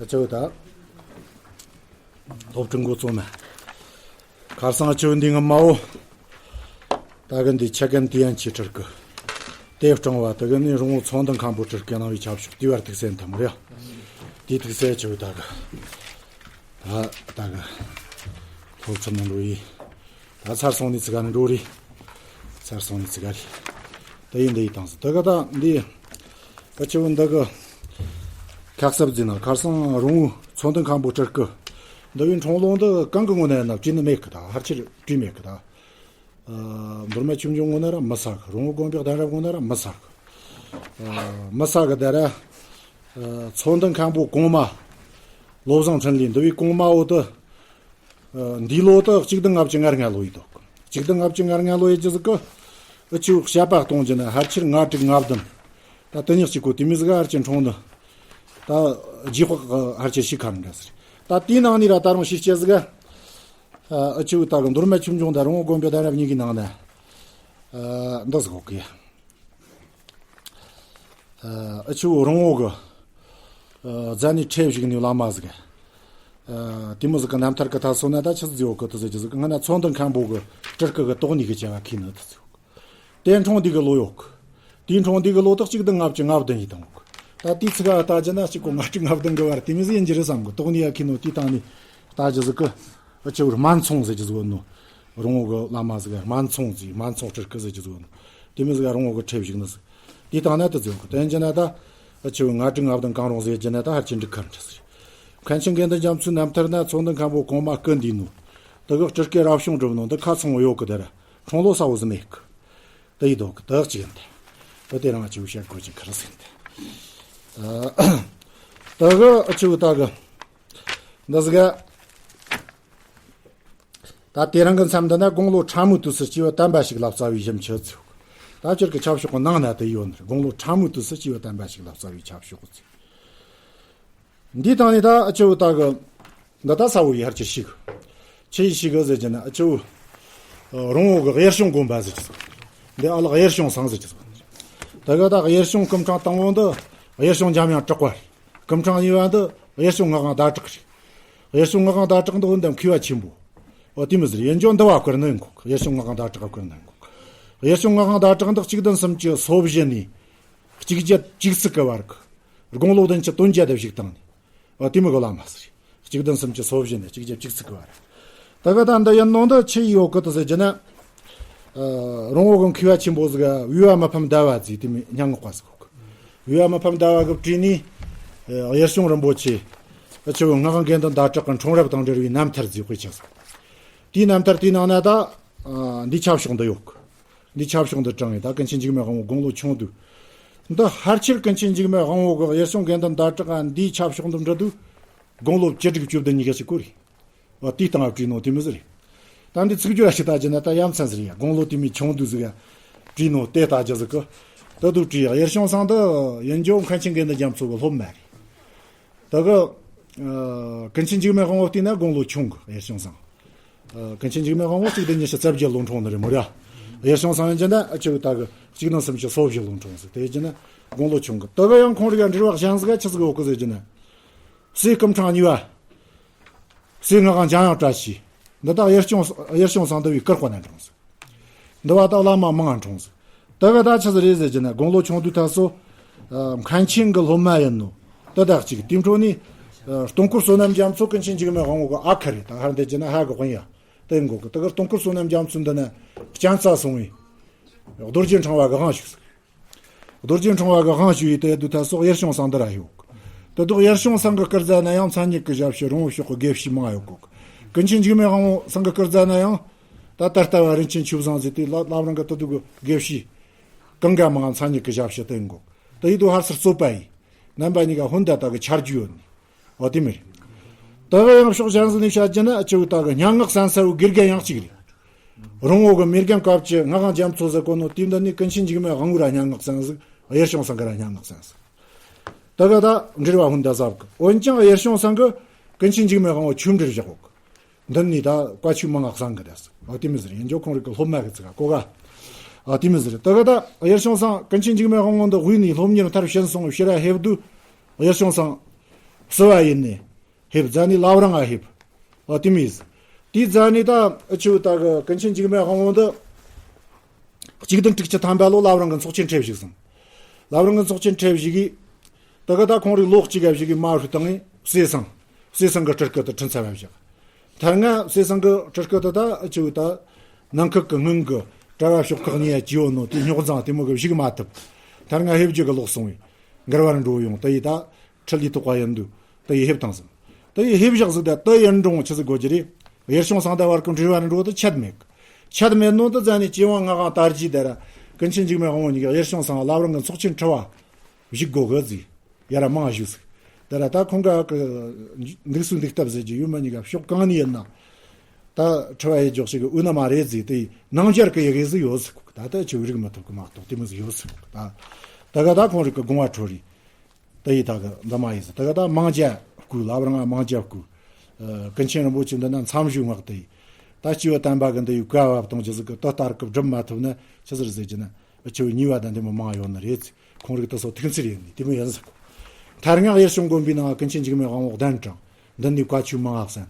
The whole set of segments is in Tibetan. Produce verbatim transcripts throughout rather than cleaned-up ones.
ཨ་ཅོ་ད། སློབ་ཕྲུག་འགོ་བཙོང་མ། ཁར་སང་ཨ་ཅོ་འདི་ངི་མ་འོ། ད་གི་འདི་ཆ་གན་དེ་ཡན་ཆི་ཁྲིར་གི། དེ་སྤྲང་བ་ད་གི་ནི་རོང་བོ་ཚོང་འདུ་མཁན་པོ་ཁྲིར་གི་གནང་བའི་ཆབ་ཤོག་དེ་བར་ཐུག་སེམས་ཐམ་རེ། དེ་ཐུག་སེ་ཨ་ཅོ་ད་གི། ད་ད་གི། སློབ་ཚན་ནང་འགྲོ་ཡི། ད་ཚར་སོང་ནི་ཚི་ག་ནི་འགྲོ་རི། ཚར་སོང་ནི་ཚི་ག་རི། ད་ཡིན་ད་ཡི་དང་སི་ད་ག་ད་འདི། ད་ཆེ་བོ་འདི་གི། ཁག་སབ་ཛི་ན་ཁར་སང་རོང་བོ་ཚོང་འདུ་མཁན་པོ་ཁྲིར་གི། འདི་བའི་འཁྲུངས་ལོ་འདི་གང་གི་ངོ་ནས་ན་བྲིས་ནི་མེད་གི། ད་ཧར་ཆེར་བྲིས་མེད་གི་ད། མདོ་སྨད་ཆོས་འབྱུང་ངོ་ནས་ར་མི་ས་གི། རོང་བོ་དགོན་པའི་གདན་རབས་ངོ་ནས་ར་མི་ས་གི། མི་ས་གི་ད་ར། ཚོང་འདུ་མཁན་པོ་གོང་མ། བློ་བཟང་འཕྲིན་ལས་འདི་བའི་གོང་མ་འོ་དུ། འདི་ལོ་དུ་གཅིག་བདུན་ལྔ་བཅུ་ང་ལྔ་ལོ་ཡི་འདུག་གཅིག་བདུན་ལྔ་བཅུ་ང་ལྔ་ལོ་ཡི་རྗེས་གི། ཨུ་ཆུ་བཤད་པ་གཏོང་རྒྱུ་ནི་ཧར་ཆེར་ལྔ་དྲུག་ལྔ་བདུན། ད་དེ་ཉག་གཅིག་གོ་དེ་མི་ཟིག་ཧར་ཆེར་འཁྲུངས་ནི། ད་རྗེས་དཔག་ཧར་ཆེར་ཤི་ཁ་རུ་འདྲ་ཟེར། ད་དེའི་ནང་ནས་ར་ད་རུང་ཤི་སྐྱེ་ཟིག་ཨུ་ཆུ་ད་གི་མདོ་སྨད་ཆོས་འབྱུང་དང་རོང་བོ་དགོན་པའི་གདན་རབས་གཉིས་ཀྱི་ནང་ནས། འདི་ཟིག་གོ་གི། ཨ་ཆུ་རོང་བོ་གི། རྫ་ནས་ཁྲེབ་ཞིག་ནས་བླ་མ་ཟིག་དེ་མོ་ཟིག་གི་རྣམ་ཐར་གི་ཐ་སོ་ན་ད་ཆི་ཟིག་ཡོད་གི་དུ་ཟེར་གི་ཟིག་ང་ན་ཚོང་འདུ་མཁན་པོ་གི་སྤྲུལ་སྐུ་གི་དོགས་ནས་གི་བྱ་བ་ཁི་ནི་དུ་ཟིག་དེ་འཁྲུངས་འདི་གི་ལོ་ཡོད་གི། དེའི་འཁྲུངས་འདི་གི་ལོ་དག་གཅིག་དང་ལྔ་བཅུ་ང་བདུན་ཡིན་དང་གི། ད་དེའི་ཚིག་ག་ལྟ་རྒྱུ་ན་གཅིག་གོ་ལྔ་བཅུ་ང་བདུན་གི་བར་དེ་མི་ཟིག་ཡིན་གྱི་རེད་བསམ་གི། དོགས་ནས་ཡ་ཁི་ནོ་དེའི་སྟེང་ནས་ལྟ་རྒྱུ་ཟིག་གི། ཨ་ཆུ་སྨན་ཚོང་ཟེར་གྱི་ཟིག་ཡོད་ནོ། རོང་བོ་གི་བླ་མ་ཟིག་སྨན་ཚོང་ཟེར། སྨན་ཚོང་སྤྲུལ་སྐུ་ཟེར་གྱི་ཟིག་ཡོད་ནོ། དེ་མི་ཟིག་རོང་བོ་གི་ཁྲེབ་ཞིག་ནི་ཟིག་དེའི་སྟེང་ན་དུ་ཟིག་ཡོད་གི། དེ་ཡིན་རྒྱུ་ན་ད། ཨ་ཆུ་ལྔ་དྲུག་ལྔ་བདུན་གང་རུང་ཟེར་རྒྱུ་ན་ད་ཧར་ཆེ་འགྲིག་ཁར་འདྲ་ཟིག་མཁན་ཆེན་དགེ་འདུན་རྒྱ་མཚོའི་རྣམ་ཐར་ན་ཚོང་འདུ་མཁན་པོ་གོང་མ་སྐུ་འདུས་ནོ། དེ་གི་སྤྲུལ་སྐུ་རབ་བྱུང་གྲུབ་ནོ་འདི་ཁ་ཚང་བོ་ཡོད་གི། དེ་ར་འཁྲུངས་ལོ་གསལ་བོ་ཟིག་མེད་གི། དེ་ཡི་དོག་གི་དག་ཅིག་ཡིན་ཏེ། ད་དེ་རང་ཨ་ཆུ་བཤད་དགོས་ཀྱི་ཁར་ཟིན་ཏེ། ད་གི་ཨ་ཆུ་ད་གི། འདི་ཟིག་ད་དེ་རིང་གི་མཚམས་འདི་ན་དགུང་ལོ་ཕྲ་མོའི་དུས་སུ་སྐྱེས་བུ་དམ་པ་ཞིག་ལ་བརྩི་བའི་ཞིབ་མཆན་ཚུགས། ད་སྤྱིར་གྱི་ཆབ་ཤོག་གི་ནང་ན་དེ་ཡོད་ནི་རེད། དགུང་ལོ་ཕྲ་མོའི་དུས་སུ་སྐྱེས་བུ་དམ་པ་ཞིག་ལ་བརྩི་བའི་ཆབ་ཤོག་གི་ཚུགས། འདིའི་སྟེང་ནས་ད་ཨ་ཆུ་ད་གི། འདི་ད་ས་བོ་ཡི་ཧར་ཆེ་ཞིག་ཆི་ཡི་ཞིག་གི་ཟེར་གྱི་ན་ཨ་ཆུ། རོང་བོ་གི་གཡེར་ཞུང་དགོན་པ་ཟེར་གྱི་ཟིག་འདི་ཨ་ལགས་གཡེར་ཞུང་ཚང་ཟེར་གྱི་ཟིག་ད་གི་ད་གཡེར་ཞུང་སྐུ་ཕྲེང་དང་བོ་འདི་གཡེར་ཞུང་འཇམ་དབྱངས་གྲགས་པ་རེད། སྐུ་ཕྲེང་གཉིས་པ་འདི་གཡེར་ཞུང་ངག་དབང་ཟླ་གྲགས་རེད། གཡེར་ཞུང་ངག་དབང་ཟླ་གྲགས་འདི་འོན་ཏེ་མཁས་པ་ཆེན་པོ། འོ་དེ་མི་ཟེར་ཡིན་རྒྱུ་འདི་བ་བསྐུར་ནི་ཡིན་གོ། གཡེར་ཞུང་ངག་དབང་ཟླ་གྲགས་བསྐུར་ནི་ཡིན་གོ། གཡེར་ཞུང་ངག་དབང་ཟླ་གྲགས་འདི་གཅིག་བདུན་སུམ་ཅུ་སོ་བཞི་ནས་གཅིག་བརྒྱད་བཅུ་གཅིག་གི་བར་གི། དགུང་ལོ་བདུན་ཅུ་དོན་བརྒྱད་དུ་བཞུགས་བཏང་ནས། འོ་དེ་མི་གོ་ལ་མ་ཟེར། གཅིག་བདུན་སུམ་ཅུ་སོ་བཞི་ནས་གཅིག་བརྒྱད་བཅུ་གཅིག་གི་བར། ད་གི་ད་འདི་ཡིན་ནོ་འདི་ཆི་ཡི་ཡོད་གི་དུ་ཟེར་གྱི་ན། རོང་བོ་གི་མཁས་པ་ཆེན་པོ་ཟིག་བི་བ་མི་ཕམ་ཟླ་བ་ཟེར་དེ་མི་སྙན་ངག་པ་ཟིག་གོ། བི་བ་མི་ཕམ་ཟླ་བ་གི་བྲིས་ནི། གཡེར་ཞུང་རིན་པོ་ཆེ། ཨ་ཆུ་ངག་དབང་དགེ་འདུན་ཟླ་གྲགས་ཀྱི་འཁྲུངས་རབས་དང་འབྲེལ་བའི་རྣམ་ཐར་ཟེར་དཔེ་ཆ་ཟིག་དེའི་རྣམ་ཐར་དེའི་ནང་ན་ད། འདི་ཆབ་ཤོག་འདི་ཡོད་གི། འདི་ཆབ་ཤོག་འདི་དྲངས་ཡིན་ད་ཀུན་མཁྱེན་འཇིགས་མེད་དབང་བོ་དགུང་ལོ་ཆུང་དུས། འདི་ཧར་ཆེར་ཀུན་མཁྱེན་འཇིགས་མེད་དབང་བོ་གི་གཡེར་ཞུང་དགེ་འདུན་ཟླ་གྲགས་འདིའི་ཆབ་ཤོག་འདི་འབྲི་དུས། དགུང་ལོ་བཅུ་དྲུག་བཅུ་བདུན་གཉིས་ཀ་ཞིག་གོ་རེད། འོ་དེའི་སྟེང་ང་བྲིས་ནོ་དེ་མི་ཟེར། ད་འདི་ཚིག་སྦྱོར་ཞིག་ལྟ་རྒྱུ་ན་ད་ཡ་མཚན་ཟེར་ཡ་དགུང་ལོ་དེ་མི་ཆུང་དུས་ཟིག་ཡ། བྲིས་ནོ་དེ་ལྟ་རྒྱུ་ཟིག་གི། ད་དུ་བྲིས་ཡ་གཡེར་ཞུང་ཚང་འདི་ཡིན་རྒྱུ་མཁན་ཆེན་དགེ་འདུན་རྒྱ་མཚོ་གི་སློབ་མ་རེད། ད་གི། ཀུན་མཁྱེན་འཇིགས་མེད་དབང་བོ་བལྟས་ན་དགུང་ལོ་ཆུང་གི་གཡེར་ཞུང་ཚང་། ཀུན་མཁྱེན་འཇིགས་མེད་དབང་བོ་གཅིག་བདུན་ཉི་ཤུ་རྩ་བརྒྱད་ལོ་འཁྲུངས་ནི་རེད་མོ་ར། གཡེར་ཞུང་ཚང་ཡིན་རྒྱུ་ན་ཨ་ཆུ་ད་གི་གཅིག་བདུན་སུམ་ཅུ་སོ་བཞི་ལོ་འཁྲུངས་ཟིག་དེ་རྒྱུ་ན་དགུང་ལོ་ཆུང་གི། ད་གི་ཡང་ཁོང་རིགས་འབྲེལ་བ་གཞན་ཟིག་ཆི་ཟིག་ཡོད་གི་ཟེར་རྒྱུ་ན། སྲས་སྐུ་ཕྲེང་གཉིས་པ། སྲས་ངག་དབང་འཇམ་དབྱངས་བཀྲ་ཤིས། འདི་དག་གཡེར་ཞུང་གཡེར་ཞུང་ཚང་འདི་བའི་སྐུ་དཔོན་ན་འཁྲུངས་ཟིག་འདི་བ་དག་བླ་མ་མང་ང་འཁྲུངས་ཟིག་ད་ག་ད་ཆི་ཟིག་རེད་ཟེར་གྱི་ན་དགུང་ལོ་ཆུང་དུས་ད་སོ། མཁན་ཆེན་གི་སློབ་མ་ཡིན་ནོ། དེ་དག་ཅིག་དེའི་འཕྲོ་ནས། སྟོང་འཁོར་བསོད་ནམས་རྒྱ་མཚོ་ཀུན་མཁྱེན་འཇིགས་མེད་དབང་བོ་གི་ཨ་ཁུ་རེད། ད་ཧར་འདི་གྱི་ན་ཧ་གི་དཔོན་ཡ། དེ་འགོ་གི་དེ་གི་སྟོང་འཁོར་བསོད་ནམས་རྒྱ་མཚོ་འདི་ན་སྤྱན་རྩ་སོང་བའི། རྡོ་རྗེ་འཕྲེང་བ་གི་དབང་ཞུགས་ཟིག་རྡོ་རྗེ་འཕྲེང་བ་གི་དབང་ཞུ་ཡི་དེ་དུས་ད་སོགས་གཡེར་ཞུང་ཚང་འདི་ར་ཡོད། དེ་དུས་གཡེར་ཞུང་ཚང་གི་སྐུ་རྫ་ན་ཡང་མཚན་ཉིད་ཀྱི་ཞབས་ཕྱི་རོང་བོ་ཕྱོགས་ཀྱི་དགེ་བཤེས་མང་ཡོད་གོ། ཀུན་མཁྱེན་འཇིགས་མེད་དབང་བོ་ཚང་གི་སྐུ་རྫ་ན་ཡང་ད་ད་ལྟ་བ་རིན་ཆེན་ཆོས་བཟང་ཟེར་དུས་བླ་བླ་བྲང་གི་དེ་དུས་གི་དགེ་བཤེས་གང་ག་མང་མཚན་ཉིད་ཀྱི་ཞབས་ཕྱི་དེ་འགོ། དེ་ཡི་དུས་ཧར་སར་རྩོད་པ་ཡིས་རྣམ་པ་གཉིས་ཀ་ཧོན་ད་ད་གི་ཆ་རྒྱུས་ཡོད་ནི། འོ་དེ་མི་རེད། ད་ག་ཡང་ཕྱོགས་གཞན་ཟིག་ནས་བཤད་རྒྱུ་ན་ཨ་ཆུ་ད་གི་སྙན་ངག་གསན་ས་བོ་དགེ་རྒན་ཡང་གཅིག་རེད། རོང་བོ་གི་མི་རྒན་སྐབས་ཀྱི་ངག་དབང་རྒྱ་མཚོ་ཟེར་གོ་ནོ་དེ་འདི་ནི་ཀུན་མཁྱེན་འཇིགས་མེད་དབང་བོ་ར་སྙན་ངག་གསན་ཟིག་གཡེར་ཞུང་ཚང་གི་ར་སྙན་ངག་གསན་ཟིག་ད་ག་ད་འབྲེལ་བ་ཧུན་ད་ཟབ་གི། འོན་ཀྱང་གཡེར་ཞུང་ཚང་གི་ཀུན་མཁྱེན་འཇིགས་མེད་དབང་བོ་ཆོས་འབྲེལ་བཞག་གོ་གི། འདི་ནི་ད་བཀའ་ཆོས་མང་ང་གསན་གི་རེད། འོ་དེ་མི་ཟེར་ཡིན་རྒྱུ་ཁོང་རིགས་གི་སློབ་མ་གི་ཚིག་ག་གོ་ག་འོ་དེ་མི་ཟེར་ད་ག་ད་གཡེར་ཞུང་ཚང་ཀུན་མཁྱེན་འཇིགས་མེད་དབང་བོ་འདི་དབུས་ནས་སློབ་གཉེར་མཐར་ཕྱིན་སོང་ཕྱིར་ར་ཕེབས་དུས། གཡེར་ཞུང་ཚང་། བསུ་བ་ཡིན་ནི། ཕེབས་ཟེར་ནི་བླ་བྲང་ང་ཕེབས། ཨོ་དེ་མོ་ཟིག་དེ་ཟེར་ནི་ད་ཨ་ཆུ་ད་གི་ཀུན་མཁྱེན་འཇིགས་མེད་དབང་པོ་འདི། གཅིག་བདུན་དྲུག་ཅུ་ཐམ་པ་ལོ་བླ་བྲང་གི་ཚོགས་ཆེན་ཁྲིད་བཞུགས་སོང་། བླ་བྲང་གི་ཚོགས་ཆེན་ཁྲིད་བཞུགས་གི། ད་གི་ད་ཁོང་རིགས་ལོ་གཅིག་ག་བཞུགས་གི་མ་ཧྲུ་དང་ངས་བསེ་ཚང་། བསེ་ཚང་གི་སྤྲུལ་སྐུ་དེ་ཁྲིད་ཚར་བ་བཞག་མཐར་ང་བསེ་ཚང་གི་སྤྲུལ་སྐུ་དེ་ད་ཨ་ཆུ་ད། ནང་ཁུལ་གི་སྔོན་གི་གྲྭ་བ་ཕྱོགས་ཁག་གཉིས་ཀྱི་ཡོད་ནོ་དེ་རྙོག་འཛིང་དེ་མོ་གི་བཞུགས་མ་ཐུབ། མཐར་ང་ཕེབས་རྒྱུ་གི་ལོག་སོང་བས། འགལ་བར་འགྲོ་ཡོང་དེ་ཡི་ད། ཁྲི་ལས་ཐོག་པ་ཡིན་དུས་དེ་ཡི་ཕེབས་བཏང་ཟིན། དེ་ཡི་ཕེབས་བཞག་ཟིག་ད་དེ་ཡིན་འགྲོ་ཆི་ཟིག་དགོས་ཀྱི་རེད། གཡེར་ཆུང་གསང་བདག་བར་གི་འབྲེལ་བ་འགྲོ་དེ་ཆད་མེད་གི། ཆད་མེད་ནོ་དེ་ཟེར་ནི་ཅི་ཝང་ང་གང་དར་རྒྱས་དེ་ར། ཀུན་མཁྱེན་འཇིགས་མེད་དབང་པོ་གཉིས་ཀྱི་གཡེར་ཆུང་གསང་བ་བླ་བྲང་གི་ཚོགས་ཆེན་ཁྲིད་པ་བཞུགས་དགོས་གི་ཟིག་ཡ་ར་མང་བཞུགས་ཟིག་དེ་ར་ད་ཁོང་ག་གི་འདུག་སུ་འདུག་སྟབས་ཟེར་གྱི་ཡོད་མ་གཉིས་ཀ་ཕྱོགས་གང་ནས་ཡིན་ན། ད་ཁྲི་པ་ཡི་འཇོག་ཞིག་གི་དབུས་ན་མ་རེད་ཟིག་དེ་ནང་འཇར་གི་ཡི་གེ་ཟིག་ཡོད་ཟིག་ད་ལྟ་ཆུ་རིག་མི་ཐུབ་གི་མ་གཏོགས་དེ་མོ་ཟིག་ཡོད་ཟིག་ད་ད་ག་ད་ཁོང་རིག་གི་དགོངས་པ་ཁྲོ་རེད། དེ་ཡི་ད་གི་འདི་མ་ཡིན་ཟིག་ད་ག་ད་མང་རྒྱ་སྐུ་བླ་བྲང་ང་མང་རྒྱ་སྐུ། ཀུན་མཁྱེན་རིན་པོ་ཆེ་འདི་ན་མཚམས་བཞུགས་ངག་དེ་ཡི། ད་སྐྱེས་བུ་དམ་པ་གི་འདི་ཡི་བཀའ་བབ་གཏོང་རྒྱུ་ཟིག་གི་དེ་ལྟར་གི་སྒྲུབ་མ་ཐུབ་ན་ཆི་ཟིག་ཟེར་རྒྱུ་ན། ཆུ་ཉེས་པ་དང་འདི་མོ་མང་ཡོད་ནི་རེད། ཁོང་རིགས་དེ་ཚོ་ཐུགས་འཚེར་ཡིན་ནི་དེ་མོ་ཡིན་ཟིག་མཐར་ང་གཡེར་ཆུང་དགོན་པའི་ནང་ཀུན་མཁྱེན་འཇིགས་མེད་དབང་པོ་གདན་དྲངས། འདི་ནས་བཀའ་ཆོས་མང་ང་གསན།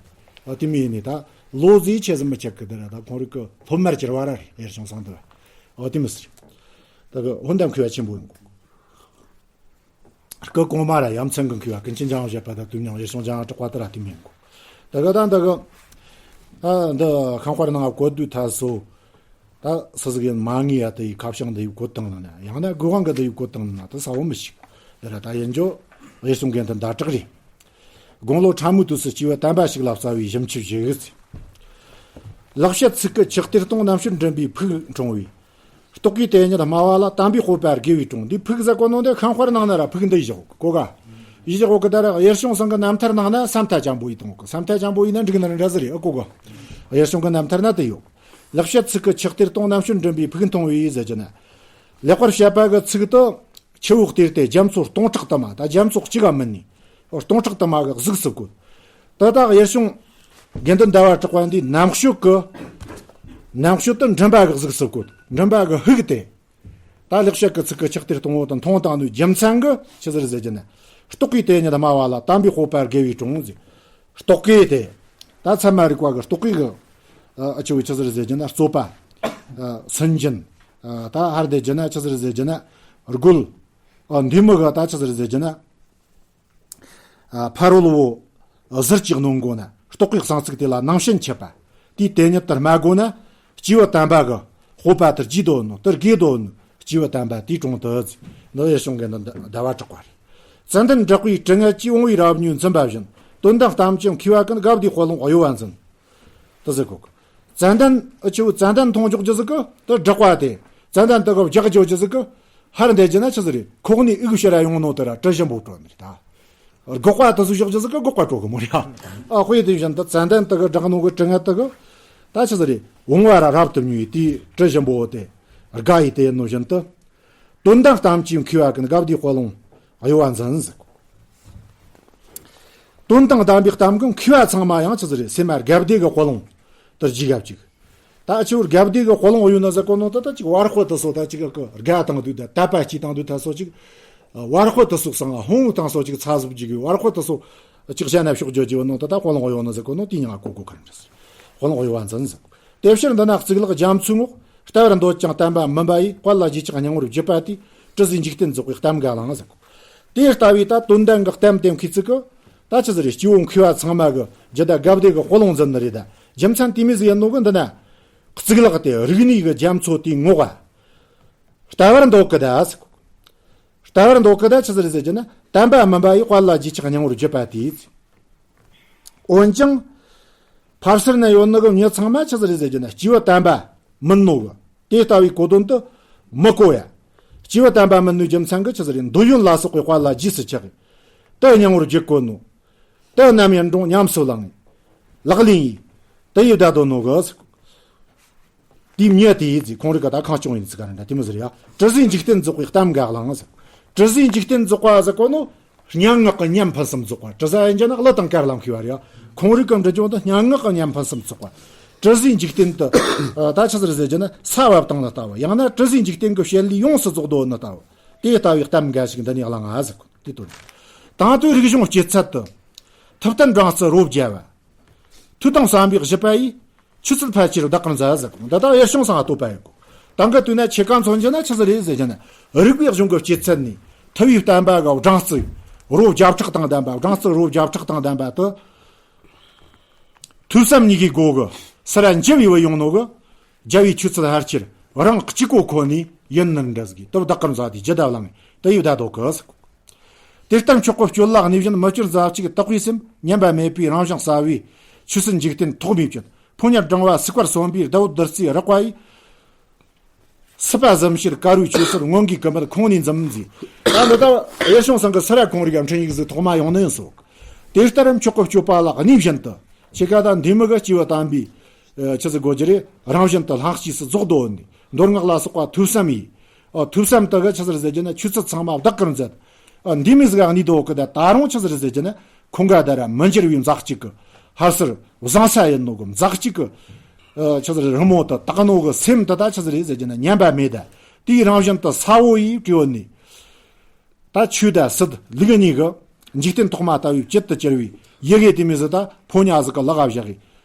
ཨ་དེ་མོ་ཡིན་ནི་ད་ལོ་ཟིག་ཆེ་ཟིག་མི་ཆགས་གི་དེ་ར་ད་ཁོང་རིགས་གི་སློབ་མར་གྱུར་བ་ར་རེད། གཡེར་ཆུང་གསང་འདི་བ། ཨ་དེ་མོ་ཟིག་ད་གི་ཧོན་དམ་མཁས་པ་ཆེན་པོ་ཡིན་གོ། སྐུ་གོང་མ་ར་ཡ་མཚན་གི་མཁས་པ་ཀུན་མཁྱེན་འཇམ་དབྱངས་བཞད་པ་དང་དུས་མཉམ་གཡེར་ཆུང་འཇམ་དབྱངས་གྲགས་པ་དེ་ར་དེ་མོ་ཡིན་གོ། ད་གི་ད་འདི་གི། ཨ་འདི་ཁང་དཔར་ནང་བཀོད་དུས་ཐ་སོ། ད་སུ་ཟིག་ཡིན་མ་ངེས་ཡ་དེ་ཡི་ཁ་བྱང་འདི་ཡི་བཀོད་བཏང་ན་ན་ཡང་ན་དགོས་དབང་གི་འདི་ཡི་བཀོད་བཏང་ན་ན་དེ་ས་བོ་མི་ཤིག་འདི་ར་ད་ཡིན་རྒྱུ་གཡེར་ཆུང་རྒན་དེ་ཟླ་གྲགས་རེད། དགུང་ལོ་ཕྲ་མོའི་དུས་སུ་སྐྱེས་བུ་དམ་པ་ཞིག་ལ་བསྩལ་བའི་ཞིབ་མཆན་ཞིག་ཟེར། ལེགས་བཤད་ཚིག་གི་ཆུ་གཏེར་དང་རྣམ་དཔྱོད་མགྲིན་པའི་ཕུགས་འཁྲུངས་པའི། རྟོག་གེའི་དེ་ཉིད་སྨྲ་བ་ལ། དམ་པའི་སྤོབས་པ་དགེ་བའི་དྲུང་། འདི་ཕུགས་ཟེར་གོ་ནོ་འདི་ཁང་དཔར་ནང་ན་ར་ཕུགས་འདི་ཡི་བཞག་གོ་ག་ཡི་བཞག་གོ་གི་ད་ར་གཡེར་ཆུང་ཚང་གི་རྣམ་ཐར་ནང་ན་ས་མཐའ་འཇམ་པོ་ཡི་དང་གི་ས་མཐའ་འཇམ་པོ་ཡི་ན་འགྲིག་ན་ར་འདྲ་ཟེར་རེད། ཨ་གོ་ག་གཡེར་ཆུང་གི་རྣམ་ཐར་ན་དེ་ཡོད། ལེགས་བཤད་ཚིག་གི་ཆུ་གཏེར་དང་རྣམ་དཔྱོད་མགྲིན་པའི་ཕུགས་འཁྲུངས་པའི་ཟེར་གྱི་ན། ལེགས་པར་བཤད་པ་གི་ཚིག་ཏུ། ཆུ་བོ་གཏེར་ཏེ་རྒྱ་མཚོ་སྟོང་ཕྲག་དུ་མ། ད་རྒྱ་མཚོ་གཅིག་ག་མིན་ནི། སྟོང་ཕྲག་དུ་མ་གི་གཟུགས་སུ་བཀོད། ད་ལྟ་གཡེར་ཆུང་དགེ་འདུན་ཟླ་བ་གྲགས་པ་འདིའི་རྣམ་དཔྱོད་ཀྱི། རྣམ་དཔྱོད་དུ་མགྲིན་པ་གི་གཟུགས་སུ་བཀོད། མགྲིན་པ་གི་ཕུགས་ཏེ། ད་ལེགས་བཤད་ཀྱི་ཚིག་གི་ཆུ་གཏེར་དང་པོ་དང་མཐོང་དང་ནི་རྒྱུ་མཚན་གྱི་ཆི་ཟེར་ཟེར་གྱི་ན། རྟོག་གེའི་དེ་ཉིད་སྨྲ་བ་ལ། དམ་པའི་སྤོབས་པ་དགེ་བའི་དྲུང་ཟེར། རྟོག་གེ་དེ། ད་ཚད་མ་རིག་པ་གི་རྟོག་གེ་གི། ཨ་ཆུ་བོ་ཆི་ཟེར་ཟེར་གྱི་ན་རྩོད་པ། ཨ་སུན་འབྱིན། ཨ་ད་ཧར་དེ་གྱི་ན་ཆི་ཟེར་ཟེར་གྱི་ན་རྒོལ། ཨ་འདི་མོ་གི་ད་ཆི་ཟེར་ཟེར་གྱི་ན། ཨ་ཕ་རོལ་བོ་ཟུར་གཅིག་ནོན་དགོས་ན་རྟོག་གེའི་གསང་ཚིག་དེ་ལ་ནང་ཞེན་བྱེད་པ། དེའི་དེ་ཉིད་དུ་སྨྲ་དགོས་ན། སྐྱེས་བུ་དམ་པ་གི་སྤོབས་པ་དེ་བརྗེད་དོ་ནོ། དེ་རྒས་དོ་ནོ། སྐྱེས་བུ་དམ་པ་དེའི་དྲུང་དུ་ཟེར། འདི་གཡེར་ཆུང་གི་འདི་ཟླ་བ་གྲགས་པ་རེད། ཙན་དན་བསྲེགས་པའི་དྲི་ངད་ཀྱིས། འོང་བའི་རབ་མྱོས་འཛིན་པ་བཞིན། དོན་དམ་གཏམ་གྱི་མཁས་པ་ཀུན། དགའ་བདེའི་དཔལ་ལུང་གཡོ་བ་འཛིན། དེ་ཟེར་གོ། ཙན་དན་ཨ་ཆུ་བོ་ཙན་དན་འཐུང་འཇོག་རྒྱུ་ཟིག་གི་དེ་བསྲེགས་པ་དེ། ཙན་དན་དེ་གི་རྒྱག་འཇོག་རྒྱུ་ཟིག་གི་ཧར་འདེད་རྒྱུ་ན་ཆི་ཟིག་རེད། ཁོག་ནས་དབུགས་ཕྱི་ར་ཡོང་ནོ་དེ་ར་དྲི་ཞིམ་པོ་བྲོ་ནི་རེད་ད། སྒོག་པ་དེ་ཚོ་ཞོག་རྒྱུ་ཟིག་གི་སྒོག་པ་བྲོ་གི་མོ་རེད། ཨ་དཔེ་དེ་བཞིན་དུ་ཙན་དན་དེ་གི་བསྲེགས་ནོ་གི་དྲི་ངད་དེ་གི་ད་ཆི་ཟིག་རེད། འོང་བ་ར་རབ་ཏུ་མྱོས་ཡི་དེའི་དྲི་ཞིམ་པོ་དེ་དགའ་ཡི་དེ་ཡིན་ནོ་བཞིན་དུ། དོན་དམ་གཏམ་གྱི་མཁས་པ་ཀུན། དགའ་བདེའི་དཔལ་ལུང་གཡོ་བ་འཛིན་ཟེར། དོན་དང་ལྡན་པའི་གཏམ་གྱི་མཁས་པ་ཚང་མ་ཡང་ཆི་ཟིག་རེད། སེམས་མ་དགའ་བདེ་གི་དཔལ་ལུང་དེར་བརྗེ་ག་བཅུག་ད་ཨ་ཆུ་བོ་དགའ་བདེ་གི་དཔལ་ལུང་གཡོ་ན་ཟེར་གོ་ནོ་ད་ད་ཅིག་བར་དཔེ་དེ་སོ་ད་ཅིག་གི་དགའ་བཏང་དུས་ད་དད་པ་སྐྱེས་བཏང་དུས་ད་སོ་ཅིག་བར་དཔེ་དེ་སོ་གསང་ཧོང་དང་སོ་ཅིག་ཚ་ཟུབ་ཅིག་གི་བར་དཔེ་དེ་སོ་ཅིག་བཤད་ན་ཕྱོགས་བརྗོད་ཀྱི་ཡོད་ནོ་ད་ད་དཔལ་ལུང་གཡོ་ན་ཟེར་གོ་ནོ་དེ་ཉང་གོ་གོ་ག་རེ་ཟེར། དཔལ་ལུང་གཡོ་བ་འཛིན་ཟེར། དེ་ཕྱིར་འདི་ན་གཙུག་ལག་རྒྱ་མཚོའི་ངོགས། ལྟ་བར་འདོད་ཀྱང་བསྟན་པ་མིན་པ་ཡི། དཔལ་ལ་རྗེས་ཆགས་སྙིང་པོར་བརྗོད་པ་དེས། དྲི་ཟའི་འཇིག་རྟེན་རྫོགས་པའི་གཏམ་འགའ་བླངས་ཟེར། དེ་ལྟ་བུའི་ད་དོན་ལྡན་གྱི་གཏམ་དེ་མཁས་ཚིག་གི་ད་ཆི་ཟིག་རེད། སྐྱེ་བོ་མཁས་པ་ཚང་མ་གི་རྒྱུད་ད་དགའ་བདེ་གི་དཔལ་ལུང་འཛིན་ནི་རེད་ད། རྒྱུ་མཚན་དེ་མོ་ཟིག་ཡིན་ནོ་གི་འདི་ན། གཙུག་ལག་དེ་རིག་གནས་གི་རྒྱ་མཚོ་དེའི་ངོགས། ལྟ་བར་འདོད་གི་ད་ཟེར། ལྟ་བར་འདོད་གི་ད་ཆི་ཟིག་རེད་ཟེར་རྒྱུ་ན། བསྟན་པ་མིན་པ་ཡི། དཔལ་ལ་རྗེས་ཆགས་སྙིང་པོར་བརྗོད་པ་དེས། འོན་ཀྱང་། ཕར་ཚུར་ན་ཡོད་ནི་གི་མྱི་ཚང་མ་ཆི་ཟིག་རེད་ཟེར་རྒྱུ་ན། སྐྱེས་བུ་དམ་པ་མིན་ནོ་གི། དེ་ལྟ་བུའི་གོ་དོན་དེ་མི་གོ་ཡ། སྐྱེས་བུ་དམ་པ་མིན་ནོའི་རྒྱུ་མཚན་གི་ཆི་ཟིག་རེད། འདོད་ཡོན་ལ་སོགས་པའི་དཔལ་ལ་རྗེས་སུ་ཆགས། དེ་སྙིང་པོར་བརྗོད་གོ་ནོ། དེ་རྣམ་ཡིན་འགྲོ་ཉམས་སུ་བླངས། ལག་ལེན་ཡིས། དེ་ཡི་བདག་དོན་ནོ་གི། དེའི་མྱི་དེ་ཡི་ཟིག་ཁོང་རིག་ག་ད་ཁང་སྐྱོང་ཡིན་ཟིག་ག་རེ་འདྲ་དེ་མོ་ཟེར་ཡ། དྲི་ཟའི་འཇིག་རྟེན་རྫོགས་པའི་གཏམ་འགའ་བླངས་ཟིག་དྲི་ཟའི་འཇིག་རྟེན་རྫོགས་པ་ཟེར་གོ་ནོ། སྙན་ངག་གི་ཉམས་ཕུན་སུམ་ཚོགས་པ། དྲི་ཟ་ཡིན་རྒྱུ་ན་གླུ་དང་གར་ལ་མཁས་པ་རེད་ཡ། ཁོང་རིག་གི་འབྲི་རྒྱུ་འདི་སྙན་ངག་གི་ཉམས་ཕུན་སུམ་ཚོགས་པ། དྲི་ཟའི་འཇིག་རྟེན་དུ། ད་ཆི་ཟིག་རེད་ཟེར་རྒྱུ་ན་ས་བབས་བཏང་ནི་ལྟ་བུ། ཡང་ན་དྲི་ཟའི་འཇིག་རྟེན་གྱི་བྱེད་ལས་ཡོངས་སུ་རྫོགས་འདོད་ནི་ལྟ་བུ། དེ་ལྟ་བུའི་གཏམ་འགའ་ཞིག་འདི་ནས་བླངས་ཟིག་དེ་དོན། དང་དུས་རིག་གཞུང་སྐྱེད་ཚལ་དུ། ཐུབ་བསྟན་སྦྲང་རྩི་རོ་བརྒྱ་བ། མཐུ་དང་བསམ་པའི་བཞི་པ་ཡིས། ཆུ་ཚད་ཕལ་ཆེར་བདག་གིར་མཛད་ཟེར། འདི་ལྟ་ཡེ་ཤང་སང་ང་བསྟོད་པ་ཡིན་གོ། དང་གི་དུས་ན་ཆེ་ག་མཚོན་རྒྱུ་ན་ཆི་ཟིག་རེད་ཟེར་རྒྱུ་ན། རིག་པའི་གཞུང་གི་སྐྱེད་ཚལ་ནས་ཐུབ་པའི་བསྟན་པ་གི་སྦྲང་རྩི་རོ་བརྒྱ་ཕྲག་དང་ལྡན་པ། སྦྲང་རྩི་རོ་བརྒྱ་ཕྲག་དང་ལྡན་པ་དུ། ཐོས་བསམ་གཉིས་ཀའི་སྒོ་གི་སར་འཇིབ་ཡི་བུ་ཡོང་ནོ་གི། རྒྱལ་བའི་ཆོས་ཚུལ་ཕལ་ཆེར་རང་གཅིག་གོ་ཁོ་ནས་ཡིན་ནི་འདྲ་ཟིག་གི་དུ་བདག་གིར་མཛད་དེ་ཇི་ལྟ་བླངས་དེ་ཡི་བདག་དོ་གི་ཟེར། དེ་ལྟར་མཆོག་གི་སྤྱོད་ལ་གནས་བཞིན་མི་སྐྱོར་མཛའ་གཅིག་དག་པའི་སེམས་མཉམ་པ་མེད་པའི་རང་བཞིན་གསལ་བའི་ཆོས་སྲིད་འཇིག་རྟེན་ཐོག་མའི་བཅུད་ཕོ་ཉ་སྦྲང་བ་སིག་པར་སོན་པའི་ཟླ་བོ་བདུད་རྩིའི་རེག་པ་ཡིས། སྲིད་པ་གཟིམ་ཤེར་དཀར་རུའི་ཆོས་སྲིད་སྔོན་གྱི་ཀུན་སྤངས་ཁོང་ནས་འཛིན་མཛད། ད་འདི་ལྟ་ཡེ་ཤང་སང་གི་སི་ར་ཁོང་རིག་གམ་འཕྲིན་ཡིག་ཟིག་ཐོག་མ་ཡོང་ནི་ཡིན་སོགས། དེ་ལྟར་མཆོག་གི་སྤྱོད་པ་ལ་གནས་བཞིན་དུ་ཆེ་ག་ད་འདི་མི་གི་སྐྱེས་བུ་དམ་པའི་ཆི་ཟིག་གོ་རྒྱུ་རེད། རང་བཞིན་དུ་ལྷག་བཅས་སུ་རྫོགས་དོ་ནི་མདོ་སྔགས་ལ་སོགས་པ་ཐོས་བསམ་ཡིས། ཨ་ཐོས་བསམ་དུ་གི་ཆི་ཟིག་ཟེར་རྒྱུ་ན་ཆོས་ཚུལ་ཚང་མ་བདག་གིར་མཛད། ཨ་འདི་མི་ཟིག་ག་གནས་དོ་གི་ད་ད་རུང་ཆི་ཟིག་ཟེར་རྒྱུ་ན། ཁོང་ག་ད་ར་མི་འགྱུར་བའི་མཛའ་གཅིག་གི་ཧར་སར་བཟང་ས་ཡིན་ནོ་གི་མཛའ་གཅིག་གི། ཨ་ཆི་ཟེར་རི་མོ་དུ་བཏགས་ནོ་གི་སེམས་དུ་ད་ཆི་ཟེར་རེད་ཟེར་རྒྱུ་ན་ཉམས་པ་མེད་ད། དེའི་རང་བཞིན་དུ་ས་བོ་ཡིས་བྲིས་ནི། ད་ཆོས་ད་སྲིད་ལུགས་གཉིས་གི་འཇིག་རྟེན་ཐོག་མ་ལྟ་བུའི་བཅུད་དུ་གྱུར་བའི་ཡི་གེ་དེ་མི་ཟིག་ད་ཕོ་ཉ་ཟིག་གི་ལག་ག་བཞག་གི་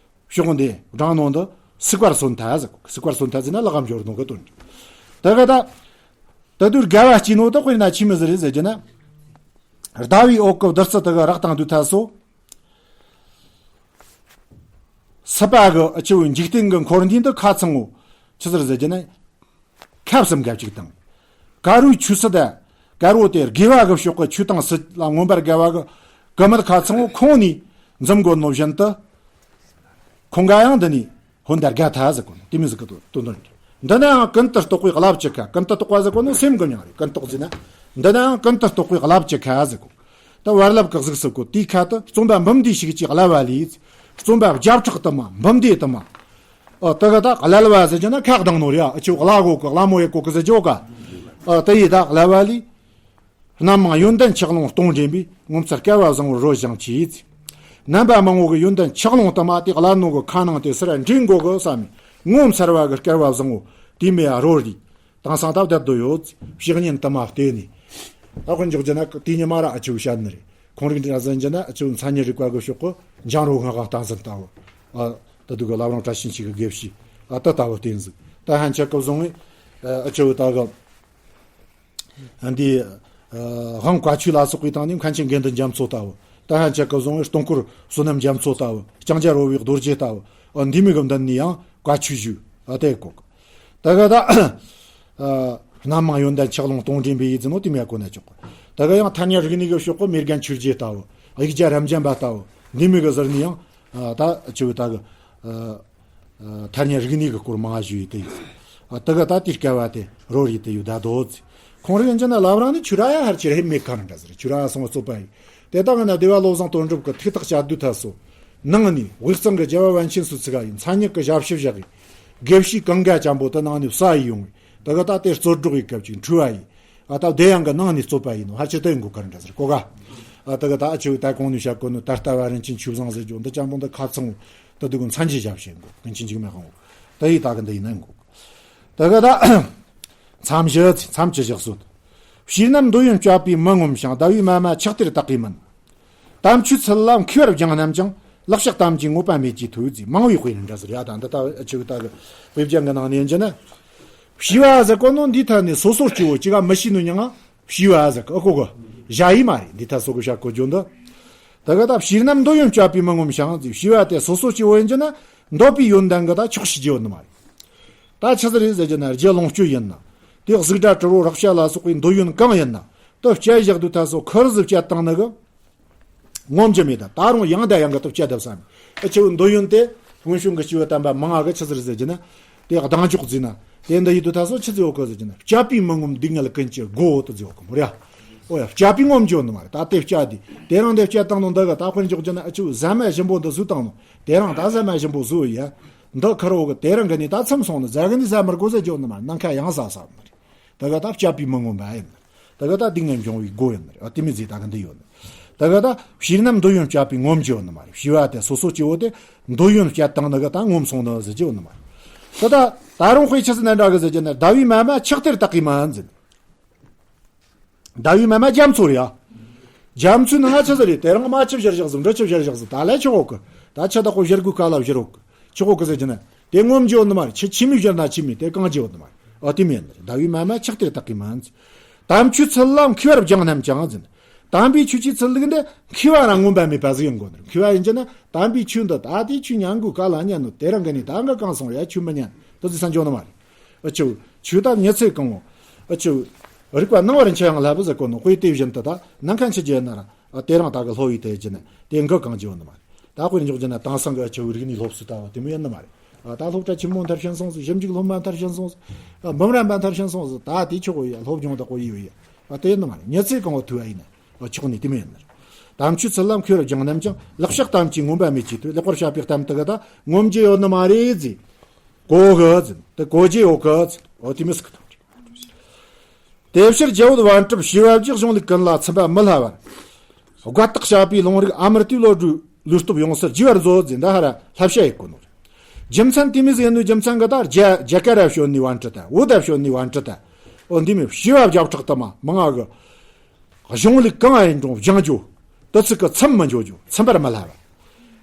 ཕྱོགས་འདི་སྦྲང་ནོ་འདི་སིག་པར་སོན་ཐལ་ཟིག་སིག་པར་སོན་ཐལ་ཟེར་ན་ལག་ག་འབྱོར་ནོ་གི་དོན། ད་ག་ད། ད་དུས་དགའ་བ་སྐྱེས་ནོ་ད་དཔེར་ན་ཆི་མི་ཟིག་རེད་ཟེར་རྒྱུ་ན། ཟླ་བའི་འོག་གི་བདུད་རྩི་དེ་གི་རག་དང་དུས་ཐ་སོ། སྲིད་པ་གི་ཨ་ཆུ་བོའི་འཇིག་རྟེན་གི་འཁོར་འདས་འདི་ཁ་ཚང་ངོ་། ཆི་ཟེར་ཟེར་རྒྱུ་ན། ཁབ་གསུམ་ག་གཅིག་དང་། དཀར་རོའི་ཆོས་སྲིད་དེ། དཀར་རོ་དེ་དགེ་བ་གི་ཕྱོགས་གི་ཆོས་དང་སྲིད་ལ་མངོན་པར་དགའ་བ་གི་གི་མི་ཁ་ཚང་ངོ་ཁོང་ནས་འཛིན་དགོས་ནོ་བཞིན་དུ། ཁོང་ག་ཡང་འདི་ནས། ཧོན་དར་དགའ་ཐལ་ཟེར་གོ་ནོ་དེ་མིན་ཟིག་གི་དོན་དོན་འདི་ནའང་ཀུན་ཏུ་རྟོག་པའི་རླབས་ཀྱི་ཁ། ཀུན་ཏུ་རྟོག་པ་ཟེར་གོ་ནོ་སེམས་གི་མྱིང་རེད། ཀུན་རྟོག་ཟེར་ན། འདི་ནའང་ཀུན་ཏུ་རྟོག་པའི་རླབས་ཀྱི་ཁ་ཟེར་གོ། ད་བར་རླབས་ཀྱི་གཟུགས་སུ་གོ་དེའི་ཁ་དུ་རྩོམ་པ་འབུམ་སྡེ་ཞིག་ཅེས་བསླབ་པ་ལས། རྩོམ་པ་བརྒྱ་ཕྲག་དུ་མ་འབུམ་སྡེ་དུ་མ། ཨོ་དེ་ག་ད་བསླབ་པ་ཟེར་རྒྱུ་ན་ཁ་གདང་ནོ་རེད། ཨ་ཆུ་བླ་གོ་གི་བླ་མོ་ཡེ་གོ་གི་ཟེར་རྒྱུ་ག། ཨོ་དེ་ཡི་ད་བསླབ་པ་ལས། རྣམ་མང་ཡོན་ཏན་ཆགས་ལོང་སྟོང་འདྲེན་པའི་ངོ་མཚར་སྐལ་བ་བཟང་བོར་རོལ་ཞིང་མཆིས། རྣམ་པ་མང་བོ་གི་ཡོན་ཏན་ཆགས་ལོང་དུ་མ་དེ་བླ་ནོ་གི་ཁ་ནང་དེ་སུ་ར་འདྲེན་དགོ་གི་བསམ་མི་ངོ་མཚར་བ་གི་སྐལ་བ་བཟང་བོ་དེ་མེ་ཡ་རོལ་རིག་དང་སང་ཐབས་དད་དོ་ཡོད། བཤེས་གཉེན་དུ་མ་བལྟས་ནས། ཨ་ཁོ་འཇོག་རྒྱུ་ན་དེ་ཉི་མ་ར་ཨ་ཆུ་བཤད་ནི་རེད། ཁོང་རིག་འདྲ་ཟིན་རྒྱུ་ན་ཨ་ཆུ་མཚན་ཉིད་རིག་པ་གི་ཕྱོགས་གི་འཇང་རོ་སྔགས་ག་སྟངས་ཟིན་ལྟ་བུ། ཨ་ད་དུ་གི་བླ་བྲང་བཀྲ་ཤིས་འཁྱིལ་གི་དགེ་བཤེས་ཨ་ད་ལྟ་བུ་བསྟན་ཟིག་ད་ཧན་ཆད་གི་བཟུང་བས་ཨ་ཆུ་ད་གི་འདི། དབང་བཀའ་ཆོས་ལ་སོགས་པའི་སྟེང་ནས་མཁན་ཆེན་དགེ་འདུན་རྒྱ་མཚོ་ལྟ་བུ། ད་ཧན་ཆད་གི་བཟུང་བའི་སྟོང་སྐོར་བསོད་ནམས་རྒྱ་མཚོ་ལྟ་བུ། ལྕང་སྐྱ་རོལ་བའི་རྡོ་རྗེ་ལྟ་བུ། འདི་མི་གི་མདུན་ནས་ཡང་བཀའ་ཆོས་ཞུ། ཨ་དེ་གོ། ད་ག་ད། རྣམ་མང་ཡོན་ཏན་ཆགས་ལོང་སྟོང་འདྲེན་པའི་ཡིད་ཟིན་ནོ་དེ་མེད་གོ་ན་ཆོག་གོ། ད་ག་ཡང་ཐ་སྙད་རིག་གནས་གི་ཕྱོགས་གོ་མེ་རྒན་ཆོས་རྗེ་ལྟ་བུ། ཡིག་བརྒྱ་རབ་འབྱམས་པ་ལྟ་བུ། འདི་མི་གི་ཟུར་ནས་ཡང་། ད་ཆུ་ད་གི། ཐ་སྙད་རིག་གནས་ཀྱི་སྐོར་མང་ཞུས་ཏེ། ཨ་དེ་ག་ད་དེའི་སྐལ་བ་དེ་རོལ་རེ་དེ་ཡོད་ད་དོ། ཁོང་རིག་འཇི་ན་ལབ་རང་ནི་ཆུ་ར་ཡ་ཧར་ཆེར་ཧེ་མེད་ཁ་རང་འདྲ་ཟེར། ཆུ་ར་ཡ་སོང་བ་རྩོད་པ་ཡིན། དེ་དག་ན་སྡེ་བ་བློ་བཟང་དོན་གྲུབ་ཀྱི་ཐུགས་ཐག་བཅད་དུས་ཐ་སོ། ནང་ནི་དབུས་གཙང་གི་རྒྱལ་བ་པཎ་ཆེན་སུ་ཚིག་ག་ཡིན་མཚན་ཉིད་ཀྱི་ཞབས་ཕྱི་བཞག་གི། དགེ་བཤེས་གང་ག་ཅན་པོ་དེ་ནང་ནི་བསལ་ཡི་ཡོང་བས། དེ་ག་ད་དེ་རྩོད་སྒྲོག་གི་སྐབས་ཅིག་འཁྲུལ་བ་ཡིན། ཨ་ད་བདེ་ཡང་གི་ནང་ནས་རྩོད་པ་ཡིན་ནོ་ཧ་ཆེ་ཏོ་ཡིན་གོ་ག་རེ་འདྲ་ཟེར་གོ་ག། ཨ་ད་ག་ད་ཨ་ཆེ་བོ་ད་གོང་ནས་བཤད་གོ་ནོ་ད་ལྟ་བ་རིན་ཆེན་ཆོས་བཟང་ཟེར་རྒྱུ་འདི་ཅང་པོ་འདི་ཁ་ཚང་བོ་ད་དུ་གི་མཚན་གྱི་ཞབས་ཞུ་ཡིན་གོ་ཀུན་གྱི་འཇིགས་མེད་དབང་བོ་ད་ཡི་ད་གི་འདི་ཡིན་ན་ཡིན་གོ་ད་ག་ད་མཚམས་བཞི་མཚམས་ཀྱི་ཞག་སོད། བྱས་རྣམས་འདོད་ཡོན་སྤྱད་པས་མི་ངོམས་ཤིང་ཟླ་བའི་མ་མ་ཆགས་གཏེར་དག་གིས་མིན། དམ་ཆོས་ཚུལ་ལ་མཁས་པར་སྦྱངས་རྣམས་ཀྱང་ལེགས་བཤད་གཏམ་གྱི་ངོ་བོ་མེད་ཀྱི་ཐོས་ཟིག་མང་བའི་དཔེ་ནི་འདྲ་ཟེར་ཡ་ད་འདི་ལྟ་ཆེ་བོ་ད་གི་དཔེ་བྱང་གི་ནང་ནས་ཡིན་གྱི་ན། བྱིས་པ་ཟེར་གོ་ནོ་འདི་ཐད་ནས་སོ་སོ་སྐྱེ་བོ་ཅི་ག་མི་ཤེས་ནོ་མྱང་ང་བྱིས་པ་ཟེར་གི་ཨ་གོ་གི་བཞག་ཡི་མ་རེད། འདི་ཐད་སོ་གི་བཤད་གོ་རྒྱུ་འདི། ད་ག་ད་བྱས་རྣམས་འདོད་ཡོན་སྤྱད་པས་མི་ངོམས་ཤིང་ཟེར། བྱིས་པ་དེ་སོ་སོ་སྐྱེ་བོ་ཡིན་གྱི་ན་འདོད་པའི་ཡོན་ཏན་གི་ད་ཆོག་ཤེས་རྒྱུ་ཡོད་ནི་མ་རེད། ད་ཆི་ཟིག་རེད་ཟེར་གྱི་ན་རྒྱུ་ལོངས་སྤྱོད་ཡིན་ན། དེ་གཟུགས་སྒྲ་དྲི་རོ་རེག་བྱ་ལ་སོགས་པའི་འདོད་ཡོན་གང་ཡིན་ན། དེ་སྤྱད་བཞག་དུས་ཐད་སོ་ཁུར་ཟིག་སྤྱད་བཏང་ནི་གི་ངོམས་རྒྱུ་མེད་ད། ད་རུང་ཡང་ད་ཡང་གི་སྟོབས་ཆེ་བསྡད་བསམ། ཨ་ཆེ་བོ་འདོད་ཡོན་དེ་སྔོན་བྱུང་གི་སྐྱེ་བོ་དམ་པ་མང་ང་གི་ཆི་ཟེར་ཟེར་གྱི་ན། དེ་གདེང་འཇོག་ཟེར་ན། དེ་འདི་ཡིད་དུ་ད་སོ་ཆི་ཟེར་ཡོད་གི་ཟེར་གྱི་ན། སྤྱད་པས་མི་ངོམས་སྡུག་བསྔལ་ཀུན་གྱི་སྒོ་དུ་ཟེར་ཡོད་གི་མོ་རེད། ཨོ་ཡ་སྤྱད་པས་ངོམས་རྒྱུ་ནི་མ་རེད། ད་དེ་སྤྱད་དེ་དེ་རང་དེ་སྤྱད་བཏང་ནོ་འདི་གི་ད་དཔེར་འཇོག་གྱི་ན། ཨ་ཆེ་བོ་ཟ་མ་ཞིམ་པོ་འདི་ཟོས་བཏང་ནོ་དེ་རང་ད་ཟ་མ་ཞིམ་པོ་ཟོས་ཡ། འདི་ཁུར་བོ་གི་དེ་རང་གི་ནི་ད་མཚམས་སོང་ནི་ཟ་གི་ནི་ཟ་མི་དགོས་ཟེར་རྒྱུ་ནི་མ་རེད། ནམ་མཁའ་ཡང་ཟ་ཟ་ནི་རེད། ད་ག་ད་སྤྱད་པས་མི་ངོམས་པ་ཡིན་ནི། ད་ག་ད་སྡུག་བསྔལ་འབྱུང་བའི་སྒོ་ཡིན་ནི་རེད། ཨ་དེ་མི་ཟེར་ད་ག་འདི་ཡོད་ནི། ད་ག་ད་བྱས་རྣམས་འདོད་ཡོན་སྤྱད་པས་ངོམས་རྒྱུ་ཡོད་ནི་མ་རེད། བྱིས་པ་དེ་སོ་སོ་སྐྱེ་བོ་དེ་འདོད་ཡོན་སྤྱད་བཏང་ནི་གི་ད་ངོམས་སོང་ནི་ཟེར་རྒྱུ་ཡོད་ནི་མ་རེད། ད་ད་ད་རུང་དཔེ་ཆི་ཟིག་ན་འདྲ་གི་ཟེར་རྒྱུ་ན། ཟླ་བའི་མ་མ་ཆགས་གཏེར་དག་གིས་མིན་ཟེར། ཟླ་བའི་མ་མ་རྒྱ་མཚོ་རེད་ཡ། རྒྱ་མཚོའི་ནང་ང་ཆི་ཟིག་རེད། དེ་རིང་རྨ་ཆུ་བཞུར་བཞག་ཟིག་འབྲི་ཆུ་བཞུར་བཞག་ཟིག་ད་ལས་ཆོག་གི། ད་ཆུ་དག་པོ་བཞུར་དགོས་ག་ལ་བཞུར་འོག་གི། ཆོག་གི་ཟེར་གྱི་ན། དེ་ངོམ་རྒྱུ་ཡོད་ནི་མ་རེད། ཆུ་ཆི་མོ་བཞུར་ན་ཆི་མོ་དེ་གང་རྒྱུ་ཡོད་ནི་མ་རེད། ཨོ་དེ་མེད་ནི་རེད། ཟླ་བའི་མ་མ་ཆགས་དེར་བཏགས་གི་མ་ཟིན། དམ་ཆོས་ཚུལ་ལ་མཁས་པར་སྦྱངས་རྣམས་ཀྱང་ཟིན། དམ་པའི་ཆོས་ཀྱི་ཚུལ་ལུགས་འདི་མཁས་པ་རང་ངོམ་པ་མེད་པ་ཟིག་ཡིན་དགོས་ནི་རེད། མཁས་པ་ཡིན་གྱི་ན་དམ་པའི་ཆོས་འདི་ད་དེ་ཆོས་ཉན་དགོས་ག་ལ་ཉན་ནོ། དེ་རིང་གི་ནི་ད་འགའ་གང་སོང་ཡ་ཆོས་མི་ཉན་དེ་ཟིག་ས་འཇོག་ནི་མ་རེད། ཨ་ཆོ། ཆོས་དང་ཉི་ཚེ་གང་བོ། ཨ་ཆོ། རིག་པ་སྣང་བར་འཆར་ཡང་བསླབ་པ་ཟེར་གོ་ནོ། དཔེ་དེ་བཞིན་དུ་ད་ནམ་མཁའ་འཆི་རྒྱུ་ཡིན་ན་ར། ཨ་དེ་རིང་ད་གི་སློབ་ཡིན་དེ་བྱས་ན་དེ་འགའ་གང་རྒྱུ་ཡོད་ནི་མ་རེད། ད་དཔེར་འཇོག་རྒྱུ་ན་དེང་སང་གི་ཨ་ཆོ་རིག་གནས་སློབ་གསོ་ལྟ་བུ་དེ་མོ་ཡིན་ནི་མ་རེད། ཨ་ད་སློབ་གྲྭ་ཆེན་མོ་མཐར་ཕྱིན་སོང་ཟིག་ཞིབ་འཇུག་སློབ་མ་མཐར་ཕྱིན་སོང་ཟིག་ཨ་འབུམ་རམས་པ་མཐར་ཕྱིན་སོང་ཟིག་ད་དེ་ཆོག་གོ་ཡ། སློབ་སྦྱོང་ད་གོ་ཡི་ཡོད་ཡ། ཨ་དེ་ཡིན་ནི་མ་རེད། ཉི་ཚེ་གང་བོ་ཐུབ་པ་ཡིན་ན། ཨ་ཆོག་ནི་དེ་མོ་ཡིན་ནི་རེད། དམ་ཆོས་ཚུལ་ལ་མཁས་པར་སྦྱངས་རྣམས་ཀྱང་། ལེགས་བཤད་གཏམ་གྱིས་ངོམས་པ་མེད་ཅེས་དུས། ལེགས་པར་བཤད་པའི་གཏམ་དེ་ག་ད་ངོམ་རྒྱུ་ཡོད་ནི་མ་རེད་ཟེར། གོ་གི་ཟེར། དེ་གོ་རྒྱུ་ཡོད་གི་ཟེར། ཨོ་དེ་མི་སྲིད་གི། དེ་ཕྱིར་རྒྱལ་བུ་པཎ་གྲུབ་ཞི་བ་རྒྱས་གཞུང་ལུགས་ཀུན་ལ་ཚིམ་པ་མི་བསླབ་པར། དགའ་རྟགས་བཤད་པའི་ལུང་རིགས་ཨ་མར་ཏའི་བློ་གྲོས་ལུས་སྟོབས་ཡོངས་སུ་རྒྱས་པར་མཛོད་ཟེར། འདི་ཧ་ར་བསླབ་བྱ་ཡི་གོ་ནོ་རེད། རྒྱུ་མཚན་དེ་མི་ཟེར་ནོ། རྒྱུ་མཚན་གི་ད་རྒྱ་རྒྱ་གར་ར་བྱོན་ནི་པཎ་གྲུབ་དང་བོད་ད་བྱོན་ནི་པཎ་གྲུབ་དང་། ཨོ་འདི་མི་ཞི་བ་བརྒྱ་ཕྲག་དུ་མ་མང་ང་གི། གཞུང་ལུགས་གང་ཡིན་རུང་སྦྱང་རྒྱུ། དེ་ཚིག་གི་ཚིམ་མི་འཇོག་རྒྱུ། ཚིམ་པར་མི་བསླབ་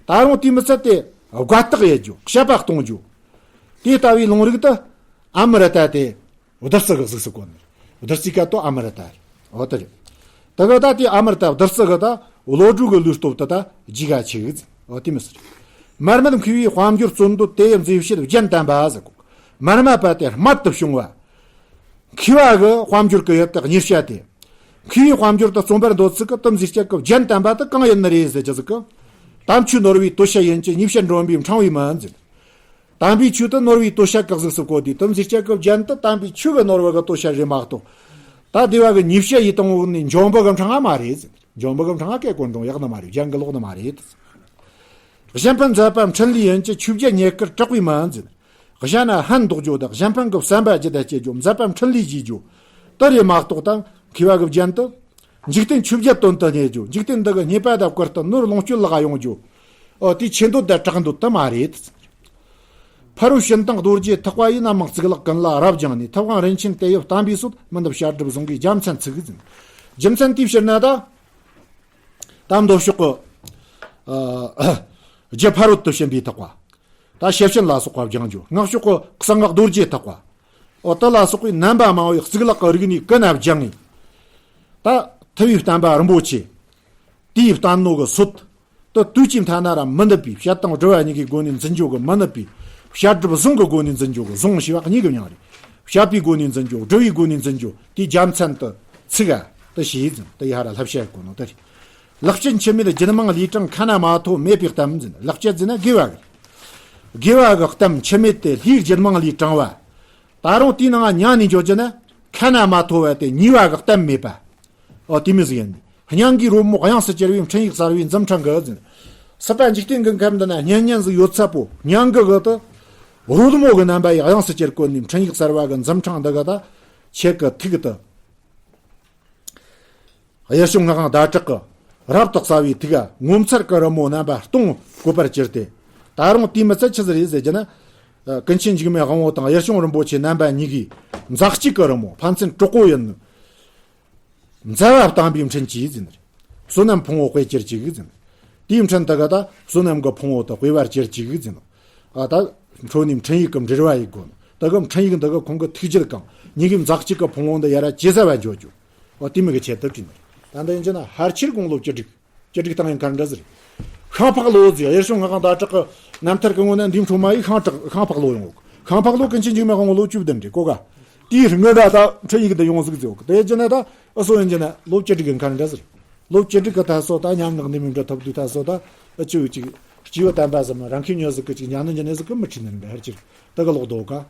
པ། ད་རུང་དེ་མི་ཚད་དེ་དགའ་རྟགས་ཡེད་རྒྱུ། བཤད་པ་གཏོང་རྒྱུ། དེ་ལྟ་བུའི་ལུང་རིགས་དེ་ཨ་མར་ཏ་དེ་བདུད་རྩི་གི་གཟུགས་སུ་བཀོད་ནི། བདུད་རྩིའི་སྐད་དུ་ཨ་མར་ཏ་རེད། འོ་དེ་རེད། དེ་གི་ད་དེ་ཨ་མར་ཏ་བདུད་རྩི་གི་ད་བློ་གྲོས་གི་ལུས་སྟོབས་དེ་ད་རྒྱས་ག་ཆེ་གི་ཟེར། འོ་དེ་མི་ཟེར། མར་མེ་མཁས་པའི་དཔལ་འབྱོར་བརྩོན་འདོད་དེ་ཡི་མཛེས་བྱེད་རྒྱན་དམ་པ་ཟེར་གོ། མར་མེ་པ་དེ་རྨད་དུ་བྱུང་བ། མཁས་པ་གི་དཔལ་འབྱོར་གི་ཡོད་དེ་གཉེར་བྱ་དེ། མཁས་པའི་དཔལ་འབྱོར་དུ་བརྩོན་པར་འདོད་ཚུལ་གི་དེ་མཛེས་བྱེད་གི་རྒྱན་དམ་པ་དེ་གང་ཡིན་ནི་རེད་ཟེར་གྱི་ཟིག་གི། དམ་ཆོས་ནོར་བུའི་དོ་ཤལ་ཡིན་གྱི། ཉེས་བྱས་སྒྲོན་པའི་ཕྲེང་བའི་མི་ཟེར། དམ་པའི་ཆོས་དེ་ནོར་བུའི་དོ་ཤལ་གི་གཟུགས་སུ་བཀོད་དེ། དེ་མཛེས་བྱེད་གི་རྒྱན་དེ་དམ་པའི་ཆོས་གི་ནོར་བུ་གི་དོ་ཤལ་རེད་མ་གཏོགས། ད་སྡེ་བ་གི་ཉེས་བྱས་ཡི་དང་འོག་ནས་འཇོན་པོ་གི་ཕྲེང་བ་མ་རེད་ཟེར། འཇོན་པོ་གི་ཕྲེང་བ་གི་གོ་འགྲོ་ཡག་ནི་མ་རེད། རྒྱན་གི་ལོག་ནི་མ་རེད། གཞན་ཕན་མཛད་པ་འཕྲིན་ལས་ཡིན་གྱི། ཆོས་བརྒྱད་རྙེད་དཀའི་དྲེགས་པའི་མི་ཟེར། གཞན་ན་ཕན་འདོགས་རྒྱུ་དང་གཞན་ཕན་གྱི་བསམ་པ་ཇི་ལྟར་སྐྱེ་རྒྱུ། མཛད་པ་འཕྲིན་ལས་བགྱིད་རྒྱུ། དེ་རེད་མ་གཏོགས་དང་མཁས་པ་གི་རྒྱན་དེ། འཇིག་རྟེན་ཆོས་བརྒྱད་དོན་དུ་གཉེར་རྒྱུ། འཇིག་རྟེན་འདི་གི་རྙེད་པ་དང་བཀུར་སྟི། ནོར་ལོངས་སྤྱོད་ལ་ཡོང་རྒྱུ། ཨོ་དེའི་ཆེ་འདོད་དང་དྲག་འདོད་དེ་མ་རེད། ཕ་རོལ་ཕྱིན་དང་རྡོ་རྗེ་ཐེག་པ་ཡི། རྣམ་མང་གཙུག་ལག་ཀུན་ལ་རབ་སྦྱངས་ནས། ཐུབ་དབང་རིན་ཆེན་དེ་ཡི་བསྟན་པའི་སྲོལ། མི་འདི་བཤད་སྒྲུབ་ཟུང་གིས་རྒྱལ་མཚན་ཚུགས་ཟིན། རྒྱུ་མཚན་དེའི་ཕྱིར་ན་ད། ད་མདོ་ཕྱོགས་ཀྱི། ཨ། རྒྱུ་ཕ་རོལ་ཏུ་ཕྱིན་པའི་ཐེག་པ། ད་ཤེར་ཕྱིན་ལ་སོགས་པ་སྦྱང་རྒྱུ། སྔགས་ཕྱོགས་ཀྱི་གསང་སྔགས་རྡོ་རྗེ་ཐེག་པ། འོ་དེ་ལ་སོགས་པའི་རྣམ་པ་མང་བོའི་གཙུག་ལག་གི་རིག་གནས་ཀུན་ན་སྦྱངས་ནས། ད་ཐུབ་པའི་བསྟན་པ་རིན་པོ་ཆེ། དེའི་བསྟན་ནོ་གི་སྲོལ། དེ་དུས་ཀྱི་མཐའ་ན་ར་མི་འདུག་པའི་བཤད་དང་སྒྲུབ་པ་གཉིས་ཀའི་སྒོ་ནས་འཛིན་རྒྱུ་གི་མི་ནུས་པའི། བཤད་སྒྲུབ་ཟུང་གི་སྒོ་ནས་འཛིན་རྒྱུ་གི། ཟུང་ཞེས་པ་གཉིས་ཀྱི་མྱིང་རེད། བཤད་པའི་སྒོ་ནས་འཛིན་རྒྱུ། སྒྲུབ་པའི་སྒོ་ནས་འཛིན་རྒྱུ། དེའི་རྒྱལ་མཚན་དེ་ཚིག་ག་དེ་ཞེས་ཟིན། དེ་ཡ་ཧ་ར་བསླབ་བྱ་ཡི་གོ་ནོ་དེ་རེད། ལེགས་བཤད་འཆི་མེད་རྒྱུད་མང་ལུས་དྲངས། ཁ་ན་མ་ཐོ་མེད་པའི་གཏམ་ཟིན། ལེགས་བཤད་ཟེར་ན་དགེ་བ་གི། དགེ་བ་གི་གཏམ་འཆི་མེད་དེ་ལྷའི་རྒྱུད་མང་ལུས་དྲངས་པ། ད་རུང་དེའི་ནང་མྱང་ནས་འཇོག་རྒྱུ་ན། ཁ་ན་མ་ཐོ་བ་དེ་ཉེས་པ་གི་གཏམ་མེད་པ། ཨོ་དེ་མོ་ཟིག་ཡིན། སྙན་གྱི་རོལ་མོ་དབྱངས་སུ་གྱེར་བའི། འཕྲིན་ཡིག་གསར་བའི་འཛུམ་ཕྲེང་གི་ཟིན། སྲིད་པ་འཇིག་རྟེན་གྱི་ཁམས་འདི་ན་སྙན་སྙན་ཟིག་ཡོད་ཚད་པོ། སྙན་གྱི་གི་དེ་རོལ་མོ་གི་རྣམ་པ་ཡི་དབྱངས་སུ་གྱེར་བཀོད་ནས། འཕྲིན་ཡིག་གསར་བ་གི་འཛུམ་ཕྲེང་འདི་གི་ད་ཁྱེད་ཀྱི་ཐུགས་དེ། གཡུལ་བྱུང་ངག་དབང་ཟླ་གྲགས་ཀྱི་རབ་ཏུ་གསལ་བའི་ཐུགས་ཀ་ངོ་མཚར་གྱི་རོལ་མོ་རྣམ་པ་སྟོང་བཀོད་པར་གྱུར་ཏེ། ད་རུང་དེ་མི་ཚད་ཆི་ཟིག་རེད་ཟེར་རྒྱུ་ན། ཀུན་མཁྱེན་འཇིགས་མེད་དབང་པོ་དང་གཡུལ་བྱུང་རིན་པོ་ཆེ་རྣམ་པ་གཉིས་ཀྱིས་མཛའ་གཅུགས་ཀྱི་རོལ་མོ། ཕན་ཚུན་གྲོགས་པོ་ཡིན་ནོ། མཛའ་བ་བསྟན་པའི་འཕྲིན་གྱིས་ཟིན། བསོད་ནམས་ཕུང་པོ་སྤེལ་གྱུར་ཅིག་ཟིན། དེའི་འཕྲིན་དེ་ག་ད་བསོད་ནམས་ཀྱི་ཕུང་པོ་དེ་སྤེལ་བར་གྱུར་ཅིག་ཟིན། ཨ་ད་འཕྲོ་ནས་འཕྲིན་ཡིག་གི་འབྲེལ་བ་ཡི་སྒོ་ནས། དེ་གི་འཕྲིན་ཡིག་འདི་གི་ཁོང་གི་ཐུགས་རྒྱུད་གང་། གཉིས་ཀའི་མཛའ་གཅུགས་ཀྱི་ཕུང་པོ་འདི་ཡ་ར་ཇེ་གསལ་བར་འཇོག་རྒྱུ། ཨོ་དེ་མོ་གི་ཆེད་དུ་བྲིས་ནི། ད་འདི་ཡིན་རྒྱུ་ན་ཕལ་ཆེར་དགུང་ལོ་བཅུ་དྲུག་བཅུ་དྲུག་བཏང་ཡིན་ཁ་འདྲ་ཟིག་རེད། ཤིང་ཕག་ལོ་ཟེར། གཡུལ་བྱུང་ངག་དབང་ཟླ་གྲགས་ཀྱི་རྣམ་ཐར་གྱི་ངོ་ན་འདིའི་འཕྲོ་མ་ཡི་ཤིང་ཕག་ཤིང་ཕག་ལོ་ཡོང་གོ། ཤིང་ཕག་ལོ་ཀུན་མཁྱེན་འཇིགས་མེད་དབང་པོ་ལོ་བཅུ་བདུན་རེད་གོ་ག། དེའི་སྔོན་ན་ད་འཕྲིན་ཡིག་འདི་ཡོང་ཟིག་ཟེར་གོ། དེ་ཡིན་རྒྱུ་ན་ད་ཨ་སོ་ཡིན་རྒྱུ་ན་ལོ་བཅུ་དྲུག་གི་ཁ་འདྲ་ཟིག་རེད། ལོ་བཅུ་དྲུག་གི་ད་སོ་ད་ཉམ་ངག་འདི་མི་འདྲ་ཐོབ་དུས་ད་སོ་ད་ཨ་ཅུ་ཅིག་སྐྱེས་བུ་དམ་པ་ཟིག་མ་རང་ཁའི་མྱི་ཟིག་གི་ཅིག་ཉན་ནི་འཇོན་ནི་ཟིག་གི་མི་ཁྲིད་ནི་འདྲ། ཧར་ཅིག་དེ་གི་ལོག་འདུག་ག།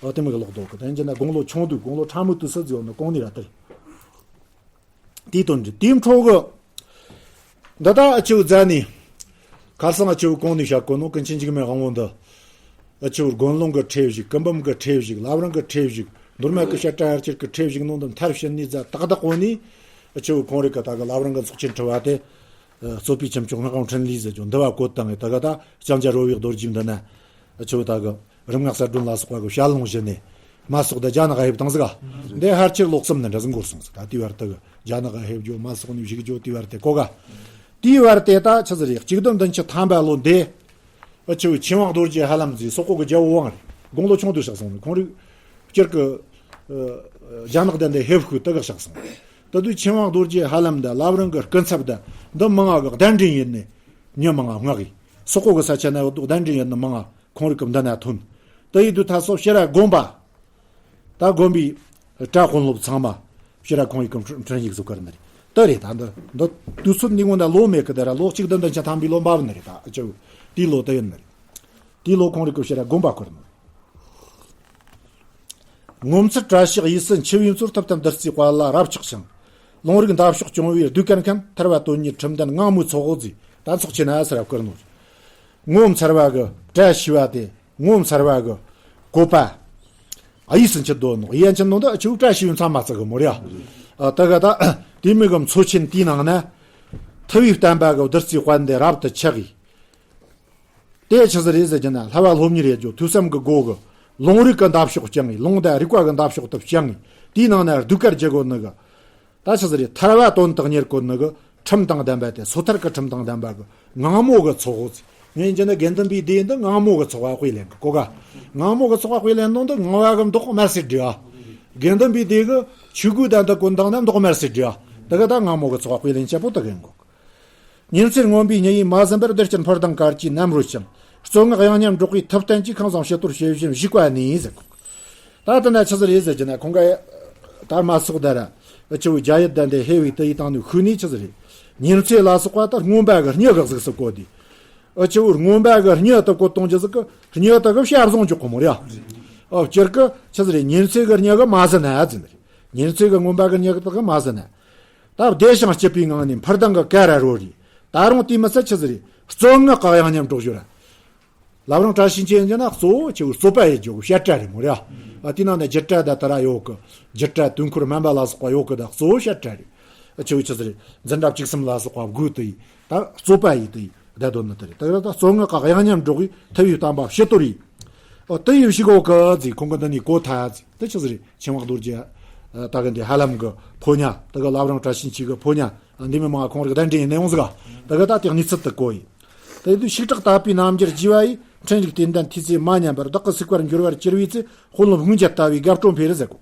ཨོ་དེ་མོ་གི་ལོག་འདུག་ག། དེ་ཡིན་རྒྱུ་ན་དགུང་ལོ་ཆུང་དུས་དགུང་ལོ་ཕྲ་མོ་དུས་སུ་ཟིག་ཡོང་ནི་གོང་ནས་ར་དེ། དེའི་དོན་འདི་དེའི་འཕྲོ་གི། འདི་ད་ཨ་ཆུ་རྫ་ནས། ཁ་སང་ཨ་ཆུ་གོང་ནས་བཤད་གོ་ནོ་ཀུན་མཁྱེན་འཇིགས་མེད་དབང་པོ་འདི། ཨ་ཆུ་དགོན་ལུང་གི་ཁྲིད་བཞུགས། སྐུ་འབུམ་གི་ཁྲིད་བཞུགས། བླ་བྲང་གི་ཁྲིད་བཞུགས། མདོ་སྨད་ཀྱི་བཤད་གྲྭ་ཡར་གྱེར་གྱི་ཁྲིད་བཞུགས་ནོ་འདི་མཐར་ཕྱིན་ནས་རྫ་ཏག་ཏག་གོ་ནས། ཨ་ཆུ་ཁོང་རེ་གི་ད་གི་བླ་བྲང་གི་ཚོགས་ཆེན་ཁྲི་བ་དེ། རྩོད་པའི་ཁྱུ་མཆོག་སྔགས་དབང་འཕྲིན་ལས་ཟེར་རྒྱུ་འདི་བ་བཀོད་བཏང་ངས། ད་ག་ད་ལྕང་སྐྱ་རོལ་བའི་རྡོ་རྗེ་འདི་ན། ཨ་ཆུ་ད་གི་རིམ་ལྔ་གསལ་སྒྲོན་ལ་སོགས་པ་གི་ཞལ་ལུང་བཞི་ནས། མ་སོགས་དང་རྒྱ་ནག་ཧེབ་བཏང་ཟིག་ག་འདི་ཕལ་ཆེར་ལོ་གསུམ་ནི་འདྲ་ཟིག་འགོར་སོང་ཟིག་ད་དེའི་བར་དུ་རྒྱ་ནག་ཧེབ་རྒྱུ་མ་སོགས་ནས་བཞུགས་རྒྱུ་དེའི་བར་དེ་གོ་ག་དེའི་བར་དེ་ད་ཆི་ཟིག་རེད། གཅིག་བདུན་བདུན་ཅུ་ཐམ་པ་ལོ་འདི། ཨ་ཆེ་བོ་ཆེན་དབང་རྡོ་རྗེ་ཧ་ལམ་ཟིག་སོག་པོ་གི་རྒྱལ་པོ་དབང་རེད། དགུང་ལོ་ཆུང་དུ་གཤེགས་སོང་རེད། ཁོང་རིགས་སྤྱིར་གི་ཨ་རྒྱ་ནག་དེ་འདི་ཧེབ་ཤུགས་དེ་ག་གཤེགས་སོང་རེད། ད་དུས་ཆེན་དབང་རྡོ་རྗེ་ཧ་ལམ་དང་བླ་བྲང་གི་སྐུ་ཚབ་དང་འདི་མང་ང་གི་གདན་འདྲེན་ཡིན་ནི་མྱི་མང་ང་མངགས་གི་སོག་པོ་གི་ས་ཆ་ན་ཡོད་དུ་གདན་འདྲེན་ཡིན་ནི་མང་ང་ཁོང་རིགས་གི་འདི་ན་ཐོན། དེ་ཡིན་དུས་ད་སོ་ཕྱིར་ར་དགོན་པ། ད་དགོན་པའི་གྲྭ་དཔོན་སློབ་ཚང་མ་ཕྱིར་ར་ཁོང་ཡིག་གི་འཕྲིན་ཡིག་བཟོ་གར་ནི་རེད། དེ་རེད། ད་འདི་འདི་དུས་ཚོད་འདི་སྔོན་ད་ལོ་མེད་གི་དེ་ར་ལོ་གཅིག་བདུན་བདུན་ཅུ་ཐམ་པའི་ལོ་འབབ་ནི་རེད། ད་ཨ་ཅོ་དེའི་ལོ་དེ་ཡིན་ནི་རེད། དེའི་ལོ་ཁོང་རིགས་གི་ཕྱིར་ར་དགོན་པ་བསྐོར་ནི་རེད། ངོ་མཚར་བཀྲ་ཤིས་ཡིད་སྲིད་འཆི་བའི་མཚོར་ཐུབ་བསྟན་བདུད་རྩིའི་དཔལ་ལ་རབ་ཆགས་ཤིང་། ལུང་རིགས་འདབ་གཤོག་སྐྱོང་བའི་ཟློས་གར་མཁན་ཐར་བ་དོན་གཉེར་ཁྲིམས་ལྡན་ངང་མོའི་ཚོགས་འོག་ཟིག་ད་ཚོགས་ཆེ་ན་ཟེར་བ་བསྐུར་ནོ། ངོ་མཚར་བ་གི་བཀྲ་ཤིས་པ་དེ་ངོ་མཚར་བ་གི་བཀོད་པ། ཨ་ཡིས་སུ་མཆི་དོ་ནོ་ཡན་ཆི་ནོ་ད་ཨ་ཆུ་བཀྲ་ཤིས་པའི་མཚམས་མ་ཚིག་གི་མོ་རེ་ཨ། ད་ག་ད་དེ་མི་གི་མཚོ་ཆེན་དེའི་ནང་ན་ཐུ་བའི་བསྟན་པ་གི་བདུད་རྩིའི་དཔལ་འདི་རབ་ཏུ་ཆགས་ཡིས། དེ་ཆི་ཟིག་རེད་ཟེར་གྱི་ན་ལྷ་བ་སློབ་གཉེར་ཡེད་རྒྱུ་ཐོས་བསམ་གི་སྒོ་གི་ལུང་རིགས་གི་འདབ་གཤོག་བསྐྱངས་ངེ་ལུང་དང་རིགས་པ་གི་འདབ་གཤོག་ཏུ་བསྐྱངས་ངེ་དེའི་ནང་ན་ཟློས་གར་བྱེད་དགོ་ནི་གི། ད་ཆི་ཟིག་རེད། ཐར་བ་དོན་དུ་གཉེར་དགོ་ནི་གི་ཁྲིམས་དང་ལྡན་པ་དེ་སོ་ཐར་གི་ཁྲིམས་དང་ལྡན་པ་གི་ངང་མོ་གི་ཚོགས་ངས་ཀྱི་ན་དགེ་འདུན་པའི་སྡེ་འདི་ངང་མོ་གི་ཚོགས་པ་དཔེ་ལེན་གི་གོ་ག་ངང་མོ་གི་ཚོགས་པ་དཔེ་ལེན་ནོ་འདི་ངང་བ་གི་མདོག་དམར་སེར་འདྲ། དགེ་འདུན་པའི་སྡེ་གི་ཆོས་གོས་དང་འདི་གོན་དང་ན་མདོག་དམར་སེར་འདྲ། ད་གི་ད་ངང་མོ་གི་ཚོགས་པ་དཔེ་ལེན་ཆེ་པོ་དུ་གན་གོ་ཉིན་མཚན་སྔོན་པོའི་ཉི་ཡི་མ་ཟིན་པར་བདེ་སྐྱིད་འཕུར་ལྡིང་གར་གྱིས་ནམ་རོལ་ཞིང་། རྩོད་ངག་དབྱངས་སྙན་སྒྲོག་གིས་ཐུབ་བསྟན་གྱིས་ཁང་བཟང་བྱི་དོར་བྱེད་བཞིན་བཞུགས་པ་ནས་ཟེར་གོ་ད་དེ་ན་ཆི་ཟིག་རེད་ཟེར་གྱི་ན་ཁོང་ག་ད་མ་སོགས་ད་ར་ཨ་ཆུ་བོ་རྒྱ་ཡུལ་ད་འདི་ཧེ་བའི་དུ་ཡི་དང་ནི་ཤུ་ནི་ཆི་ཟིག་རེད། ཉིན་མཚན་ལ་སོགས་པ་ད་རྔོན་པ་གི་སྙི་གི་གཟུགས་སུ་བཀོད་དེ། ཨ་ཆུ་བོ་རྔོན་པ་གི་སྙི་ད་བཀོད་གཏོང་རྒྱུ་ཟིག་གི་སྙི་ད་གི་ཤ་བཟང་འཇོག་གི་མོ་རེད་ཨ། ཨ་སྤྱིར་གི་ཆི་ཟིག་རེད། ཉིན་མཚན་གི་སྙི་གི་མ་ཟིན་ན་ཟིན་རེད། ཉིན་མཚན་གི་རྔོན་པ་གི་སྙི་གི་ད་གི་མ་ཟིན་ན། ད་བདེ་ཞིང་སྐྱིད་པའི་ངང་ནས་འཕུར་ལྡིང་གི་ཀ་ར་རོལ་རེད། ད་རུང་དེ་མི་ཚད་ཆི་ཟིག་རེད། རྩོད་ངག་གི་དབྱངས་སྙན་སྒྲོག་ཞུ་ར། བླ་བྲང་བཀྲ་ཤིས་འཁྱིལ་གྱི་ན་གཙོ་བོ་ཆེ་བོ་རྩོད་པ་ཡེད་རྒྱུ་བཤད་གྲྭ་རེད་མོ་རེད་ཨ། དེ་ནང་ནས་རྒྱུད་གྲྭ་ད་དེ་ར་ཡོད་གི་རྒྱུད་གྲྭ་དུས་འཁོར་སྨན་པ་ལ་སོགས་པ་ཡོད་གི་ད་གཙོ་བོ་བཤད་གྲྭ་རེད། ཨ་ཆེ་བོ་ཆི་ཟིག་རེད། འཛིན་གྲྭ་བཅུ་གསུམ་ལ་སོགས་པ་དགོས་དུ་ཡིན། ད་རྩོད་པ་ཡིན་དུ་ཡིན། བསྡད་དོན་ནི་དེ་རེད། དེ་ལ་ད་རྩོད་ངག་གི་དབྱངས་སྙན་སྒྲོག་གིས་ཐུ་བའི་བསྟན་པ་བྱི་དོར་ཡིས། ཨོ་དེ་ཡིས་བྱི་གོ་གི་ཟིག་ཁོང་གི་འདི་ནས་གོ་ཐལ་ཟིག་དེ་ཆི་ཟིག་རེད། ཆེན་དབང་རྡོ་རྗེ་ད་གི་འདི་ཧ་ལམ་གི་ཕོ་ཉ་དེ་གི་བླ་བྲང་བཀྲ་ཤིས་འཁྱིལ་གི་ཕོ་ཉ་འདི་མི་མང་ཁོང་རིགས་གདན་འདྲེན་ཡིན་ནས་ཡོང་ཟིག་ག་དེ་གི་ད་དེ་གནས་ཚུལ་དུ་གོ་ཡིན། དེ་དུས་ཤིག་དྲག་དད་པའི་རྣམ་འགྱུར་རྒྱས་པ་ཡིས་འཕྲིན་ཡིག་དེ་འདྲ་འཐུས་ཚེ་མ་ཉམས་པར་བདག་གི་སྲིད་པར་འགྱུར་བར་གྱུར་པའི་ཚེ་དཔོན་སློབ་སྔོན་ཆད་ལྟ་བུའི་དགའ་སྤྲོ་འཕེལ་ཟེར་གོ་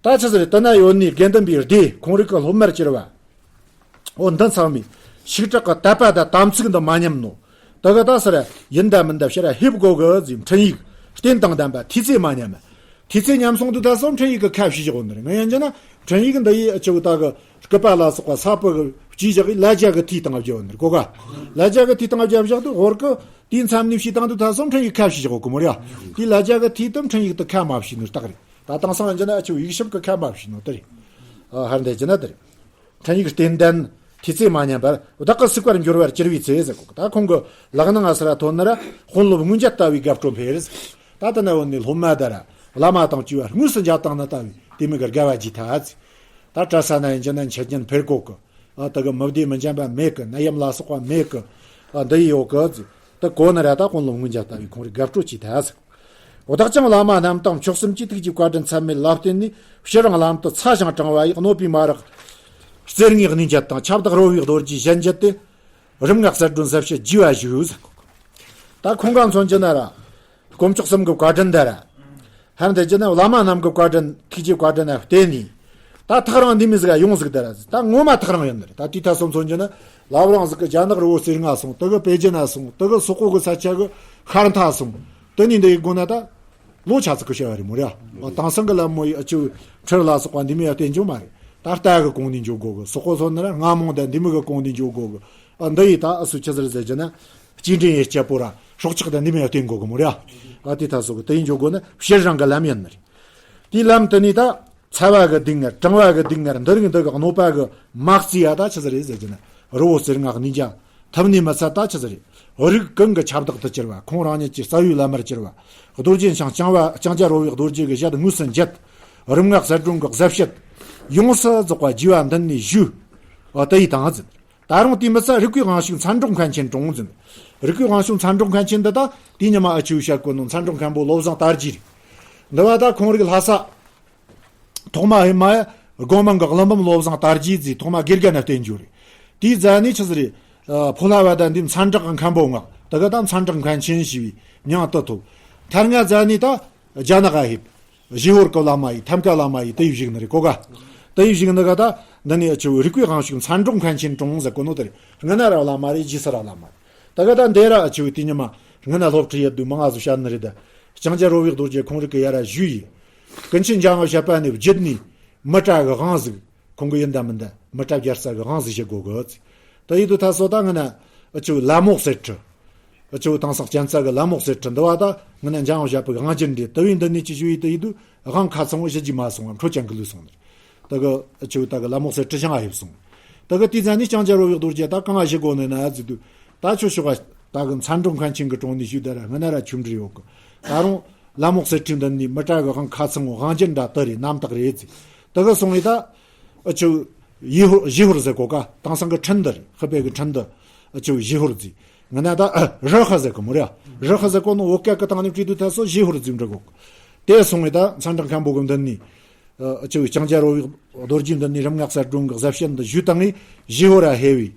ད་ཆི་ཟིག་རེད། དེ་ན་ཡོད་ནི་དགེ་འདུན་པའི་སྡེ་ཁོང་རིགས་གི་སློབ་མར་གྱུར་པ། འོ་འདི་ཚང་མས་ཤིག་དྲག་གི་དད་པ་དང་དམ་ཚིག་འདི་མ་ཉམས་ནོ། དེ་གི་ད་ཟེར་ཡིན་ད་མིན་ད་ཕྱིར་ཧེབ་གོ་གི་ཟིག་འཕྲིན་ཡིག་རྟེན་དང་ལྡན་པ་འཐུས་ཚེ་མ་ཉམས། འཐུས་ཚེ་ཉམས་སོང་དུས་ད་སོ་འཕྲིན་ཡིག་གི་ཁ་བྱེ་བཞག་ཡོད་ནི་རེད། ང་ཡང་བྱས་ན་འཕྲིན་ཡིག་འདི་ཡི་ཨ་ཆུ་ད་གི་སྐུད་པ་ལ་སོགས་པ་ས་བབས་གི་བྱེ་བཞག་གི་ལ་རྒྱ་གི་འཐུས་བཏང་བཞག་ཡོད་ནི་རེད་གོ་ག་ལ་རྒྱ་གི་འཐུས་བཏང་བཞག་བཞག་དུས་ཧོར་གི་དེའི་མཚམས་ནས་བྱས་བཏང་དུས་ད་སོ་འཕྲིན་ཡིག་ཁ་བྱེ་བཞག་ཡོད་གི་མོ་རེད་ཡ། དེའི་ལ་རྒྱ་གི་འཐུས་དུ་འཕྲིན་ཡིག་དུ་ཁ་མ་བྱེ་ནི་རྟགས་རེད། ད་དེང་སང་ཡང་བྱས་ན་ཨ་ཆུ་ཡིག་ཤུབས་གི་ཁ་མ་བྱེ་ནོ་དེ་རེད། ཨ་ཧར་འདི་བྱས་ན་དེ་རེད། འཕྲིན་ཡིག་རྟེན་ལྡན་འཐུས་ཚེ་མ་ཉམས་པར་བདག་གི་སྲིད་པར་འགྱུར་བར་གྱུར་པའི་ཚེ་ཟེར་གོ་ད་ཁོང་གི་ལག་ནང་ང་སར་ཐོན་ནི་ར་དཔོན་སློབ་སྔོན་ཆད་ལྟ་བུའི་དགའ་སྤྲོ་འཕེལ་ཟེར། ད་དེ་ན་འོ་ནི་སློབ་མ་དང་ར་བླ་མ་དང་བཅས་པ་དངོས་སུ་མཇལ་བཏང་ནི་ལྟ་བུའི་དེ་མི་གི་དགའ་བ་བརྗིད་ཐལ་ཟེར། ད་གྲྭ་ས་ན་ཡང་བྱས་ན་འཆད་ཉན་འཕེལ་གོ་གི་ཨ་དེ་གི་མི་བདེ་མི་འཇམ་པ་མེད་གི་ནད་ཡམས་ལ་སོགས་པ་མེད་གི་ཨ་འདི་ཡི་ཡོད་གི་ཟེར། དེ་གོ་ནི་ར་ད་དཔོན་སློབ་སྔོན་ཆད་ལྟ་བུའི་ཁོང་རིགས་དགའ་སྤྲོ་བྱེད་ཐལ་ཟེར། བདག་ཀྱང་བླ་མ་རྣམས་དང་མཆོག་གསུམ་གྱི་ཐུགས་ཀྱི་བཀའ་དྲིན་ཚད་མེད་ལ་བརྟེན་ནས་ཕྱི་རང་ལམ་དུ་ཚ་ཞིང་དྲང་བ་ཡི་གནོད་པའི་མ་རག་རྩེ་ལྔའི་གནས་འགྱེད་དང་ཁྱབ་བདག་རོལ་པའི་རྡོ་རྗེ་གཞན་འགྱེད་དེ་རིམ་ལྔ་གསལ་སྒྲོན་ཟབ་བཤད་རྒྱས་པ་ཞུ་ཟེར། ད་ཁོང་ག་མཚོན་གྱི་ན་ར་དཀོན་མཆོག་གསུམ་གྱི་བཀའ་དྲིན་འདི་ར་ཧན་དེ་གྱི་ན་བླ་མ་རྣམས་ཀྱི་བཀའ་དྲིན་ཐུགས་ཀྱི་བཀའ་དྲིན་ལ་བརྟེན་ནས་ད་ཐག་རིང་འདི་མི་ཟིག་ཡོང་ཟིག་དེ་ར་ད་ངོ་མ་ཐག་རིང་ཡོད་ནི་རེད། ད་དུས་ད་སོ་མཚོན་གྱི་ན་བླ་བྲང་ཟིག་གི་རྒྱ་ནག་རི་བོ་རྩེ་ལྔ་སོང་དེ་གི་པེ་ཅིན་ན་སོང་དེ་གི་སོག་པོ་གི་ས་ཆ་གི་ཤར་མཐའ་སོང་དེ་ནས་འདི་ཡི་སྒོ་ན་ད། ལོ་ཆ་ཚིག་གི་བྱ་བ་རེད་མོ་རེད་ཨ། དེང་སང་གི་ལམ་མོ་ཡི་ཨ་ཅུ་ཁྲིར་ལ་སོགས་པ་འདི་མོ་ཡ་བསྟན་འཇོག་མ་རེད། ད་རྟ་གི་གོང་ནས་འཇོག་དགོ་གི་སོག་པོ་སོགས་ནི་ར་རྔ་མོང་དང་འདི་མོ་གི་གོང་ནས་འཇོག་དགོ་གི་ཨ། འདི་ཡི་ད་ཨ་སུ་ཆི་ཟེར་ཟེར་གྱི་ན་སྐྱེ་འདྲེན་ཡི་སྐྱ་པོ་ར་སྲོག་ཆགས་དང་འདི་མོ་ཡ་བསྟན་དགོ་གི་མོ་རེད་ཨ། ཨ་དེ་ད་སོགས་གི་དེ་ཡི་འཇོག་དགོ་ནི་ཕྱིར་རང་གི་ལམ་ཡིན་ནི་རེད། དེའི་ལམ་དེ་ནས་ད། ཚ་བ་གི་སྡུག་བསྔལ་གྲང་བ་གི་སྡུག་བསྔལ་འདི་རིགས་འདི་གི་གནོད་པ་གི་མ་རྩི་ཡ་ད་ཆི་ཟིག་རེད་ཟེར་གྱི་ན། རི་བོ་རྩེ་ལྔ་གནས་འཇགས་ཐུབ་ནི་མི་ཚད་ད་ཆི་ཟིག་རེད། རིགས་ཀུན་གྱི་ཁྱབ་བདག་ཏུ་གྱུར་པ་ཁོང་རང་ཉིད་ཀྱི་རྩ་བའི་བླ་མར་གྱུར་པ་རྡོ་རྗེ་འཆང་ལྕང་བ་ལྕང་སྐྱ་རོལ་པའི་རྡོ་རྗེ་གི་ཞལ་དངོས་སུ་མཇལ། རིམ་ལྔ་གསལ་སྒྲོན་གྱི་གཟབ་བཤད་ཡོངས་སུ་རྫོགས་པ་རྒྱས་པ་འདི་ནས་ཞུས། འོ་དེ་ཡི་དང་ཟིན། ད་རུང་དེ་མི་ཚད་རིག་པའི་དབང་ཕྱུག་མཚན་སྒྲོགས་མཁན་ཆེན་དྲུང་འཛིན། རིག་པའི་དབང་ཕྱུག་མཚན་སྒྲོགས་མཁན་ཆེན་འདི་ད་དེ་ཉི་མ་ཨ་ཆུ་བཤད་གོ་ནོ་མཚན་སྒྲོགས་མཁན་པོ་བློ་བཟང་དར་རྒྱས་རེད། འདི་བ་ད་ཁོང་རིགས་ལྷ་ས། ཐོག་མ་ཧེ་མ་ཡ་སྒོ་མང་གི་ཀླུ་འབུམ་བློ་བཟང་དར་རྒྱས་ཟེར། ཐོག་མ་དགེ་རྒན་ན་བསྟེན་རྒྱུ་རེད། དེའི་རྗེས་ནས་ཆི་ཟིག་རེད། ཨ། ཕོ་ལྷ་བ་དང་འདི་མཚན་གྲགས་མཁན་པོ་ང་། དེ་ག་ད་མཚན་གྲགས་མཁན་ཆེན་ཞེས་པའི་མྱིང་དུ་ཐོབ། ཐར་ང་རྗེས་ནས་ད་རྒྱ་ནག་ག་ཕེབས། ཞི་ཧོར་གི་བླ་མ་ཡིས། ཐམ་ཀ་བླ་མ་ཡིས་དེ་ཡི་བཞུགས་ནི་རེད་གོ་ག། དེ་ཡི་བཞུགས་ནི་ག་ད་འདི་ནས་ཨ་ཆུ་རིག་པའི་དབང་ཕྱུག་མཚན་སྒྲོག་མཁན་ཆེན་དྲུང་ཟེར་གོ་ནོ་དེ་རེད། སྔ་ན་ར་བླ་མ་རེད། རྗེས་སུ་ར་བླ་མ་རེད། ད་ག་ད་འདི་ར་ཨ་ཆུ་དེ་ཉི་མ་སྔ་ན་སློབ་ཁྲིད་ཡེད་དུས་མང་ང་ཟིག་བཤད་ནི་རེད། ད་ལྕང་སྐྱ་རོ་བའི་རྡོ་རྗེ་ཁོང་རིགས་གི་ཡ་ར་ཞུས་ཡིན། ཀུན་མཁྱེན་འཇམ་དབྱངས་བཞད་པ་ནས་བརྒྱུད་ནས་མི་གྲལ་གི་དབང་ཟིག་ཁོང་གི་ཡིན་ད་མིན་ད་མི་གྲལ་རྒྱལ་ས་གི་དབང་ཟིག་བྱེད་དགོས་གི་ཟེར། ད་ཡིད་དུ་ད་སོ་ད་སྔ་ན་ཨ་ཆུ་ལ་མོག་གསེར་ཁྲི། ཨ་ཆུ་དེང་སང་གཅན་ཚ་གི་ལ་མོག་གསེར་ཁྲི་འདི་བ་ད་སྔ་ན་འཇམ་དབྱངས་བཞད་པའི་དབང་རྒྱུད་འདི་དུ་བའི་འདི་ནས་ཅི་ཞུ་ཡི་དུ་ཡིད་དུ་དབང་ཁ་ཚང་བོ་ཞི་ཅི་མ་སོང་བ་འཕྲོ་ཅན་གི་ལུས་སོང་ནི། ད་གི་ཨ་ཆུ་ད་གི་ལ་མོག་གསེར་ཁྲི་ཞང་ཨ་ཡིབ་སོང་། ད་གི་དེའི་རྗེས་ནས་ལྕང་སྐྱ་རོ་བའི་རྡོ་རྗེ་ད་གང་ང་ཞི་གོ་ནི་ན་ཟིག་དུ་ད་ཆོ་ཤོག་ག་ད་གི་མཚན་སྒྲོག་མཁན་ཆེན་གི་དྲུང་ནས་ཞུས་ད་ར་སྔ་ན་ར་ཆུ་འབྲི་ཡོད་གི། ད་རུང་ལ་མོག་གསེར་ཁྲི་འདི་ནས་མི་གྲལ་གི་དབང་ཁ་ཚང་བོ་དབང་རྒྱུད་འདྲ་དུ་རེད། རྣམ་དག་རེད་ཟེར། ད་གི་སོང་བའི་ད། ཨ་ཆུ་ཡི་ཧོར་ཞི་ཧོར་ཟེར་གོ་ག། དེང་སང་གི་ཁྲིན་ཏུ་རེད། ཧི་པེ་གི་ཁྲིན་ཏུ། ཨ་ཆུ་ཞི་ཧོར་ཟེར། ང་ན་ད་ཨ་རི་ཧི་ཟེར་གི་མོ་རེད། རི་ཧི་ཟེར་གོ་ནོ་བོད་སྐད་གི་སྟེང་ནས་བྲིས་དུས་ད་སོ་ཞི་ཧོར་ཟེར་འབྲི་གོ། དེ་སོང་བའི་ད་མཚན་གྲགས་མཁན་པོ་གི་མདུན་ནས། ཨ་ཆུ་ལྕང་སྐྱ་རོ་བའི་རྡོ་རྗེ་མདུན་ནས་རིམ་ལྔ་གསལ་སྒྲོན་གི་གཟབ་བཤད་འདི་ཞུས་བཏང་ངས་ཞི་ཧོར་ར་ཧེ་བའི།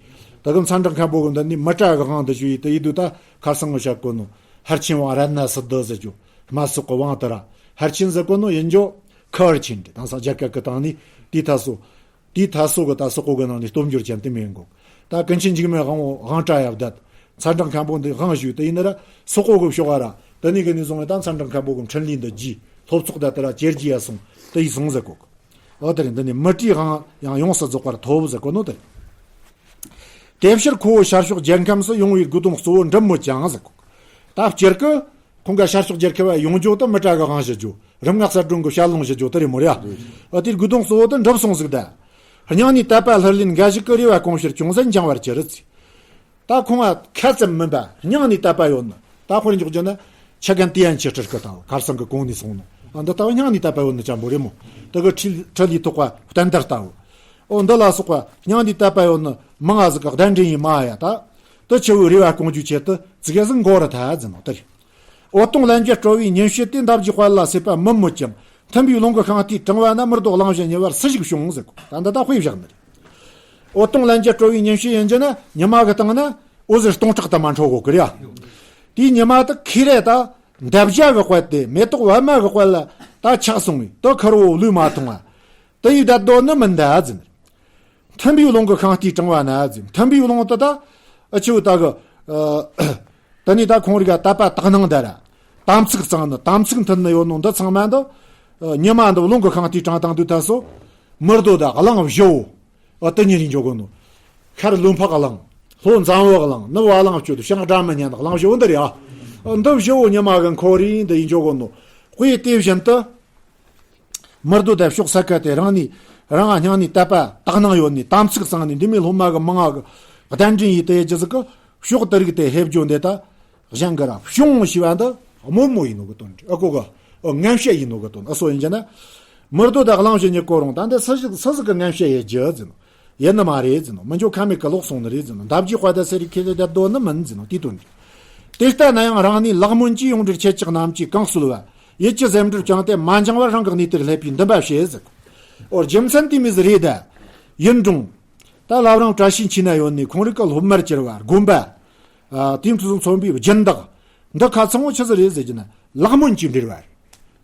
ད་གི་མཚན་གྲགས་མཁན་པོ་གི་མདུན་ནས་མི་གྲལ་གི་དབང་འདི་ཞུ་ཡི་དུ་ཡིད་དུ་ད་ཁར་སང་བཤད་གོ་ནོ། ཧར་ཆེན་དབང་རཏྣ་སིདྡྷི་ཟེར་རྒྱུ། མ་སོག་གི་དབང་དུ་ར། ཧར་ཆེན་ཟེར་གོ་ནོ་ཡིན་རྒྱུ། ཁུ་ཧར་ཆེན་དེ་དེང་སང་རྒྱ་སྐད་ཀྱི་སྟེང་ནས་དེའི་ཐ་སོ། དེའི་ཐ་སོ་གི་ད་སོག་པོ་གི་ནང་ནས་སྟོབས་འབྱོར་ཅན་དེ་མིན་གོ། ད་ཀུན་མཁྱེན་འཇིགས་མེད་དབང་བོ་དབང་གྲགས་ཡབ་བརྡལ། མཚན་གྲགས་མཁན་པོ་འདི་དབང་ཞུས་དེ་ཡིན་ན་ར་སོག་པོ་གི་ཕྱོགས་ག་ར། དེ་ནས་གི་ནས་བཟུང་བའི་ད་མཚན་གྲགས་མཁན་པོ་གི་འཕྲིན་ལས་འདི་རྒྱས། སློབ་ཚོགས་ད་དེ་ར་ཇེ་རྒྱས་ཡ་སོང་དེ་ཡི་སོང་ཟེར་གོ། འོ་དེ་རིང་འདི་ནས་མི་གྲལ་དབང་ཡང་ཡོངས་སུ་རྫོགས་པར་ཐོབ་ཟེར་གོ་ནོ་དེ། དེ་ཕྱིར་ཁོ་བོ་ཤར་ཕྱོགས་རྒྱལ་ཁམས་སུ་ཡོང་བའི་དགོས་དོན་གཙོ་བོ་འགྲུབ་མོད་ཀྱང་ཟེར་གོ། ད་སྤྱིར་གི་ཁོང་ག་ཤར་ཕྱོགས་རྒྱལ་ཁབ་བ་ཡོང་རྒྱུ་དེ་མི་གྲལ་གི་དབང་ཞུ་རྒྱུ། རིམ་ལྔ་གསལ་སྒྲོན་གི་ཞལ་ལུང་ཞུ་རྒྱུ་དེ་རེད་མོ་རེད་ཡ། ཨ་དེའི་དགོས་དོན་གཙོ་བོ་དེ་འགྲུབ་སོང་ཟིག་ད། སྙིང་ནས་དད་པ་ལྷུར་ལེན་འགའ་ཞིག་གི་རེ་བ་གོང་ཕྱིར་ཅུང་ཟད་འགྱངས་པར་གྱུར་ཟེར། ད་ཁོང་ང་ཁ་ཙམ་མིན་པ་སྙིང་ནས་དད་པ་ཡོད་ནི། ད་དཔེར་འཇོག་རྒྱུ་ན་ཆ་གན་ཏི་ཡན་ཆི་ཁྲི་སྐུ་ལྟ་བུ། ཁར་སང་གི་གོང་ནས་སོང་ནོ། ཨ་འདི་ལྟ་བུ་སྙིང་ནས་དད་པ་ཡོད་ནི་ཅན་པོ་རེད་མོ། དེ་གི་ཁྲི་ཁྲི་ལས་ཐོག་པ་བསྟན་དར་ལྟ་བུ། ཨོ་འདི་ལ་སོགས་པ་སྙིང་ནས་དད་པ་ཡོད་ནི་མང་ང་ཟིག་གི་གདན་འདྲེན་ཡིན་མ་ཡ་ད། དེ་ཆེ་བོའི་རེ་བ་སྐོང་རྒྱུའི་ཆེད་དུ་ཙི་གེ་ཟིག་འགོར་ར་ཐལ་ཟེར་ནོ་དེ་རེད། འོད་སྟོང་ལན་བརྒྱར་སྤྲོ་བའི་ཉིན་བྱེད་དེ། འདབ་བརྒྱའི་དཔལ་ལ་སྲེད་པ་མི་མོད་ཀྱང་། མཐུན་པའི་རླུང་གི་ཤིང་རྟས་དྲངས་པ་ན། མི་ལྡོག་གླིང་བཞི་ཉེ་བར་སུ་ཞིག་བྱུང་ཟེར་གོ། ད་འདི་ད་དཔེ་བཞག་ནི་རེད། འོད་སྟོང་ལན་བརྒྱར་སྤྲོ་བའི་ཉིན་བྱེད་ཡིན་རྒྱུ་ན་ཉི་མ་གི་སྟེང་ན་འོད་ཟེར་སྟོང་ཕྲག་དུ་མ་འཕྲོ་གོ་གི་རེད་ཡ། དེའི་ཉི་མ་དེ་ཁེ་རེ་ད་འདབ་བརྒྱ་གི་དཔལ་དེ་མེ་ཏོག་པད་མ་གི་དཔལ་ལ་ད་ཆགས་སོང་བས་དེ་ཁེར་བོ་ལུས་མ་ཐོང་བ། དེ་ཡི་བསྡད་དོ་ནི་མིན་ད་ཟེར། མཐུན་པའི་རླུང་གི་ཤིང་རྟས་དྲངས་པ་ན་ཟེར། མཐུན་པའི་རླུང་དེ་ད་ཨ་ཆེ་བོ་ད་གི། ཨ་དེ་ནས་ད་ཁོང་རིགས་ཀ་དད་པ་དག་སྣང་དེ་ར། དམ་ཚིག་གཙང་ནི་དམ་ཚིག་མཐུན་ནི་ཡོད་ནོ་འདི་ཚང་མ་འདི། ཨ་ཉི་མ་འདི་རླུང་གི་ཤིང་རྟས་དྲངས་བཏང་དུས་ད་སོ། མི་རྡོ་དང་གླིང་བཞི་བོ། ཨ་དེ་གཉིས་རིགས་འཇོག་གོ་ནོ། ཤར་ལུང་འཕགས་གླིང་། ལྷོ་འཛམ་བུ་གླིང་། ནུབ་བ་གླང་སྤྱོད་དུ་བྱང་སྒྲ་མི་སྙན་གླིང་བཞི་བོ་འདི་རེད་ཨ། ཨ་འདི་བཞི་བོ་ཉི་མ་གི་འཁོར་རིས་འདི་ཡིན་འཇོག་གོ་ནོ། དཔེ་དེ་བཞིན་དུ། མི་རྡོ་དང་ཕྱོགས་ས་ཁ་དེ་རང་ནས་རང་ང་སྙིང་ནས་དད་པ་དག་སྣང་ཡོད་ནས་དམ་ཚིག་གཙང་ནས་འདི་མོ་སློབ་མ་གི་མང་ང་གི་གདན་འདྲེན་ཡས་དེ་ཡི་རྒྱུ་ཟིག་གི་ཕྱོགས་དེ་རིགས་དེ་ཕེབས་རྒྱུ་འདི་ད་གཞན་གི་ར་བྱུང་ཞེས་པ་འདི་རྨོ་མོ་ཡིན་ནོ་གི་དོན་རེད། ཨ་གོ་གི། ཨ་ངན་བཤད་ཡིན་ནོ་གི་དོན། ཨ་སོ་ཡིན་རྒྱུ་ན། མི་རྡོ་དང་གླིང་བཞི་གཉིས་ཀོ་རུང་ད་འདི་སུ་ཞིག་སུ་ཟིག་གི་ངན་བཤད་ཡས་རྒྱུ་ཟེར་ནོ། ཡིན་ནི་མ་རེད་ཟེར་ནོ། མི་འགྱོ་ཁ་མེད་ཀི་ལོག་སོང་ནི་རེད་ཟེར་ནོ། འདབ་བརྒྱའི་དཔལ་དང་སེ་རི་ཁེ་ལེ་བསྡད་དོ་ནི་མིན་ཟེར་ནོ་དེའི་དོན་རེད། དེ་ལྟ་ན་ཡང་རང་ནས་ལེགས་སྨོན་གྱིས་ཡོངས་འབྲེལ་ཁྱེད་ཅག་རྣམས་ཀྱིས་གང་གསོལ་བ། ཡིད་ཀྱི་སེམས་འགྲུབ་ཀྱང་སྟེ་མ་འགྱངས་པར་རང་གི་གནས་དེར་སླེབས་པའི་འདུན་པ་བྱེད་ཟེར། འོ་རྒྱུ་མཚན་དེ་མོ་ཟིག་རེད་ད། ཡིན་རུང་། ད་བླ་བྲང་བཀྲ་ཤིས་འཁྱིལ་ན་ཡོད་ནི་ཁོང་རིགས་ཀྱི་སློབ་མར་གྱུར་བ་དགོན་པ། ཨ་དེ་ཚོ་མཚོན་པའི་སྦྱིན་བདག་འདི་ཁ་ཚང་བོ་ཆི་ཟིག་རེད་ཟེར་གྱི་ན་ལེགས་སྨོན་གྱིས་འབྲེལ་བ་རེད།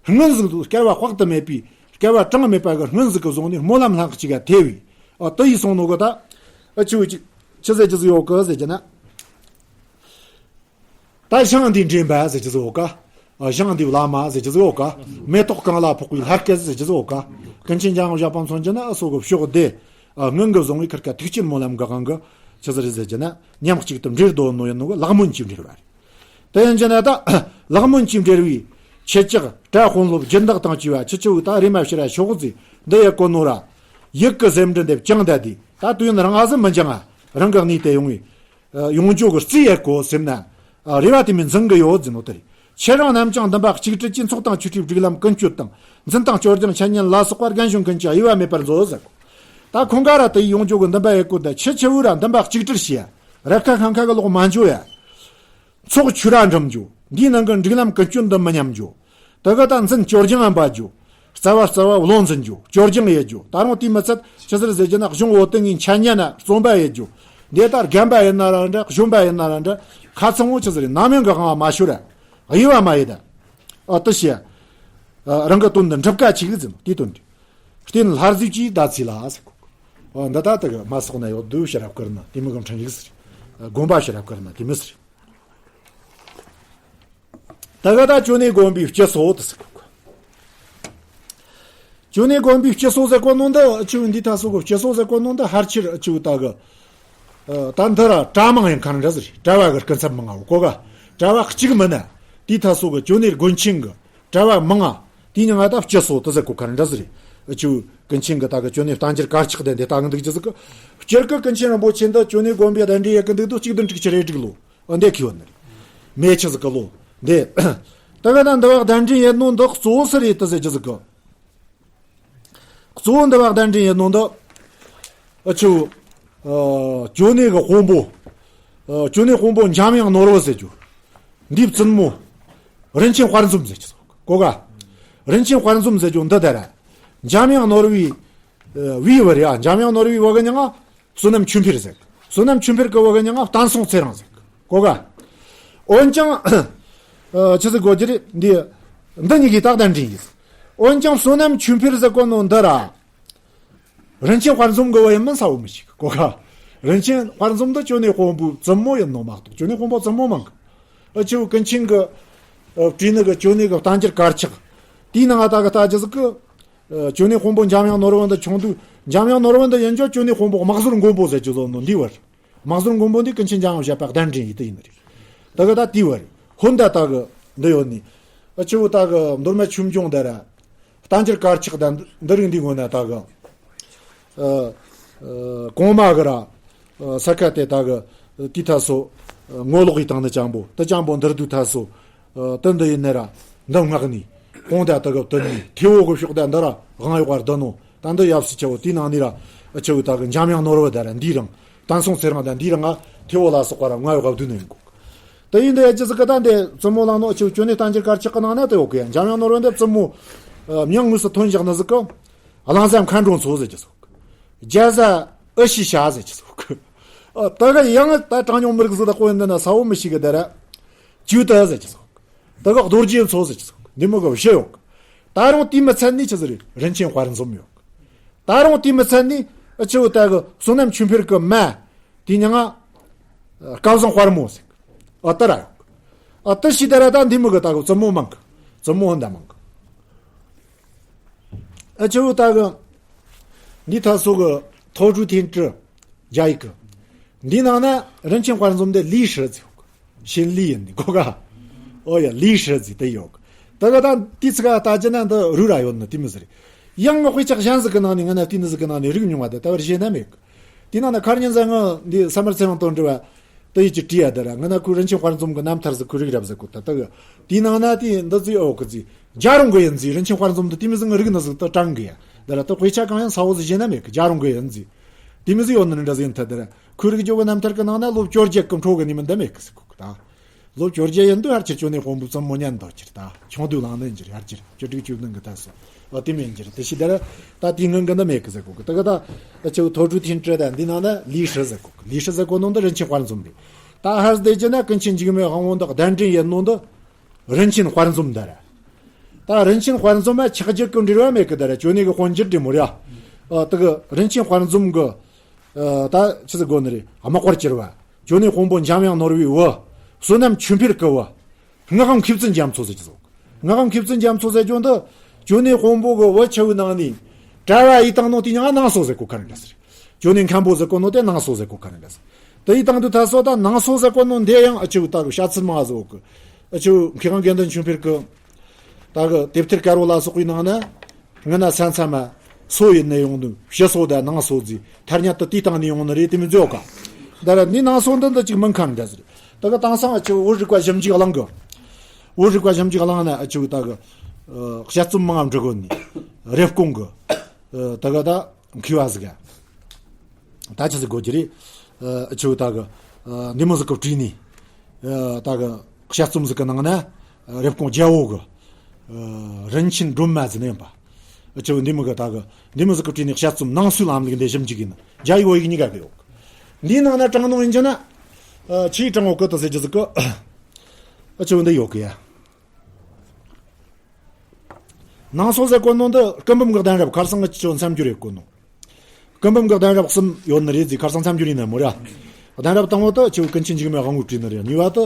སྔོན་ཟིག་ཏུ་སྐལ་བ་དཔག་ཏུ་མེད་པའི་སྐལ་བ་གྲངས་མེད་པ་གི་སྔོན་ཟིག་གི་བཟུང་ནས་སྨོན་ལམ་ལྷག་གཅིག་ག་ཐེ་བའི། ཨ་དེ་ཡིས་སོང་ནོ་གི་ད། ཨ་ཆི་བོ་ཅིག་ཆི་ཟེར་གྱི་ཟིག་ཡོད་གི་ཟེར་གྱི་ན། ད་ཞིང་འདིའི་འདྲེན་པ་ཟེར་གྱི་ཟིག་ཡོད་ཀ། ཨ་ཞིང་འདིའི་བླ་མ་ཟེར་གྱི་ཟིག་ཡོད་ཀ། མེ་ཏོག་གང་ལ་ཕོག་པའི་ལྷ་སྐལ་ཟེར་གྱི་ཟིག་ཡོད་ཀ། ཀུན་མཁྱེན་འཇམ་དབྱངས་བཞད་པ་མཚོན་གྱི་ན་ཨ་སོ་གི་ཕྱོགས་དེ། ཨ་སྔོན་གི་བཟུང་བའི་ཁར་ཀ་ཐུགས་ཆེན་སྨོན་ལམ་གི་དབང་གི་ཆི་ཟིག་རེད་ཟེར་གྱི་ན་མཉམ་གཅིག་ཏུ་འབྲེལ་དོ་ནོ་ཡིན་ནོ་གི་ལེགས་སྨོན་གྱིས་འབྲེལ་བ་རེད། དེ་ཡིན་གྱི་ན་ད་ལེགས་སྨོན་གྱིས་འབྲེལ་བའི་ཁྱེད་ཅག་གྲྭ་དཔོན་སློབ་སྦྱིན་བདག་དང་བཅས་པ་ཁྱེད་ཆོ་ད་རེམ་མ་ཕྱིར་ཤོག་ཟེར་འདི་ཡེ་གོ་ནོ་ར། ཡིད་ཀྱི་སེམས་འགྲན་དེ་བཅིངས་ད་དེ་ད་དུས་ཡུན་རིང་ང་ཟིག་མི་འགྱངས་ང་རང་གི་གནས་དེ་ཡོང་བའི། ཡོང་རྒྱུ་གི་རྩིས་ཡེ་གོ་ཟེར་ན། རེ་བ་དེ་མོ་འཛིན་གི་ཡོད་ཟེར་ནོ་དེ་རེད། ཁྱེད་རང་རྣམས་ཀྱང་འདུན་པ་གཅིག་སྒྲིལ་གྱིས་ཚོགས་དང་ཆོས་ཁྲིའི་སྒྲིག་ལམ་ཀུན་སྤྱོད་དང་འཛིན་སྟངས་སྤྱོད་སྦྱོང་འཆད་ཉན་ལ་སོགས་པར་རྒན་གཞོན་ཀུན་གྱིས་དབྱེ་བ་མེད་པར་མཛོད་ཟེར་གོ། ད་ཁོང་ག་ར་དེ་ཡོང་རྒྱུ་གི་འདུན་པ་ཡེ་གོ་ད་ཁྱེད་ཆོ་བོ་ར་འདུན་པ་གཅིག་སྒྲིལ་བྱས། ར་ཁ་ཁ་ཁ་གི་ལོག་མ་འཇོ་ཡ། ཚོགས་ཆོས་ར་འགྲིམ་རྒྱུ། འདིའི་ནང་གི་སྒྲིག་ལམ་ཀུན་སྤྱོད་འདི་མི་ཉམས་རྒྱུ། དེ་ག་ད་འཛིན་སྐྱོར་སྦྱང་ཡང་འབད་རྒྱུ། རྩ་བ་རྩ་བ་བློ་འཛིན་རྒྱུ། སྐྱོར་སྦྱང་ཡེད་རྒྱུ། ད་རུང་དེ་མི་ཚད་ཆི་ཟེར་ཟེར་རྒྱུ་ན་གཞུང་བོད་དོན་གྱི་འཆད་ཉན་ན་རྩོམ་པ་ཡེད་རྒྱུ། འདི་ལྟར་རྒན་པ་ཡིན་ན་ར་འདྲ། གཞོན་པ་ཡིན་ན་ར་འདྲ། ཁ་ཚང་བོ་ཆི་ཟེར་ནམ་ཡང་གི་དབང་བ་མ་ཤོར་ར། གཡེལ་བ་མ་ཡེད་ད། ཨ་དེ་བྱས། ཨ་རང་གི་དོན་འདི་འགྲུབ་ཀ་ཅིག་ཟིན་དེ་དོན་འདི། བསྟེན་ལྷ་རྫས་ཀྱི་ཟླ་ཚེས་ལ་ཟེར་གོ། ཨ་འདི་ད་དེ་གི་མ་སོགས་ན་ཡོད་དུ་ཕྱི་རབས་བཀར་ན་དེ་མི་གི་འཕྲིན་ཡིག་ཟེར། དགོན་པ་ཕྱི་རབས་བཀར་ན་དེ་མི་ཟེར། ད་ག་ད་ཅོ་ནེ་དགོན་པའི་སྤྱི་སོ་དེ་ཟེར་གོ། ཅོ་ནེ་དགོན་པའི་སྤྱི་སོ་ཟེར་གོ་ནོ་འདི་ཨ་ཆུ་འདི་ད་སོ་གོ། སྤྱི་སོ་ཟེར་གོ་ནོ་འདི་ཧར་ཆེར་ཨ་ཆུ་ད་གི། ཨ་ད་འདི་ར་གྲྭ་མང་ཡིན་ཁ་ར་འདྲ་ཟེར། གྲྭ་བ་གི་སྐུ་ཚབ་མང་ང་གོ་ག། གྲྭ་བ་གཅིག་མིན་ན་དེ་ད་སོ་གི་ཅོ་ནེ་དགོན་ཆེན་གི་གྲྭ་བ་མང་ང་དེ་ཉིད་ང་ད་སྤྱི་སོ་དེ་ཟེར་གོ་ཁ་ར་འདྲ་ཟེར། ཨ་ཆུ་ཀུན་མཁྱེན་གི་ད་གི་ཅོ་ནེ་བསྟན་འགྱུར་དཀར་ཆག་དེ་འདི་ལྟ་གི་འདུག་ཅི་ཟིག་གི། སྤྱིར་གི་ཀུན་མཁྱེན་རིན་པོ་ཆེ་འདི་ཅོ་ནེ་དགོན་པའི་གདན་འདྲེན་ཡེད་གི་འདུག་དུ་གཅིག་བདུན་དྲུག་ཅུ་རེ་དྲུག་ལོ། འདི་ཁྱི་བོ་ནི། མེ་ཆི་ཟིག་གི་ལོ། འདི། ད་ག་ད་འདི་བ་གདན་འདྲེན་ཡེད་ནོ་འདི་གཙོ་བོ་སུ་རེད་དེ་ཟེར་རྒྱུ་ཟིག་གི། གཙོ་བོ་འདི་བ་གདན་འདྲེན་ཡེད་ནོ་འདི། ཨ་ཆུ། ཨ་ཅོ་ནེ་གི་དཔོན་པོ། ཨ་ཅོ་ནེ་དཔོན་པོ་འཇམ་དབྱངས་ནོར་བུ་ཟེར་རྒྱུ། འདིའི་བཙུན་མོ། རིན་ཆེན་དཔལ་འཛོམས་ཟེར་རྒྱུ་ཟིག་གོ་ག། རིན་ཆེན་དཔལ་འཛོམས་ཟེར་རྒྱུ་འདི་དེ་ར། འཇམ་དབྱངས་ནོར་བུའི། ཨ་བུའི་བུ་རེད་ཨ། འཇམ་དབྱངས་ནོར་བུའི་བུ་གི་མྱིང་ང་། བསོད་ནམས་ཆོས་འཕེལ་ཟེར། བསོད་ནམས་ཆོས་འཕེལ་གི་བུ་གི་མྱིང་ང་བསྟན་སྲུང་ཚེ་རིང་ཟེར། གོ་ག། འོན་ཀྱང་། ཨ་ཆི་ཟིག་གོ་རྒྱུ་རེད་འདི། འདི་གཉིས་ཀྱི་རྟགས་དང་འདྲིས་ཡིན། འོན་ཀྱང་བསོད་ནམས་ཆོས་འཕེལ་ཟེར་གོ་ནོ་འདི་ར། རིན་ཆེན་དཔལ་འཛོམས་གི་བུ་ཡིན་མིན་གསལ་བོ་མི་ཤེས་གོ་ག། རིན་ཆེན་དཔལ་འཛོམས་འདི་ཅོ་ནེ་དཔོན་པོའི་བཙུན་མོ་ཡིན་ནོ་མ་གཏོགས་ཅོ་ནེ་དཔོན་པོ་བཙུན་མོ་མང་གི། ཨ་ཆུ་ཀུན་མཁྱེན་གི། ཨ་བྲིས་ནི་གི་ཅོ་ནེ་གི་བསྟན་འགྱུར་དཀར་ཆག་དེའི་ནང་ང་ད་གི་ལྟ་རྒྱུ་ཟིག་གི། ཨ་ཅོ་ནེ་དཔོན་པོ་འཇམ་དབྱངས་ནོར་བུ་འདི་ཆུང་དུས་འཇམ་དབྱངས་ནོར་བུ་འདི་ཡིན་ཅོ་ཅོ་ནེ་དཔོན་པོ་དམག་ཟོར་མགོན་པོ་ཟེར་རྒྱུ་ཟོ་ནོ་འདི་བར། དམག་ཟོར་མགོན་པོ་འདི་ཀུན་མཁྱེན་འཇམ་དབྱངས་བཞད་པ་གདན་འདྲེན་ཡེད་དེ་ཡིན་ནི་རེད། ད་གི་ད་དེའི་བར། ཧོན་ད་ད་གི་འདི་ཡོད་ནི། ཨ་ཆུ་བོ་ད་གི་མདོ་སྨད་ཆོས་འབྱུང་འདི་ར། བསྟན་འགྱུར་དཀར་ཆག་དང་འདི་རིགས་འདི་ངོ་ན་ད་གི། ཨ་ཨ་གོང་མ་གི་ར། ཨ་ས་ཁ་དེ་ད་གི། དེ་ད་སོ། ངོ་ལོག་གི་སྟེང་ནི་ཅང་པོ་དེ་ཅང་པོ་འདིར་དུ་ད་སོ། ཨ་དེ་འདི་ཡིན་ནི་ར། འདི་སྔགས་ནི། གོང་དེ་ད་གི་དེ་ནི་ཐེ་བོ་གི་ཕྱོགས་དེ་འདི་ར་དབང་ཡོག་པར་འདི་ནོ། ད་འདི་ཡབ་སྲས་ཆེ་བོ་དེའི་ནང་ནི་ར། ཨ་ཆུ་བོ་ད་གི་འཇམ་དབྱངས་ནོར་བུ་དེ་ར་འདི་རང་། བསྟན་སྲུང་ཚེ་རིང་དང་འདི་རང་ང་ཐེ་བོ་ལ་སོགས་པ་ར་དབང་ཡོག་པ་བསྡུས་ནི་ཡིན་གོ། དེ་ཡིན་དེ་ཨ་ཅི་ཟིག་གི་ད་འདི་བཙུན་མོ་ལང་ནོ་ཨ་ཆུ་བོ་ཅོ་ནེ་བསྟན་འགྱུར་དཀར་ཆག་གི་ནང་ན་དེ་ཡོད་གི། འཇམ་དབྱངས་ནོར་བུ་འདི་བཙུན་མོ། ཨ་མྱིང་དངོས་སུ་ཐོན་བཞག་ནི་ཟིག་གི། གླང་བཟའ་མཁའ་འགྲོ་མཚོ་ཟེར་རྒྱུ་ཟིག་གི། རྒྱལ་བཟའ་ཨུ་ཤི་ཤ་ཟེར་རྒྱུ་ཟིག་གི། ཨ་ད་ག་ཡང་ད་གྲངས་ཉུང་མི་རིགས་ཟིག་ད་ཁོ་ཡིན་འདི་ན་གསལ་བོ་མི་ཤེས་གི། དེ་ར་ཇུ་ཏི་ཟེར་རྒྱུ་ཟིག་གི། ད་ག་རྡོ་རྗེ་མཚོ་ཟེར་རྒྱུ་ཟིག་གི། འདི་མོ་གི་བཞི་ཡོད་གི། ད་རུང་དེ་མི་ཚད་ནི་ཆི་ཟིག་རེད། རིན་ཆེན་དཔལ་འཛོམས་ཡོད་གི། ད་རུང་དེ་མི་ཚད་ནི་ཨ་ཆུ་བོ་ད་གི་བསོད་ནམས་ཆོས་འཕེལ་གི་མ། དེ་མྱིང་ང་། སྐལ་བཟང་དཔལ་མོ་ཟེར་གི། ཨ་ད་ར་ཡོད་གི། ཨ་ད་ཤི་ད་ར་ད་འདི་མོ་གི་ད་གི་བཙུན་མོ་མང་གི། བཙུན་མོ་ཧོན་ད་མང་གི། ཨ་ཆུ་བོ་ད་གི། འདི་ད་སོ་གི་ཐོ་ཀྲུ་ཐེན་ཀྲི། རྒྱ་ཡིག་གི། འདི་ནང་ན་རིན་ཆེན་དཔལ་འཛོམས་འདི་ལི་ཧྲི་ཟེར་ཡོད་གི། ཤིན་ལི་ཡིན་ནི་གོ་ག། ཨོ་ཡ་ལི་ཧྲི་ཟེར་དེ་ཡོད་གི། ད་ག་ད་དེ་ཚིག་ག་ལྟ་རྒྱུ་ན་འདི་རུ་ར་ཡོད་ནི་དེ་མི་ཟེར། ཡང་ང་དཔེ་ཆ་གཞན་ཟིག་གི་ནང་ནས་ང་ན་དེ་ནི་ཟིག་གི་ནང་ནས་རིག་མྱོང་བ་དེ་ད་བར་ཤེས་ན་མེད་གི། དེ་ནང་ན་ཁར་ཉིན་ཟ་ང་འདི་ས་མར་ཚེ་རིང་དོན་འགྲུབ་བ། དེ་ཡི་ཅི་བྲིས་ཡ་དེ་ར་ང་ན་ཁོའི་རིན་ཆེན་དཔལ་འཛོམས་གི་རྣམ་ཐར་ཟིག་ཁོའི་རིགས་རབ་ཟིག་གོ་ད་ད་གི། དེའི་ནང་ན་དེ་འདི་ཟིག་ཨོ་གི་ཟིག་རྒྱ་རོང་གི་ཡིན་ཟིག་རིན་ཆེན་དཔལ་འཛོམས་འདི་དེ་མི་ཟིག་ང་རིག་ནི་ཟིག་ད་དྲང་གི་ཡ། དེ་ར་ད་དཔེ་ཆ་གང་ཡང་ས་བོ་ཟིག་བཞེས་ན་མེད་གི། རྒྱ་རོང་གི་ཡིན་ཟིག་དེ་མི་ཟིག་ཡོད་ནི་འདྲ་ཟིག་ཡིན་ཐལ་དེ་ར། ཁོའི་རིགས་རྒྱུད་ཀྱི་རྣམ་ཐར་གྱི་ནང་ན་ལོ་བཅོ་བརྒྱད་ཀྱི་འཕྲོ་གི་ནི་མི་འདི་མེད་གི་ཟེར་གོ་གི་ད། ལོ་བཅོ་བརྒྱད་ཡིན་དུས་ཧར་ཆེར་ཅོ་ནེ་དཔོན་པོའི་བཙུན་མོ་ཉན་འདོད་ཀྱིར་ད། ཆུང་དུས་ལང་ནི་འགྱུར་ཧར་ཆེར་བཅུ་དྲུག་བཅུ་བདུན་གི་ད་སོ། ཨོ་དེ་མིན་འགྱུར་དེ་ཤི་ད་ར། ད་དེའི་ངང་གི་འདི་མེད་གི་ཟེར་གོ་གི། ད་གི་ད་ཨ་ཆུ་ཐོ་ཀྲུ་ཐིན་ཀྲི་ད་འདི་ནང་ན་ལི་ཧྲི་ཟེར་གོ་གི། ལི་ཧྲི་ཟེར་གོ་ནོ་འདི་རིན་ཆེན་དཔལ་འཛོམས་རེད། ད་ཧར་སྡེ་རྒྱུ་ན་ཀུན་མཁྱེན་འཇིགས་མེད་དབང་པོ་འདི་གདན་འདྲེན་ཡིན་ནོ་འདི། རིན་ཆེན་དཔལ་འཛོམས་འདི་ར། ད་རིན་ཆེན་དཔལ་འཛོམས་ལ་ཆགས་རྒྱུ་གི་འབྲེལ་བ་མེད་གི། ད་ར་ཅོ་ནེ་གི་དཔོན་འཇིགས་འདྲེ་མོ་ར། ཨ་ད་གི་རིན་ཆེན་དཔལ་འཛོམས་གི། ཨ་ད་ཆི་ཟིག་གོ་ནི་རེད། དམག་དཔར་གྱུར་བ། ཅོ་ནེ་དཔོན་པོ་འཇམ་དབྱངས་ནོར་བུའི་བུ། བསོད་ནམས་ཆོས་འཕེལ་གི་བུ། སྔགས་མཁས་བཙུན་རྒྱ་མཚོ་ཟེར་གྱི་ཟིག་སྔགས་མཁས་བཙུན་རྒྱ་མཚོ་ཟེར་རྒྱུ་འདི། ཅོ་ནེ་དཔོན་པོ་གི་བུ་ཆེ་བའི་ནང་ནས། གྲྭ་བ་ཡི་དང་ནང་དེ་ཉང་ནང་སོ་ཟེར་གོ་ཁ་རེ་འདྲ་ཟེར། ཅོ་ནེ་མཁན་པོ་ཟེར་གོ་ནོ་དེ་ནང་སོ་ཟེར་གོ་ཁ་རེ་འདྲ་ཟེར། དེ་ཡི་དང་དུ་ད་སོ་ད་ནང་སོ་ཟེར་གོ་ནོ་འདི་ཡང་ཨ་ཆུ་ད་གི་བཤད་ཚུལ་མང་ཟིག་གི། ཨ་ཆུ་མཁས་དབང་དགེ་འདུན་ཆོས་འཕེལ་གི། ད་གི་དེབ་ཐེར་དཀར་བོ་ལ་སོགས་པའི་ནང་ན། ང་ན་ས་མཚམས་མ། སོ་ཡིན་ནས་ཡོང་དུས་ཕྱི་སོ་དང་ནང་སོ་ཟིག་ཐར་ཉག་ཏུ་དེའི་སྟེང་ནས་ཡོང་ནི་རེད་དེ་མི་མཛོད་ག། ད་ར་འདི་ནང་སོ་འདི་འདི་ཅིག་མིན་ཁ་འདྲ་ཟེར། ད་གི་དེང་སང་ཨ་ཆུ་བོད་རིག་པ་ཞིབ་འཇུག་གླིང་གི། བོད་རིག་པ་ཞིབ་འཇུག་གླིང་ན་ཨ་ཆུ་ད་གི། དཔྱད་རྩོམ་མང་ང་འབྲི་གོ་ནི། རེབ་གོང་གི། ད་གི་ད་མཁས་པ་ཟིག་ག། ད་ཆི་ཟིག་གོ་གི་རེད། ཨ་ཆུ་ད་གི། ཨ་འདི་མོ་ཟིག་གི་བྲིས་ནི། ཨ་ད་གི་དཔྱད་རྩོམ་ཟིག་གི་ནང་ན། རེབ་གོང་རྒྱལ་བོ་གི། རིན་ཆེན་སྒྲོན་མ་ཟེར་ནི་ཡིན་པ། ཨ་ཆེ་བོ་འདི་མོ་གི་ད་གི་འདི་མོ་ཟིག་གི་བྲིས་ནས་དཔྱད་རྩོམ་ནང་གསེས་ལམ་ལུགས་འདི་ཞིབ་འཇུག་ཡིན་ན་རྒྱ་ཡིག་བོད་ཡིག་གཉིས་ཀ་གི་ཡོད། འདིའི་ནང་ན་དྲངས་ནོ་ཡིན་རྒྱུ་ན། ཨ་ཆི་དྲངས་ཡོད་གི་ད་ཟེར་རྒྱུ་ཟིག་གི། ཨ་ཆེ་བོ་འདི་ཡོད་གི་ཡ། ནང་གསེས་ཟེར་གོ་ནོ་འདི་སྐུ་འབུམ་གི་གདན་རབས། ཁར་སང་ངི་ཆི་ཆོ་མཚམས་སྦྱོར་ཡེད་གོ་ནོ། སྐུ་འབུམ་གི་གདན་རབས་གསུམ་ཡོད་ནི་རེད་ཟེར། ཁར་སང་མཚམས་སྦྱོར་ཡིན་ན་མོ་ར། གདན་རབས་དང་པོ་དེ་ཆི་ཆོ་ཀུན་མཁྱེན་འཇིགས་མེད་དབང་པོས་བྲིས་ནི་རེད། གཉིས་པ་དེ་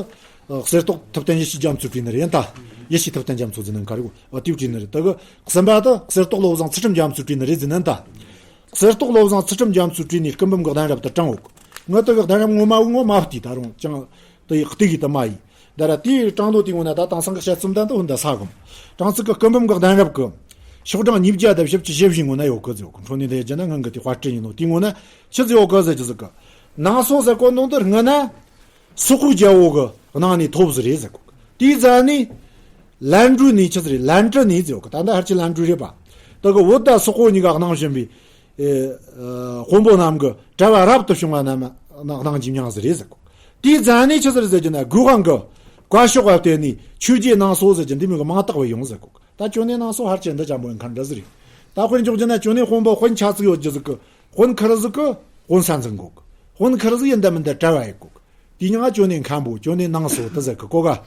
གསེར་ཏོག་ཐུབ་བསྟན་ཡེ་ཤེས་རྒྱ་མཚོས་བྲིས་ནི་རེད། ཡིན་ད། ཡེ་ཤེས་ཐུབ་བསྟན་རྒྱ་མཚོ་ཟེར་ནི་ག་རེ་གོ་དེས་བྲིས་ནི་རེད། དེ་གི་གསུམ་པ་དེ་གསེར་ཏོག་བློ་བཟང་ཚུལ་ཁྲིམས་རྒྱ་མཚོས་བྲིས་ནི་རེད་ཟེར་ནི་ད། གསེར་ཏོག་བློ་བཟང་ཚུལ་ཁྲིམས་རྒྱ་མཚོས་བྲིས་ནི་སྐུ་འབུམ་གི་གདན་རབས་དེ་དྲངས་ཡོད། ངས་དེ་གི་གདན་རབས་ངོ་མ་བོ་ངོ་མ་བལྟས་ད་རུང་ཅང་དེ་ཡི་སྟེགས་ཀྱི་དུ་མ་ཡིན། ད་ར་དེའི་དྲངས་ནོ་དེའི་ངོ་ན་ད་དེང་སང་གི་དཔྱད་རྩོམ་དང་དེ་འོ་འདི་ས་གོམ། དྲངས་ཚིག་གི་སྐུ་འབུམ་གི་གདན་རབས་ཀྱི་ཤོག་གྲངས་ཉིས་བརྒྱ་དང་བཞི་བཅུ་ཞེ་བཞིའི་ངོ་ན་ཡོད་གི་ཟེར་གོ། འཕྲོ་ནས་འདི་རྒྱུ་ན་ངང་གི་དེ་དཔར་སྐྲུན་ཡིན་ནོ། དེའི་ངོ་ན་ཆི་ཟིག་ཡོད་གི་ཟེར་རྒྱུ་ཟིག་གི། ནང་གསེས་ཟེར་གོ་ནོ་འདི་སྔ་ན་སོག་པོ་རྒྱལ་པོ་གི་གནང་ནས་ཐོབ་ཟིག་རེད་ཟེར་གོ། དེའི་རྗེས་ནས་ལན་གྲུ་ནས་ཆི་ཟིག་རེད། ལན་གྲུ་ནས་ཟེར་གོ། ད་ལྟ་ཧར་ཆི་ལན་གྲུ་རེད་པ། དེ་གི་བོད་དང་སོག་པོ་གཉིས་ཀ་གནང་བཞིན་པའི། ཨེ། ཨ། དཔོན་པོ་རྣམས་ཀྱི་གྲྭ་པ་རབ་ཏུ་བྱུང་བ་རྣམས་གནང་གནང་རྒྱུའི་མྱིང་ཟིག་རེད་ཟེར་གོ། དེའི་རྗེས་ནས་ཆི་ཟིག་རེད་ཟེར་རྒྱུ་ན་སྒོས་དབང་གི་བཀའ་ཤོག་པ་བརྟེན་ནས་ཆོས་རྗེ་ནང་གསེས་ཟེར་རྒྱུ་འདི་མོ་གི་མིང་བཏགས་པ་ཡོང་ཟེར་གོ། ད་ཅོ་ནེ་ནང་གསེས་ཧར་ཆི་འདི་ཅན་པོ་ཡིན་ཁ་འདྲ་ཟིག་རེད། ད་དཔེར་འཇོག་རྒྱུ་ན་ཅོ་ནེ་དཔོན་པོ་དཔོན་ཆ་ཙིག་ཡོད་རྒྱུ་ཟིག་གི། དཔོན་ཁེར་ཟིག་གི་དཔོན་ས་འཛིན་གོ་གི། དཔོན་ཁེར་ཟིག་ཡིན་ད་མིན་ད་གྲྭ་པ་ཡིན་གོ་གི། དེའི་མྱིང་ང་ཅོ་ནེ་མཁན་པོ། ཅོ་ནེ་ནང་གསེས་དེ་ཟེར་གི་གོ་ག།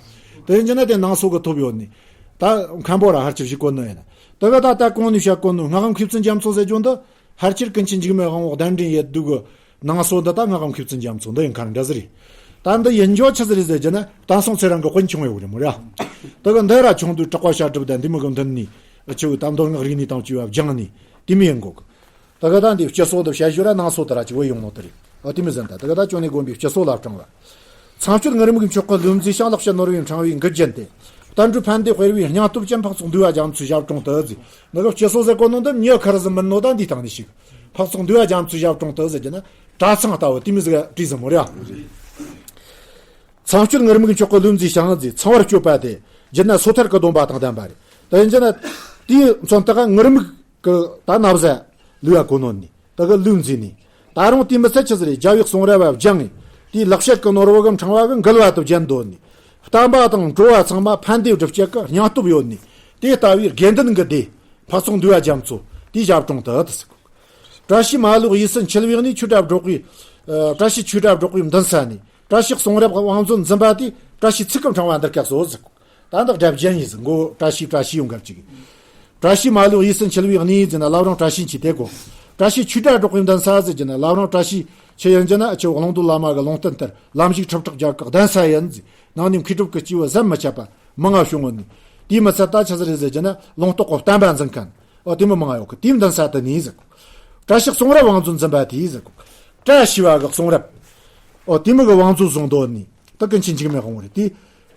དེ་ཡིན་རྒྱུ་ན་དེ་ནང་གསེས་གི་ཐོབ་ཡོད་ནི། ད་མཁན་པོ་ར་ཧར་ཆི་ཞིག་གོ་ནི་ཡིན། དེ་གི་ད་ལྟ་གོང་ནས་བཤད་གོ་ནོ་སྔགས་པ་མཁས་བཙུན་རྒྱ་མཚོ་ཟེར་རྒྱུ་འདི་ཧར་ཆི་ཀུན་མཁྱེན་འཇིགས་མེད་དབང་པོ་གདན་འདྲེན་ཡེད་དུས་གི་ནང་གསེས་འདི་ད་སྔགས་པ་མཁས་བཙུན་རྒྱ་མཚོ་འདི་ཡིན་ཁ་འདྲ་ཟིག་རེད། ད་འདི་ཡིན་རྒྱུ་ཆི་ཟིག་རེད་ཟེར་རྒྱུ་ན་བསྟན་སྲུང་ཚེ་རིང་གི་དཔོན་ཆུང་བའི་འོག་རེད་མོ་ར། དེ་གི་འདི་ར་ཆུང་དུས་གྲགས་པ་བཤད་སྒྲུབ་དང་འདི་མོ་གི་མདུན་ནས་ཆི་བོ་ད་མདོ་སྔགས་རིག་གནས་དང་བཅས་པ་སྦྱངས་ནས་དེ་མོ་ཡིན་གོ་གི། ད་ག་ད་འདི་སྤྱི་སྲོལ་དུ་བཤད་རྒྱུ་ར་ནང་གསེས་དེ་ར་ཅིག་བུད་ཡོང་ནོ་དེ་རེད། ཨ་དེ་མོ་ཟིག་ད་ད་ག་ད་ཅོ་ནེ་དགོན་པའི་སྤྱི་སྲོལ་ལ་དྲངས་པ། ཚངས་སྤྱོད་ངུར་སྨྲིག་མཆོག་གི་ལུགས་མཛེས་ཤིང་ལེགས་བཤད་ནོར་བུའི་འཕྲེང་བའི་མགུལ་རྒྱན་ཏེ། བསྟན་འགྲོའི་ཕན་བདེ་སྤེལ་བའི་སྙིང་སྟོབས་ཅན་འཕགས་ཚོགས་འདུས་པ་རྒྱ་མཚོའི་ཞབས་དྲུང་དུ་ཟེར། ནི་གི་སྤྱི་སྲོལ་ཟེར་གོ་ནོ་འདི་མྱི་ཁེར་ཟིག་མིན་ནོ། ད་འདིའི་སྟེང་ནས་ཞིག་འཕགས་ཚོགས་འདུས་པ་རྒྱ་མཚོའི་ཞབས་དྲུང་དུ་ཟེར་རྒྱུ་ན་གྲྭ་ཚང་ལྟ་བུ་དེ་མོ་ཟིག་བྲིས་ཟིག་མོ་ར། ཚངས་སྤྱོད་ངུར་སྨྲིག་མཆོག་གི་ལུགས་མཛེས་ཤིང་མཛེས། ཚངས་པར་སྤྱོད་པ་སྟེ། བརྒྱུད་ན་སོ་ཐར་གྱི་སྡོམ་པ་དང་ལྡན་པ་རེད། དེ་ཡིན་རྒྱུ་ན། དེའི་མཚོན་རྟགས་ངུར་སྨྲིག་གི་ད་ན་བཟའ་ལུས་པ་གོ་ནོ་ནི། དེ་གི་ལུགས་མཛེས་ནི། ད་རུང་དེ་མི་ཚད་ཆི་ཟིག་རེད། རྒྱལ་བའི་གསུང་རབ་བ་སྦྱངས་ནས། དེའི་ལེགས་བཤད་ཀྱི་ནོར་བུ་གི་ཕྲེང་བ་གི་མགུལ་བ་དུ་བརྒྱན་འདོད་ནི། བསྟན་པ་དང་འགྲོ་བ་ཚང་མ་ཕན་བདེ་སྒྲུབ་བྱེད་ཀྱི་སྙིང་སྟོབས་ཡོད་ནི། དེ་ལྟ་བུའི་དགེ་འདུན་གྱི་སྡེ། འཕགས་ཚོགས་འདུས་པ་རྒྱ་མཚོ། དེའི་ཞབས་དྲུང་དུ་དེ་ཟེར་གོ། བཀྲ་ཤིས་མ་ལུག་གཡས་སུ་འཁྱིལ་བའི་གནས། ཆོས་གྲྭ་འབྲོག་པའི། ཨ། བཀྲ་ཤིས་ཆོས་གྲྭ་འབྲོག་པའི་མདུན་ས་ནས། བཀྲ་ཤིས་གསུང་རབ་དབང་མཛོད་འཛིན་པ་དེས། བཀྲ་ཤིས་ཚིག་གི་ཕྲེང་བ་འདི་སྐྱེལ་སོ་ཟེར་གོ། ད་འདི་སྒྲ་བརྒྱན་ཡིན་ཟེར། མགོ་བཀྲ་ཤིས་བཀྲ་ཤིས་ཡོང་སྐབས་ཅིག། བཀྲ་ཤིས་མ་ལུག་གཡས་སུ་འཁྱིལ་བའི་གནས་ཟེར་ན་བླ་བྲང་བཀྲ་ཤིས་འཁྱིལ་དེ་གོ། བཀྲ་ཤིས་ཆོས་གྲྭ་འབྲོག་པའི་མདུན་ས་ཟེར་རྒྱུ་ན་བླ་བྲང་བཀྲ་ཤིས་ཆོས་ཡིན་རྒྱུ་ན། ཨ་ཆེ་བོ་ཀློང་རྡོལ་བླ་མ་གི་ལུང་བསྟན་ལྟར་ལམ་ཞུགས་ཁྲི་ཕྲག་བརྒྱ་གི་གདན་ས་ཡིན་ཟེར། ནང་ནས་མཁས་གྲུབ་ཀྱི་སྐྱེས་བུ་ཟམ་མི་ཆད་པ་མང་ང་བྱུང་ངོ་ནི། དེའི་མི་ཚད་ད་ཆི་ཟིག་རེད་ཟེར་རྒྱུ་ན་ལུང་རྟོགས་ཀྱི་བསྟན་པ་འཛིན་མཁན། ཨོ་དེ་མོ་མང་ང་ཡོད་གི། དེའི་མདུན་ས་དེ་ནས་ཟེར་གོ། བཀྲ་ཤིས་གསུང་རབ་དབང་མཛོད་འཛིན་པ་དེས་ཟེར་གོ། བཀྲ་ཤིས་པ་གི་གསུང་རབ། ཨོ་དེ་མོ་གི་དབང་མཛོད་བཟུང་འདོད་ནི། ད་ཀུན་མཁྱེན་འཇིགས་མེད་དབང་པོ་རེད་དེ།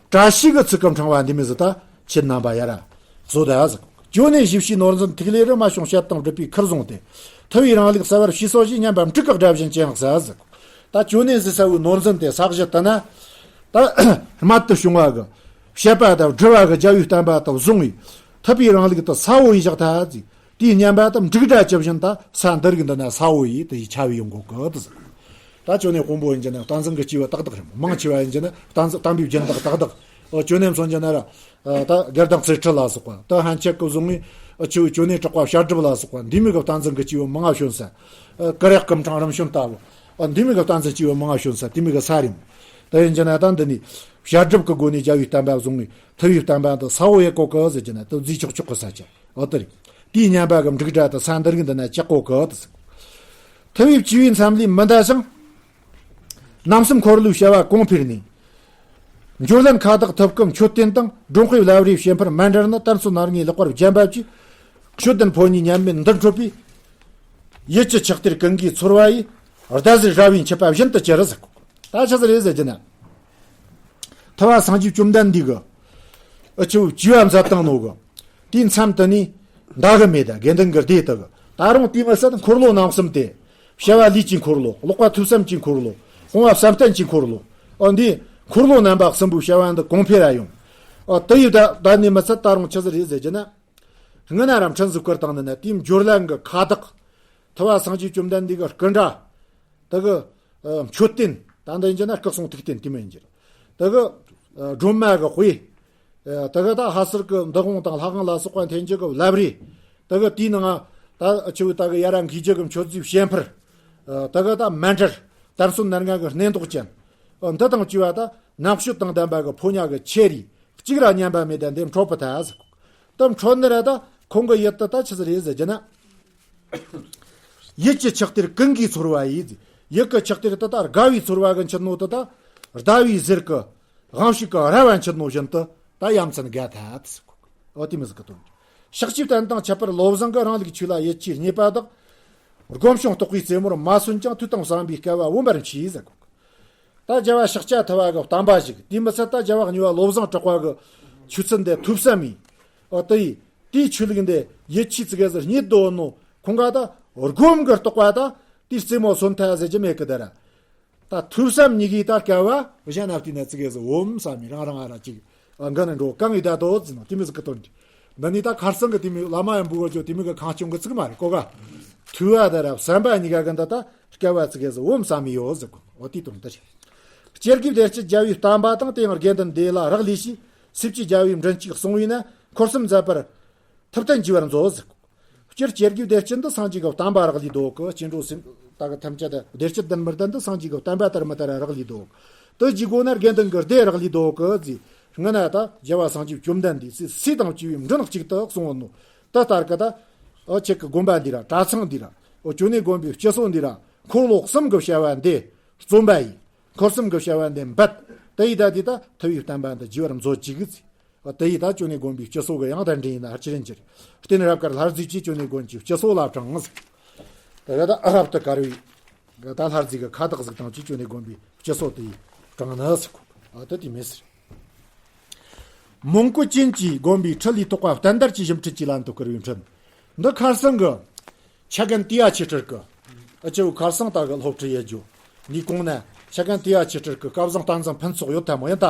བཀྲ་ཤིས་ཀྱི་ཚིག་གི་ཕྲེང་བ་འདི་མོ་ཟིག་ད་ཁྱེད་རྣམ་པ་ཡར་ར་བཟོ་ད་ཟེར་གོ། ཅོ་ནེ་ཞིབ་ཕྱིའི་ནོར་འཛིན་ཐིག་ལེ་རུ། རྨད་བྱུང་བཤད་དང་སྒྲུབ་པའི་ཁུར་བཟུང་སྟེ། ཐུབ་པའི་རིང་ལུགས་གསལ་བར་ཕྱེ་སོ་ཞེས། སྙན་པ་འབྲུག་གི་སྒྲ་བཞིན་ཅི་ཡང་གསལ་ཟེར་གོ། ད་ཅོ་ནེ་ཟེར་ས་བོའི་ནོར་འཛིན་དེ་ས་གཞི་དེ་ན། ད་རྨད་དུ་བྱུང་བ་གི་བཤད་པ་དང་སྒྲུབ་པ་གི་རྒྱལ་བའི་བསྟན་པ་དེ་བཟུང་བས། ཐུབ་པའི་རིང་ལུགས་དེ་ས་བོ་ཡིས་བཞག་ཐལ་ཟེར། དེའི་སྙན་པ་དེ་འབྲུག་སྒྲ་ཇི་བཞིན་དུ་ས་འདི་རིགས་འདི་ན་ས་བོ་ཡིས་དེ་ཡི་ཁྱབ་ཡོང་གོ་གི་དེ་ཟེར། ད་ཅོ་ནེ་དཔོན་པོ་ཡིན་རྒྱུ་ན་བསྟན་འཛིན་གྱི་སྐྱེས་བུ་ཏག་ཏག་རེད། མང་ཆེ་བ་ཡིན་རྒྱུ་ན་བསྟན་འཛིན་བསྟན་པའི་སྦྱིན་བདག་ཏག་ཏག། ཨོ་ཅོ་ནེ་མཚོན་རྒྱུ་ན་ར། ཨ། ད་དགེ་ལྡན་རྩེ་ཁྲི་ལ་སོགས་པ། ད་ཧན་ཆད་ཀྱི་བཟུང་ངས། ཨ། ཆི་བོ་ཅོ་ནེ་གྲགས་པ་བཤད་སྒྲུབ་ལ་སོགས་པ་འདི་མོ་གི་བསྟན་འཛིན་གྱི་སྐྱེས་བུ་མང་ང་བྱོན་ས། ཨ། ཀ་རག་གམ་ཕྲེང་རིམ་བྱོན་ལྟ་བུ། ཨ། འདི་མོ་གི་བསྟན་འཛིན་སྐྱེས་བུ་མང་ང་བྱོན་ས་དེ་མོ་གི་ས་རེད། ད་ཡིན་རྒྱུ་ན་ད་འདི་ནས་བཤད་སྒྲུབ་ཀྱི་སྒོ་ནས་རྒྱལ་བའི་བསྟན་པ་བཟུང་ངས། ཐུབ་པའི་བསྟན་པ་འདི་ས་བོ་ཡི་གོ་གི་ཟེར་རྒྱུ་ན་དེ་བརྫིས་ཆོག་ཆོག་གི་ས་ཆ། ཨོ་དེ་རེད། དེའི་སྙན་པ་གི་འབྲུག་སྒྲ་དེ་ས་འདི་རིགས་འདི་ན་གྲགས་གོ་གི་དེ་ཟེར། ཐུབ་པའི་བཅུད་པའི་མཚམས་ལས་མི་འདའ་ཞིང་། རྣམ་གསུམ་འཁོར་ལོའི་བྱ་བ་གོང་འཕེལ་ནས། འབྱོར་ལྡན་ཁ་བཏགས་ཐུབ་སྐུ་མཆོད་རྟེན་དང་། འགྲོ་མཁོའི་བླ་བྲེ་བྱེ་འཕུར་མཎྜལ་ནི། གཏེར་མཛོད་སྣ་ལྔའི་ལག་པར་བརྒྱན་པ་བཅས། དཔྱོད་ལྡན་ཕོ་ཉའི་ཉམས་དམས་འདི་འཕྲོད་པས། ཡིད་ཀྱི་ཆགས་གཏེར་ཀུན་གྱིས་ཚོར་བ་ཡི། ཟླ་ཟེར་ར་བའི་མཆོད་པ་བཞིན་དུ་གྱུར་ཟེར་གོ། ད་ཆི་ཟིག་རེད་ཟེར་རྒྱུ་ན། ཐུབ་པ་སངས་རྒྱས་བཅོམ་ལྡན་འདས་ཀྱིས། ཨ་ཆི་བོ་བཅུ་པ་མཛད་བཏང་ནོ་གི། དེའི་མཚམས་དེ་ནས་འདའ་གི་མེད་ད། དགེ་འདུན་གྱི་སྡེ་དག་གི། ད་རུང་དེ་མི་ཟད་འཁོར་ལོ་རྣམ་གསུམ་སྟེ། བྱ་བ་ལུས་ཀྱི་འཁོར་ལོ། ཀློག་པ་ཐོས་བསམ་གྱི་འཁོར་ལོ། སྤོང་བ་བསམ་གཏན་གྱི་འཁོར་ལོ། ཨོ་འདི་འཁོར་ལོ་རྣམ་པ་གསུམ་པོའི་བྱ་བ་འདི་གོང་འཕེལ་ར་ཡོང་། ཨོ་དེ་ཡི་ད་ད་ནི་མི་ཚད་ད་རུང་ཆི་ཟིག་རེད་ཟེར་རྒྱུ་ན། སྔོན་ན་ར་འཕྲིན་ཟིག་བསྐུར་བཏང་ནི་ན་དེའི་འབྱོར་ལྡན་གྱི་ཁ་བཏགས། ཐུབ་པ་སངས་རྒྱས་བཅོམ་ལྡན་འདས་ཀྱི་སྐུ་འདྲ། དེ་གི། ཨ། མཆོད་རྟེན། ད་འདི་ཡིན་རྒྱུ་ན་སྐུ་གསུང་ཐུགས་རྟེན་དེ་མོ་ཡིན་རྒྱུ་རེད། དེ་གི། ཨ། སྒྲོལ་མ་གི་དཔེ། དེ་ག་ད་ཧ་སར་གི་འདུ་ཁང་དང་ལྷ་ཁང་ལ་སོགས་པ་འཐེན་རྒྱུ་གི་ལབ་རེད། དེ་ག་དེའི་ནང་ད་ཆུ་བོ་ད་གི་ཡ་ར་འགུལ་རྒྱུ་གི་མཆོད་རྫས་བཤད་འཕུར། དེ་ག་ད་མཎྜལ། དར་སྲོལ་ནར་ངན་གི་སྣེ་མདོག་ཅན། འདི་དང་བཅས་པ་ད་རྣམ་དཔྱོད་དང་ལྡན་པ་གི་ཕོ་ཉ་གི་ཆེ་རིགས་གཅིག་ར་ཉན་པ་མེད་ད་འདི་འཕྲོད་པ་ད་ཟེར། ད་འཕྲོད་ནི་ར་ད་ཁོང་གི་ཡུལ་དུ་ད་ཆི་ཟིག་རེད་ཟེར་རྒྱུ་ན། ཡིད་ཀྱི་ཆགས་གཏེར་ཀུན་གྱིས་ཚོར་བ་ཡིས། ཡིད་ཀྱི་ཆགས་གཏེར་དེ་ད་དགའ་བའི་ཚོར་བ་གི་མཆུ་ནོ་དེ་ད་ཟླ་བའི་ཟེར་གི་དབང་ཕྱུག་གི་ར་བ་མཆུ་ནོ་བཞིན་དུ་ད་ཡ་མཚན་དགའ་ཐལ། འོ་དེ་མོ་ཟིག་གི་དོན། ཕྱག་ཆེན་བསྟན་དང་ཁྱད་པར་བློ་བཟང་གི་རང་ལུགས་ཆོས་ལ་ཡིད་ཆེས་རྙེད་པ་དག་སྒོམ་བྱུང་རྟོགས་པའི་རྩེ་མོར་མ་སོན་ཀྱང་དུས་དང་བསམ་པའི་སྐལ་བ་འོན་པར་མཆིས་ཟེར་གོ། ད་རྒྱལ་བ་ཤཱཀྱ་ཐུབ་པ་གི་བསྟན་པ་ཞིག་དེ་མི་ཚད་ད་རྒྱལ་བ་གཉིས་པ་བློ་བཟང་གྲགས་པ་གི་ཆོས་ཚུལ་འདི་ཐོས་བསམ་མིན། ཨ་དེ་ཡིས་དེའི་ཆོས་ལུགས་འདི་ཡིད་ཆེས་ཙི་གེ་ཟིག་རྙེད་དོ་ནོ་ཁོང་ག་ད་སྒོམ་གི་རྟོགས་པ་ད་དེའི་རྩེ་མོ་སོན་ཐལ་ཟེར་རྒྱུ་མེད་གི་ད་ར། ད་ཐོས་བསམ་གཉིས་ཀྱི་ད་སྐལ་བ་གཞན་ན་བལྟས་ན་ཙི་གེ་ཟིག་འོམ་བསམ་མི་རང་རང་ཨ་ར་ཅིག་ཨ་འགན་འགྲོ་གང་ཡིན་ད་དོ་ཟིན་ནོ་དེ་མི་ཟིག་གི་དོན་འདི་ནི་ད་ཁར་སང་གི་དེ་མི་བླ་མ་ཡང་འབུལ་བ་ཅོ་དེ་མི་གི་ཁང་ཆུང་གི་ཚིག་མ་རེད་གོ་ག་ཐོས་པ་ད་ར་བསམ་པ་གཉིས་ཀ་གི་འདི་ད་སྐལ་བ་ཙི་གེ་ཟིག་འོམ་བསམ་མི་ཡོད་ཟིག་གོ་འོ་དེ་དོན་འདི་རེད། སྤྱིར་དགེ་བདེ་སྤྱོད་རྒྱལ་བའི་བསྟན་པ་དང་དེ་ཡང་དགེ་འདུན་སྡེ་ལ་རག་ལས་ཤིང་སྲིད་ཀྱི་རྒྱལ་བའི་མགྲིན་གཅིག་གསུང་བས་ན་འཁོར་གསུམ་མཛད་པར་ཐུབ་བསྟན་བགྱི་བར་མཛོད་ཟེར། སྤྱིར་སྤྱིར་གྱི་བདེ་སྐྱིད་འདི་སངས་རྒྱས་ཀྱི་བསྟན་པ་རག་ལས་འདུག་གི་སྐྱེ་འགྲོ་སེམས་ད་གི་ཐམས་ཅད་དུ་བདེ་སྐྱིད་ལྡན་མི་ལྡན་འདི་སངས་རྒྱས་ཀྱི་བསྟན་པ་ལྟར་མི་ལྟར་རག་ལས་འདུག་དུ་ཇི་གོ་ན་དགེ་འདུན་གྱི་སྡེ་རག་ལས་འདུག་གི་ཟེར། སྔ་ན་ད་རྒྱལ་བ་སངས་རྒྱས་བཅོམ་ལྡན་འདས་སྲས་སྲས་དང་བཅས་པའི་མགྲིན་གཅིག་ཏུ་གསུངས་ནོ། ད་ལྟར་གི་ད་ཨོ་ཁྱེད་ཀྱི་དགོན་པ་འདི་ར་གྲྭ་ཚང་འདི་ར་ཨོ་ཅོ་ནེ་དགོན་པའི་སྤྱི་སྲོལ་འདི་ར་འཁོར་ལོ་གསུམ་གྱི་བྱ་བ་འདི་རྩོམ་པ་ཡིན། འཁོར་གསུམ་གྱི་བྱ་བ་འདི་འབད་དེ་ཡི་ད་དེ་ད་ཐུབ་པའི་བསྟན་པ་འདི་བགྱི་བར་མཛོད་ཅིག་གི་ཟེར། དེ་ཡིས་ད་ཅོ་ནེ་དགོན་པའི་སྤྱི་སྲོལ་གི་ཡང་གདན་འདྲེན་ཡིན་ན་ཧར་ཅི་རིན་གྱི་རྟེན་རབ་དཀར་ལྷ་རྫས་ཀྱིས་ཅོ་ནེ་དགོན་གྱི་སྤྱི་སྲོལ་ལ་དྲངས། དེ་ག་ད་ཨ་རབ་ཏུ་དཀར་བའི་ད་ལྷ་རྫས་ཀྱི་ཁ་བཏགས་ཟིག་དང་ཅི་ཅོ་ནེ་དགོན་པའི་སྤྱི་སྲོལ་དེ་ཡིས་དྲངས་ནི་ཟིག་གོ། ཨ་དེ་དེ་མེད་ཟེར། མོན་གོ་ཅན་གྱི་དགོན་པའི་ཁྲི་ལས་ཐོག་པ་བསྟན་དར་གྱི་བཞུགས་ཁྲི་གཅིག་ལ་འདུག་དཀར་བའི་ཁྲི། འདི་ཁར་སང་གི་ཆ་གན་ཏི་ཡ་ཆེ་ཁྲིར་གི་ཨ་ཅེའུ་ཁར་སང་ད་གི་སློབ་ཁྲི་ཡེ་རྒྱུ་འདི་གོང་ན་ཆ་གན་ཏི་ཡ་ཆེ་ཁྲིར་གི་སྐལ་བཟང་བསྟན་འཛིན་ཕུན་ཚོགས་ཡོད་ཐལ་མོ་ཡིན་ད།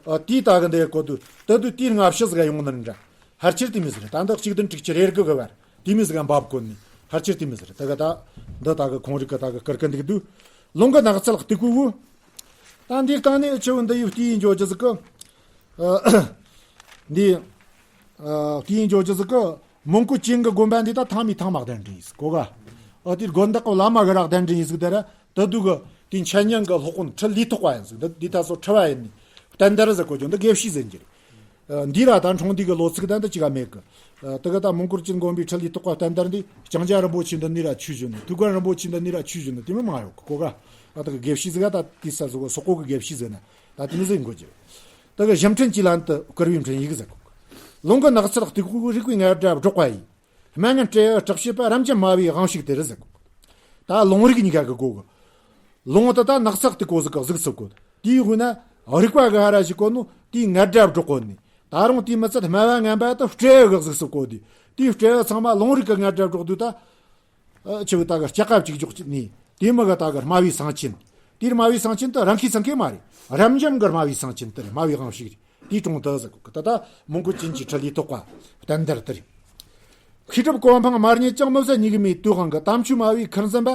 ཨ་དེའི་ད་གི་འདི་གོ་དུ་ད་དུ་དེའི་སྔ་ཕྱི་ཟིག་ཡོང་ནི་འདྲ་ཧར་ཆེར་དེ་མི་ཟིག་རེད། ད་འདི་གཅིག་བདུན་དྲུག་ཅུ་རེ་དགུ་གི་བར་དེ་མི་ཟིག་འབབ་གོ་ནི་ཧར་ཆེར་དེ་མི་ཟིག་རེད། ད་གི་ད་འདི་ད་གི་ཁོང་རིག་གི་ད་གི་ཀིར་ཀི་འདུག་དུ་ལུང་གི་ནགས་ཚལ་སྟུག་པོ་བོ། ད་འདིའི་སྟེང་ནས་ཨ་ཅེའུ་འདི་ཡུ་དེའི་འཇོ་རྒྱུ་ཟིག་གི་ཨ་འདི་ཨ་དེའི་འཇོ་རྒྱུ་ཟིག་གི་མོན་གོ་ཅན་གི་དགོན་པ་འདི་ད་ཐང་མི་ཐང་མ་གདན་འདྲེན་ཡིན་ཟིག་གོ་ག་ཨ་དེ་དགོན་བདག་གི་བླ་མ་གི་ར་གདན་འདྲེན་ཡིན་ཟིག་དེ་ར་ད་དུ་གི་དེ་འཆད་ཉན་གི་སློབ་དཔོན་ཁྲི་ལས་ཐོག་པ་ཡིན་ཟིག་འདི་འདི་ད་སོ་ཁྲི་བ་ཡིན་ནི་བསྟན་དར་ཟིག་གོ་རྒྱུ་འདི་དགེ་བཤེས་ཟེར་གྱི་རེད། འདི་ར་ད་འཁྲུངས་འདི་གི་ལོ་ཚིགས་ད་འདི་ཅི་ག་མེད་གི་ད་གི་ད་མོན་གོ་ཅན་དགོན་པའི་ཁྲི་ལས་ཐོག་པ་བསྟན་དར་འདི་ལྕང་སྐྱ་རིན་པོ་ཆེ་འདི་ནི་ར་ཆོས་བཞིན་ནི་ཐུའུ་བཀྭན་རིན་པོ་ཆེ་འདི་ནི་ར་ཆོས་བཞིན་ནི་དེ་མི་མང་ཡོད་གི་གོ་ག་ཨ་ད་གི་དགེ་བཤེས་ཟིག་ག་ད་དེ་ས་ཟིག་གོ་སོག་པོ་གི་དགེ་བཤེས་ཟིག་ན་ད་དེ་མི་ཟིག་གོ་རྒྱུ་ད་གི་བཞུགས་ཁྲི་གཅིག་ལ་འདི་དཀར་བའི་ཁྲི་ཡིག་ཟིག་གོ་ལུང་གི་ནགས་ཚལ་སྟུག་པོ་རིག་པའི་རྔ་སྒྲ་སྒྲོག་པ་ཡིས། སྨྲ་ངན་བསྐྲད་སྐྲག་བྱེད་པ་རབ་འབྱམས་སྨྲ་བའི་དབང་ཕྱུག་དེར་ཟེར། ད་ལུང་རིགས་གཉིས་ཀ་གི་གོ་གི་ལུང་དེ་ད་ནགས་ཚལ་དེ་གོ་ཟིག་གི་གཟིགས་སུ་གོ། དེའི་དབུས་ན་རིག་པ་གི་ཧ་ར་ཞིག་གོ་ནོ་དེའི་རྔ་སྒྲ་སྒྲོག་གོ་ནི། ད་རུང་དེའི་མི་ཚད་སྨྲ་བ་ངན་པ་དེ་བསྐྲད་གི་གཟིགས་སུ་གོ་དེ། དེའི་བསྐྲད་བ་ཚང་མ་ལུང་རིགས་གི་རྔ་སྒྲ་སྒྲོག་དུས་ད། ཨ་ཆུ་བོ་ད་གི་སྐྱ་ཀ་གཅིག་འཇོག་ནི། དེའི་མི་གི་ད་གི་སྨྲ་བའི་གསང་ཆེན། དེའི་སྨྲ་བའི་གསང་ཆེན་དེ་རང་ཁའི་སེང་གེ་མ་རེད། རབ་འབྱམས་གི་སྨྲ་བའི་གསང་ཆེན་དེ་རེད། སྨྲ་བའི་དབང་ཕྱུག་རེད། དེའི་དྲུང་དུ་ཟེར་གོ་གི་ད་ལྟ་མོན་གོ་ཅན་གྱི་ཁྲི་ལས་ཐོག་པ་བསྟན་དར་དེ་རེད། མཁས་གྲུབ་གོ་འཕང་མ་རྙེད་ཀྱང་མི་བཟད་སྙིགས་མའི་དུས་དབང་གི་དམ་ཆོས་སྨྲ་བའི་ཁུར་འཛིན་པ།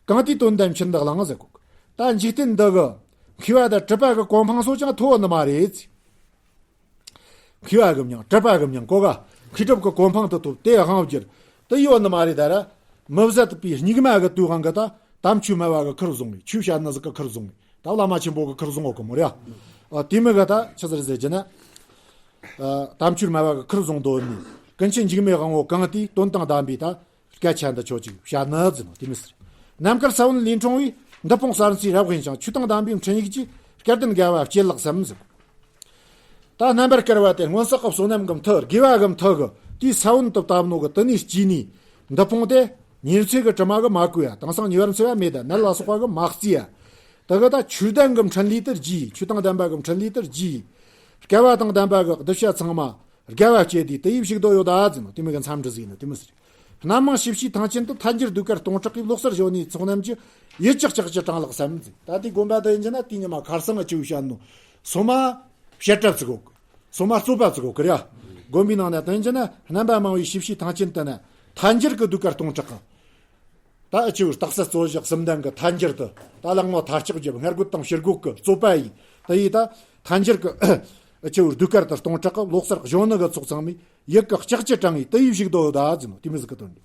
གང་དེའི་དོན་དམ་ཕྱིར་འདི་བླང་ཟེར་གོ་གི་ད་འཇིག་རྟེན་འདི་གི་མཁས་པ་དང་གྲུབ་པ་གི་གོ་འཕང་སོགས་ཀྱང་ཐོབ་ནི་མ་རེད། མཁས་པ་གི་མྱིང་གྲུབ་པ་གི་མྱིང་གོ་ག་མཁས་གྲུབ་ཀྱི་གོ་འཕང་དུ་ཐོབ་དེ་དབང་བསྒྱུར་དུ་ཡོད་ནི་མ་རེད་ད་ར། མི་བཟད་པའི་སྙིགས་མ་གི་དུས་དབང་གི་ད་དམ་ཆོས་སྨྲ་བ་གི་ཁུར་བཟུང་བའི་ཆོས་བཤད་ནི་ཟིག་གི་ཁུར་བཟུང་བའི་ད་བླ་མ་ཆེན་པོ་གི་ཁུར་བཟུང་བ་གི་མོ་རེད། ཨ་དེ་མི་ག་ད་ཆི་ཟེར་ཟེར་གྱི་ན། ཨ་དམ་ཆོས་སྨྲ་བ་གི་ཁུར་བཟུང་དོ་ནི་ཀུན་མཁྱེན་འཇིགས་མེད་དབང་པོ་གང་དེའི་དོན་དང་ལྡན་པའི་ད། སྐད་ཆ་འདི་ཆོ་ཅིག་བཤད་ནི་ཟིན་ནོ་དེ་མི་ཟེར། ནམ་མཁར་ས་བོན་ལས་འཁྲུངས་པའི་འདུ་སྤུངས་གསར་མཚོའི་རབ་དབེན་ཞིང་ཆོས་དང་ལྡན་པའི་འཕྲིན་ཡིག་ཅིག་སྐལ་ལྡན་དགའ་བ་སྐྱེད་ལགས་སམ་ཟེར། ད་རྣམ་པར་དཀར་བ་དེ་སྔོན་བསགས་ཀྱི་བསོད་ནམས་ཀྱི་མཐུ་དགེ་བ་གི་མཐུ་གི་དེའི་ས་བོན་དུ་བཏབ་ནོ་གི་དེ་ནས་སྐྱེས་ནས་འདུ་སྤུངས་དེ་ཉེར་འཚེ་གི་དྲི་མ་གི་མ་གོས་ཡ། དེང་སང་ཉེ་བར་འཚེ་བ་མེད་ད་ནད་ལ་སོགས་པ་གི་མ་གཙོས་ཡ། དེ་གི་ད་ཆོས་ལྡན་གི་འཕྲིན་ལས་དེར་རྒྱས། ཆོས་དང་ལྡན་པ་གི་འཕྲིན་ལས་དེར་རྒྱས། སྐལ་བ་དང་ལྡན་པ་གི་གདུལ་བྱ་ཚང་མ་དགའ་བ་སྐྱེས་དུས་དེ་ཡི་བཞུགས་སྡོད་ཡོད་ད་ཟེར་ནོ་དེ་མོ་གི་མཚམས་འདྲི་ཟིག་ནི་དེ་མོ་ཟེར། རྣམ་མང་ཞི་བྱེད་ཐང་ཆེན་དུ་ཐལ་འགྱུར་ཟློས་གར་སྟོང་ཕྲག་གིས་ལོག་སར་བཞོན་ནས་ཚོགས་རྣམས་ཀྱི་ཡིད་ཀྱི་ལྕགས་ཀྱུ་དྲངས་ལགས་སམ་ཟེར། ད་དེ་དགོན་པ་དུ་ཡིན་གྱི་ན་དེ་ཉི་མ་ཁར་སང་ང་ཅི་བྱ་ནོ་སོ་མ་བཤད་གྲབས་ཙི་གོ་སོ་མ་རྩོད་པ་ཙི་གོ་ཀི་ར། དགོན་པའི་ནང་ན་དུ་ཡིན་གྱི་ན་རྣམ་པ་མང་བའི་ཞི་བྱེད་ཐང་ཆེན་དུ་ན་ཐལ་འགྱུར་གི་ཟློས་གར་སྟོང་ཕྲག་གི་ད་ཨ་ཆུ་རྟགས་གསལ་རྩོད་བཞག་གསུམ་ལྡན་གྱི་ཐལ་འགྱུར་དུ་ད་གླང་མོ་ཐལ་ལྕག་རྒྱབ་སྔར་རྒོད་དང་ཕྱིར་རྒོད་ཀྱི་རྩོད་པ་ཡིན། དེ་ཡིས་ད་ཐལ་འགྱུར་གྱི་ ཨ་ཆེ་བོ་ཟློས་གར་དུ་སྟོང་ཕྲག་གི་ལོ་གསར་གཞོན་ནུ་གི་ཚོགས་ཚང་མས་ཡུལ་གི་ལྕགས་ཀྱུ་དྲངས་ངེ་དེ་ཡི་བཞུགས་དོ་ད་ཟེར་ནོ་དེ་མི་ཟིག་གི་དོན་རེད།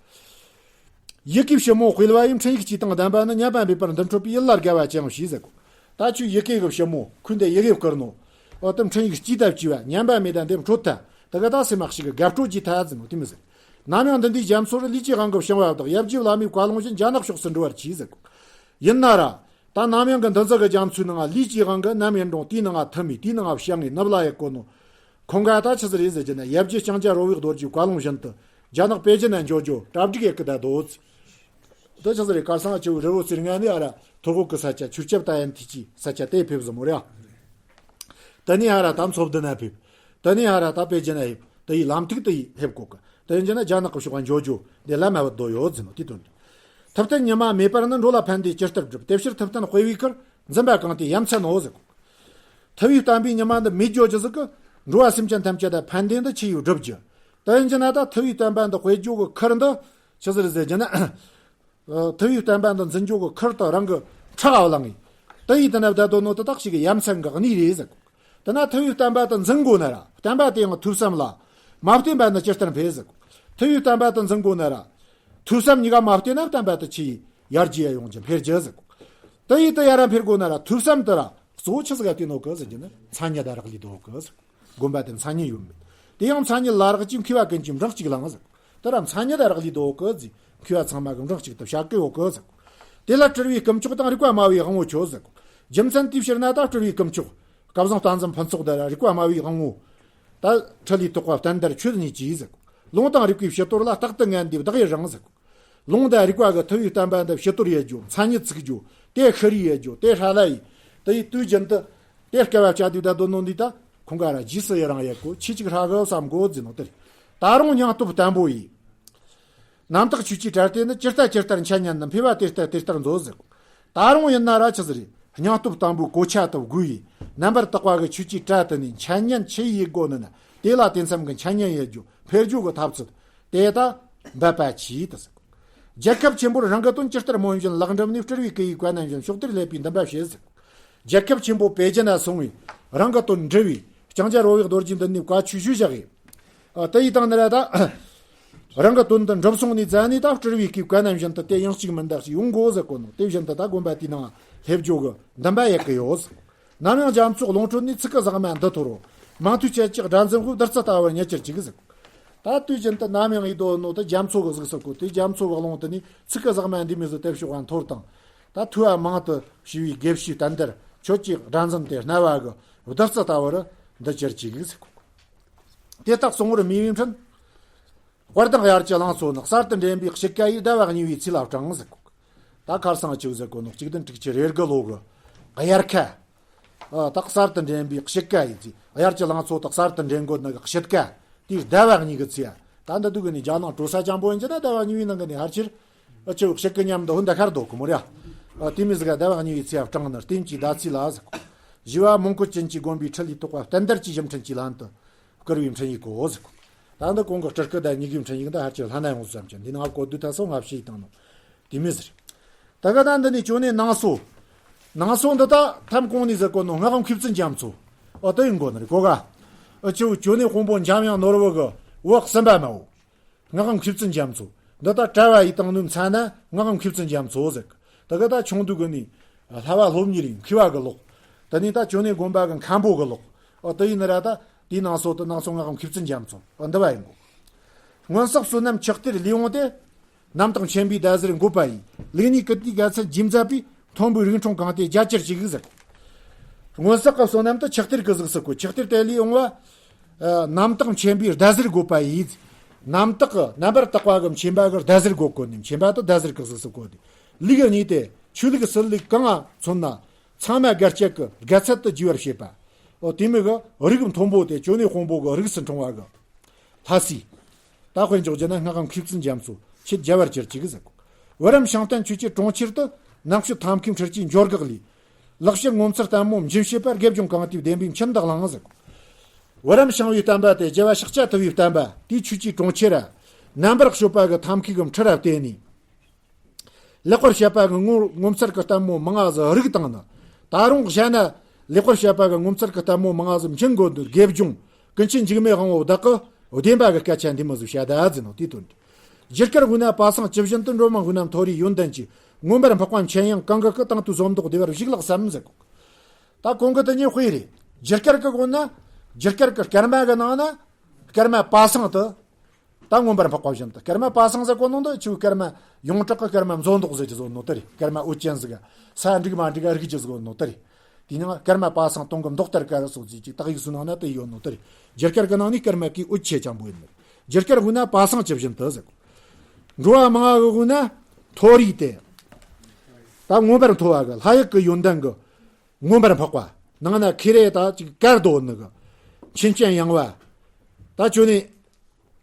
ཡི་གེའི་ཕྱི་མོ་དཔེལ་བ་ཡི། འཕྲིན་ཡིག་སྤྱི་དང་ལྡན་པ་ནི། ཉམས་པ་མེད་པར་འདི་འཕྲོད་པའི། ཡིད་ལ་དགའ་བ་ཅན་ཞེས་ཟེར་གོ། ད་ཁྱོད་ཡི་གེ་གི་ཕྱི་མོ་ཁོས་འདི་ཡི་གེ་བསྐུར་ནོ། འོ་དེ་འཕྲིན་ཡིག་སྤྱི་ལྟ་བྱས་པ་ཉམས་པ་མེད་ད་འདི་འཕྲོད་ཐལ། དེ་ག་ད་སེམས་མ་ཞིག་གི་དགའ་སྤྲོ་ཅི་ཐལ་ཟེར་ནོ་དེ་མི་ཟེར། ནམ་ཡང་འདི་འདྲའི་རྒྱ་མཚོ་རུ། ལུས་ཀྱི་དབང་གིས་བྱིང་བ་དག། ཡབ་རྗེ་བླ་མའི་བཀའ་ལུང་བཞིན། རྒྱ་ནག་ཕྱོགས་སུ་འགྲོ་བར་གྱིས་ཟེར་གོ། ཡིན་ན་ར། ད་ནམ་ཡང་གི་འདི་ཚོ་གི་རྒྱ་མཚོའི་ནང་ལུས་ཀྱི་དབང་གིས་ནམ་ཡིན་རུང་དེའི་ནང་ཐིམ་མི་དེའི་ནང་བྱིང་ངེ་ནུབ་ལ་ཡི་གོ་ནོ། ཁོང་ག་ད་ཆི་ཟིག་རེད་ཟེར་གྱི་ན། ཡབ་རྗེ་ལྕང་སྐྱ་རོལ་བའི་རྡོ་རྗེའི་བཀའ་ལུང་བཞིན་དུ་རྒྱ་ནག་པེ་ཅིན་ན་འགྱོ་རྒྱུ་གྲ་སྒྲིག་ཡེ་གི་ད་དོ། དེ་ཆི་ཟིག་རེད། གར་སང་ཆེ་བོ་རི་བོ་ཟེར་ངན་ནི་ཨ་ར་ཐོར་གོ་གི་ས་ཆ། ཆུར་ཆབ་ད་ཡན་ཐི་ཅི་ས་ཆ་དེ་ཕེབས་ཟིན་མོ་རེད། དེ་ནས་ཨ་ར་ད་མཚོ་བདུན་ན་ཕེབས། དེ་ནས་ཨ་ར་ད་པེ་ཅིན་ན་ཕེབས། དེ་ཡི་ལམ་ཐིག་དེ་ཡི་ཕེབས་གོ་གི། དེ་ཡིན་གྱི་ན་རྒྱ་ནག་གི་ཕྱོགས་འགྱོ་རྒྱུ་དེ་ལམ་མ་བུད་དོ་ཡོད་ཟེར་ནོ་དེ་དོན་རེད། ཐུབ་བསྟན་ཉི་མ་མེད་པར་ནི། འགྲོ་ལ་ཕན་བདེ་ཇི་ལྟར་བསྒྲུབ། དེ་ཕྱིར་ཐུབ་བསྟན་དཔེ་བའི་ཁུར། འཛིན་པ་གང་དེའི་ཡ་མཚན་ནོ་ཟེར་གོ། ཐུབ་པའི་བསྟན་པའི་ཉི་མ་འདི་མེད་རྒྱུ་ཅི་ཟིག་གི། འགྲོ་བ་སེམས་ཅན་ཐམས་ཅད་ལ་ཕན་བདེ་འདི་ཆི་ཡིས་བསྒྲུབ་རྒྱུ། དེ་ཡིན་གྱི་ན་ད་ཐུབ་པའི་བསྟན་པ་འདི་སྤེལ་རྒྱུ་གི་ཁུར་འདི་ཆི་ཟིག་རེད་ཟེར་གྱི་ན། ཨ་ཐུབ་པའི་བསྟན་པ་འདི་འཛིན་རྒྱུ་གི་ཁུར་དེ་རང་གི་ཕྲག་ག་བླངས་ངེ། དེ་ཡིས་དེ་ན་བསྡད་དོ་ནོ་དེ་དག་ཞིག་གི་ཡ་མཚན་གི་གནས་རེད་ཟེར་གོ། དེ་ན་ཐུབ་པའི་བསྟན་པ་དེ་འཛིན་དགོས་ན་ར། བསྟན་པ་དེ་ཡང་ཐོས་བསམ་ལ་མ་བརྟེན་པ་ནི་ཇི་ལྟར་འཕེལ་ཟེར་གོ། ཐུབ་པའི་བསྟན་པ་དེ་འཛིན་དགོས་ན་ར། ཐོས་བསམ་གཉིས་ཀ་མ་བརྟེན་ན་བསྟན་པ་དེ་ཆི་ཡི་ཡར་རྒྱས་ཡོང་རྒྱུ་འཕེལ་རྒྱུ་ཟེར་གོ། དེ་ཡིས་དེ་ཡར་ར་འཕེལ་དགོས་ན་ར་ཐོས་བསམ་དེ་ར་གཙོ་བོ་ཆི་ཟིག་ག་བལྟས་ནོ་གི་ཟེར་གྱི་ན། མཚན་ཉིད་དང་རག་ལས་དོ་གི་ཟེར། སྒོམ་པ་དེ་མཚན་ཉིད་ཡོད་མེད། དེ་ཡང་མཚན་ཉིད་ལ་རག་ཅིང་མཁས་པ་ཀུན་གྱིས་འབྲིང་གཅིག་བླང་ཟེར། དེ་ར་མཚན་ཉིད་ལ་རག་ལས་དོ་གི་ཟེར། མཁས་པ་ཚང་མ་གིས་འབྲིང་གཅིག་ཏུ་བྱ་གི་ཡོད་གི་ཟེར། དེ་ལ་དྲིལ་བའི་སྐུ་མཆོག་དང་། རིག་པ་སྨྲ་བའི་དབང་པོ་ཁྱོད་ཟེར། རྒྱུ་མཚན་དེའི་ཕྱིར་ན་ད་དྲིལ་བའི་སྐུ་མཆོག། སྐལ་བཟང་བསྟན་འཛིན་ཕུན་ཚོགས་དེ་ར་རིག་པ་སྨྲ་བའི་དབང་པོ། ད་ཁྲི་ལས་ཐོགས་པ་བསྟན་དར་ཁྱོད་ཉིད་ཀྱིས་ཟེར། ལུང་དང་རིག་པའི་ཕྱི་དོར་ལ། རྟག་ཏུ་ངན་འདིའི་བདག་ཡིད་རངས་ཟེར། ལུང་དང་རིག་པ་གིས་ཐུབ་པའི་བསྟན་པ་འདི་ཕྱི་དོར་ཡེད་རྒྱུ། མཚན་ཉིད་ཚུགས་རྒྱུ། དེ་ཤི་རི་ཡེད་རྒྱུ། དེ་ཧྲ་ལ་ཡི། དེ་ཡི་དུས་རྒྱུན་དུ་དེ་སྐལ་བ་བཅའ་དུས་ད་དོ་ནོ་འདི་ད་ཁོང་ག་ར་རྗེས་སུ་ཡི་རང་ཡེད་གོ། ཆེ་གཅིག་ཧྲ་གི་བསམ་གོ་ཟེར་ནོ་དེ་རེད། ད་རུང་སྙིང་སྟོབས་བརྟན་པོ་ཡིས། རྣམ་དག་ཆོས་ཀྱི་གྲལ་དེ་ནི། ཇི་ལྟ་ཇི་ལྟར་འཆད་ཉན་ནི། འཕེལ་བ་དེ་ལྟ་དེ་ལྟར་མཛོད་ཟེར། ད་རུང་ཡིན་ན་ར་ཆི་ཟིག་རེད། སྙིང་སྟོབས་བརྟན་པོའི་གོ་ཆ་དེ་བགོས་ཡིས། རྣམ་པར་དག་པ་གི་ཆོས་ཀྱི་གྲལ་དེ་ནས་འཆད་ཉན་ཆི་ཡེད་དགོ་ནི་ན། དེ་ལ་དེ་མཚམས་ཀྱི་འཆད་ཉན་ཡེད་རྒྱུ་འཕེལ་རྒྱུ་གི་ཐབས་ཚུལ་དེ་ད་འབད་པ་གྱིས་དེ་ཟེར། རྒྱལ་ཁབ་ཆེན་པོར་རང་གི་དོན། ཇི་ལྟར་སྨོན་བཞིན་ལག་འགྲིམ་ནས། སྤྲུལ་པའི་སྐུ་ཡི་བཀའ་རྣམ་བཞིན། ཕྱོགས་དེར་སླེབས་པའི་འདུན་པ་བྱེད་ཟེར། རྒྱལ་ཁབ་ཆེན་པོ་པེ་ཅིན་ན་སོང་བས་རང་གི་དོན་འགྲུབ་བས་ལྕང་སྐྱ་རོལ་བའི་རྡོ་རྗེ་མདུན་ནས་བཀའ་ཆོས་ཞུས་བཞག་གི། ཨ་དེ་ཡི་སྟེང་ནས་ར་ད་རང་གི་དོན་དུ་འགྲུབ་སོང་ནས་ཙ་ནས་ད་སྤྲུལ་པའི་སྐུའི་བཀའ་རྣམ་བཞིན་དུ་དེ་ཡང་གཅིག་མིན་འདག་ཅིག་ཡོང་དགོ་ཟེར་གོ་ནོ། དེ་བཞིན་དུ་ད་དགོན་པ་དེའི་ནང་སླེབས་རྒྱུ་གི་འདུན་པ་ཡེད་གི་ཡོད་ཟེར། ནམ་ཡང་རྒྱ་མཚོ་རླུང་ཁྲོད་ནས། ཚིག་གི་ཟེགས་མ་འདི་འཐོར་རོ། མང་ཐོས་སྤྱད་ཀྱི་སྒྲ་འཛིན་པོ། བདུད་རྩི་ལྟ་བུར་མྱུར་གྱུར་ཅིག་ཟེར། ད་དུས་རྒྱུན་དུ་ནམ་ཡང་ཡིད་དོ་ནོ་དེ་རྒྱ་མཚོ་གི་གཟུགས་སུ་བཀོད་དེ། རྒྱ་མཚོ་གི་རླུང་དེ་ནས་ཚིག་གི་ཟེགས་མ་འདི་མོ་ཟིག་དེ་ཕྱོགས་ག་འཐོར་དང་། ད་ཐོས་པ་མང་དུ་བྱས་པའི་དགེ་བཤེས་བསྟན་དར་ཁྱོད་ཀྱི་སྒྲ་འཛིན་དེ་རྣ་བ་གི་བདུད་རྩི་ལྟ་བུར་མྱུར་གྱུར་ཅིག་ཟེར། དེ་དག་གསུང་བར་མོས་པའི་འཕྲིན། དཔལ་ལྡན་དབྱར་གྱི་ལང་ཚོ་ནི། གསར་དུ་འདྲེན་པའི་དཔྱིད་ཀ་ཡིས། ཟླ་བ་གཉིས་པའི་ཚེས་ལ་སྦྲང་ཟེར་གོ། ད་ཁར་སང་ཆེ་བོ་ཟེར་གོ་ནོ་གཅིག་བདུན་དྲུག་ཅུ་རེ་དགུ་ལོ་གི་དབྱར་ཁ། ཨ་ད་གསར་དུ་འདྲེན་པའི་དཔྱིད་ཀ་ཡི་ཚེ། དབྱར་གྱི་ལང་ཚོ་དག་གསར་དུ་འདྲེན་དགོས་ནི་གི་དཔྱིད་ཀ་དེའི་ཟླ་བ་གཉིས་ཀྱི་ཚེ། ད་འདི་དུས་གི་ནི་རྒྱ་ནག་གྲོ་ས་ཅན་པོ་ཡིན་གྱི་ན་ཟླ་བ་གཉིས་པའི་ནང་གི་ནི་ཕལ་ཆེར་ཨ་ཆེ་བོ་དཔྱིད་ཀ་མཉམ་དུ་ཧུན་ད་ཁར་སྡོད་གི་མོ་ར། ཨ་དེ་མོ་ཟིག་ག་ཟླ་བ་གཉིས་པའི་ཚེ་སྦྲང་ནི་སྟེང་གི་ཟླ་ཚེས་ལ་ཟེར་གོ། བཞི་བ་མོན་གྷོ་ཅན་གྱི་དགོན་པའི་ཁྲི་ལས་ཐོགས་པ་བསྟན་དར་གྱི་ཞབས་འཕྲིན་གྱི་ལན་དུ་བསྐུར་བའི་འཕྲིན་ཡིག་གོ་ཟེར་གོ། ད་འདི་གོང་གི་སྤྲུལ་སྐུ་དང་གཉིས་ཀའི་འཕྲིན་ཡིག་འདི་ཕལ་ཆེར་ལྷན་ན་ཡོང་བསམ་གྱི། འདི་ནང་གོ་བསྡུར་ད་སོ་ལྔ་བཤད་བཏང་ནོ་དེ་མོ་ཟེར། ད་ག་ད་འདི་ནས་ཅོ་ནེ་ནང་སོ། ནང་སོ་འདི་ད་ཐམ་གོང་ནས་ཟེར་གོ་ནོ་སྔགས་མཁས་བཙུན་རྒྱ་མཚོ། ཨོ་དེ་ཡིན་གོ་ནི་རེད་གོ་ག། ཨ་ཆེ་བོ་ཅོ་ནེ་དཔོན་པོ་འཇམ་དབྱངས་ནོར་བུ་གི་བུ་གསུམ་པ་མ་བོ། སྔགས་མཁས་བཙུན་རྒྱ་མཚོ། འདི་ད་གྲྭ་བ་ཡི་སྟེང་ནས་མཚན་ན་སྔགས་མཁས་བཙུན་རྒྱ་མཚོ་ཟེར། ད་ག་ད་ཆུང་དུས་གི་ནས་བསླབ་པ་སློབ་གཉེར་ཡིན་མཁས་པ་གི་ལོག། དེ་ནས་ད་ཅོ་ནེ་དགོན་པ་གི་མཁན་པོ་གི་ལོག། ཨོ་དེ་ཡིན་ན་ར་ད་དེའི་ནང་སོ་དེ་ནང་སོ་སྔགས་མཁས་བཙུན་རྒྱ་མཚོ། ཨོ་འདི་བ་ཡིན་གོ། སྔོན་བསགས་བསོད་ནམས་ཆགས་གཏེར་ལས་འོངས་ཏེ། རྣམ་དག་མཁྱེན་པའི་ཟླ་ཟེར་འགོད་པ་ཡིས། ལུགས་གཉིས་ཀུན་བསྡུས་དགའ་ཚལ་རྗེས་མཛད་པའི། མཐོན་པོའི་རིགས་འཁྲུངས་གང་དེ་རྒྱ་ཆེར་ཞིག་ཟེར། སྔོན་བསགས་ཀྱི་བསོད་ནམས་དེ་ཆགས་གཏེར་གྱི་གཟུགས་སུ་བཀོད། ཆགས་གཏེར་དེ་ལས་འོངས་པ། ཨ་རྣམ་དག་མཁྱེན་པའི་ཟླ་ཟེར་འགོད་པ་ཡིས། རྣམ་དག་གི་རྣམ་པར་དག་པ་གི་མཁྱེན་པ་གི་ཟླ་ཟེར་འགོད་གོ་ནི། མཁྱེན་པ་དེ་ཟླ་ཟེར་གྱི་གཟུགས་སུ་བཀོད་དེ། ལུགས་གཉིས་ཏེ་ཆོས་ལུགས་སྲིད་ལུགས་གང་ང་མཚོན་ན། ཚང་མ་དགའ་སྐྱིད་ཀྱི་དགའ་ཚལ་དུ་རྒྱས་པར་བྱེད་པ། འོ་དེ་མོ་གི་རིགས་མཐོན་པོ་དེ་ཅོ་ནེ་དཔོན་པོ་གི་རིགས་སུ་འཁྲུངས་པ་གི་ལྷ་སྲས། ད་དཔེ་འཇོག་རྒྱུ་ན་སྔགས་མཁས་བཙུན་རྒྱ་མཚོ་ཆེས་རྒྱ་བར་གྱུར་ཅིག་ཟེར་གོ། བུ་རམ་ཤིང་བསྟན་ཆོས་ཀྱི་གྲོང་ཁྱེར་དུ། ནང་ཆོས་ཐབས་མཁས་འཕྲུལ་གྱི་འབྱོར་འགག་ལས། ལེགས་བཤད་ངོ་མཚར་ལྟད་མོ་འབྱིན་བྱེད་པ། དགེ་སྦྱོང་གང་དེའི་བདེན་པའི་མཆན་དག་བླངས་ཟེར་གོ། བུ་རམ་ཤིང་བའི་བསྟན་པ་དེ་རྒྱལ་བ་ཤཱཀྱ་ཐུབ་པའི་བསྟན་པ་དེའི་ཆོས་ཀྱི་གྲོང་ཁྱེར་ར། རྣམ་པར་དཔྱོད་པ་གི་ཐབས་མཁས་གི་འཕྲུལ་ར་བསྟན་ནས། ལེགས་པར་བཤད་པ་གི་ངོ་ངོ་མཚར་གྱི་ལྟད་མོ་མང་ང་ཟིག་རིགས་བཏང་ནི། ད་རུང་གཞན་ན་ ལེགས་པར་བཤད་པ་གི་ངོ་མཚར་གྱི་ལྟད་མོ་མང་ང་ཟིག་མཁྱེན་དགོས་འདུག་དགེ་སྦྱོང་ཀུན་མཁྱེན་འཇིགས་མེད་དབང་པོ་བདག་གི་བདེན་པ་གི་སྐད་ཆ་འདི་མོ་ཟིག་བཤད་ད་ཟེར་ནོ་དེའི་དོན་དུ། རྒྱུ་སྐར་དབུས་ན་པ་སངས་ཇི་བཞིན་དུ། འགྲོ་མང་དབུས་ན་མཐོ་རིས་ཡོན་ཏན་གྱི། མངོན་པར་འཕགས་པ་མཁྱེན་ཡངས་གང་གི་སྐུ། དང་དུ་ཟོམ་མདོག་བདེ་བར་བཞུགས་ལགས་སམ་ཟེར་གོ། ད་གོང་གི་དེ་ཉིད་དཔེ་རེད། རྒྱུ་སྐར་གི་དབུས་ན། རྒྱུ་སྐར་གི་སྐར་མ་གི་ནང་ན། སྐར་མ་པ་སངས་དུ། ད་མངོན་པར་འཕགས་པ་བཞིན་དུ། སྐར་མ་པ་སངས་ཟེར་གོ་ནོ་འདི་ཆུ་སྐར་མ་ཡོངས་གྲགས་ཀྱི་སྐར་མ་མཛོ་མདོག་ཟེར་གྱི་བཟོ་ནོ་དེ་རེད། སྐར་མ་འོད་ཅན་ཟིག་ག་ས་འགྲིག་མ་འགྲིག་ག་རིག་གྱི་བཟོ་ནོ་དེ་རེད། དེ་ནང་སྐར་མ་པ་སངས་སྟོང་གི་མདོག་ལྟར་དཀར་སོགས་ཀྱི་ཅིག་དག་ཡིག་སུ་ནང་ན་དེ་ཡོད་ནོ་དེ་རེད། རྒྱུ་སྐར་གི་ནང་ནས་སྐར་མ་གི་འོད་ཆེ་ཆེན་པོ་ཡིན་ནོ། རྒྱུ་སྐར་དབུས་ན་པ་སངས་ཇི་བཞིན་དུ་ཟེར་གོ། འགྲོ་བ་མང་གི་དབུས་ན་མཐོ་རིས་ཏེ། ད་མངོན་པར་མཐོ་བ་གི་ལྷ་ཡུལ་གི་ཡོན་ཏན་གི། མངོན་པར་འཕགས་པ། ནང་ན་ཁེ་རེ་ད་ཅིག་དཀར་དོ་ནི་གི། མཁྱེན་རྐྱེན་ཡངས་པ། ད་ཅོ་ནེ།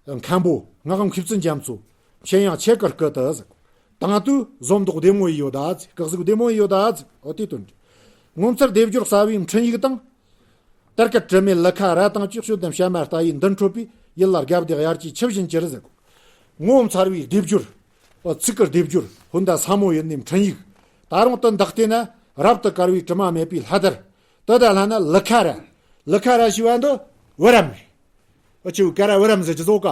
མཁན་པོ། ངག་མཁས་བཙུན་རྒྱ་མཚོ། མཁྱེན་ཡངས་ཆེ་དཀར་སྐུ་དུ་ཟེར། དང་དུ་ཟོམ་མདོག་བདེ་མོ་ཡི་ཡོད་ད་ཟེར། སྐུ་གཟུགས་བདེ་མོ་ཡི་ཡོད་ད་ཟེར། འོ་དེའི་དོན་རེད། ངོ་མཚར་སྡེབ་སྦྱོར་གསལ་བའི་འཕྲིན་ཡིག་དང་། དར་དཀར་དྲི་མེད་ལི་ཁ་ར་དང་བཅས། དཔྱོད་ལྡན་བྱ་མ་ལྟ་ཡིས་མདུན་འཕྲོད་པའི། ཡིད་ལ་དགའ་བདེ་དབྱར་གྱི་ཆུ་བཞིན་གྱུར་ཟེར། ངོ་མཚར་བའི་སྡེབ་སྦྱོར། ཨོ་ཚིག་གི་སྡེབ་སྦྱོར། ཧོན་ད་ས་མོ་ཡིན་ནི་འཕྲིན་ཡིག། ད་རུང་དུ་འདག་སྟེ་ན་རབ་ཏུ་དཀར་བའི་དྲི་མ་མེད་པའི་ལྷ་དར། དུ་ད་ལྷ་ན་ལི་ཁ་ར། ལི་ཁ་ར་ཞེས་པ་འདི་བུ་རམ་རེད། ཨ་ཆེ་བོ་ཀ་ར་བུ་རམ་ཟེར་གྱི་བཟོ་ཀ།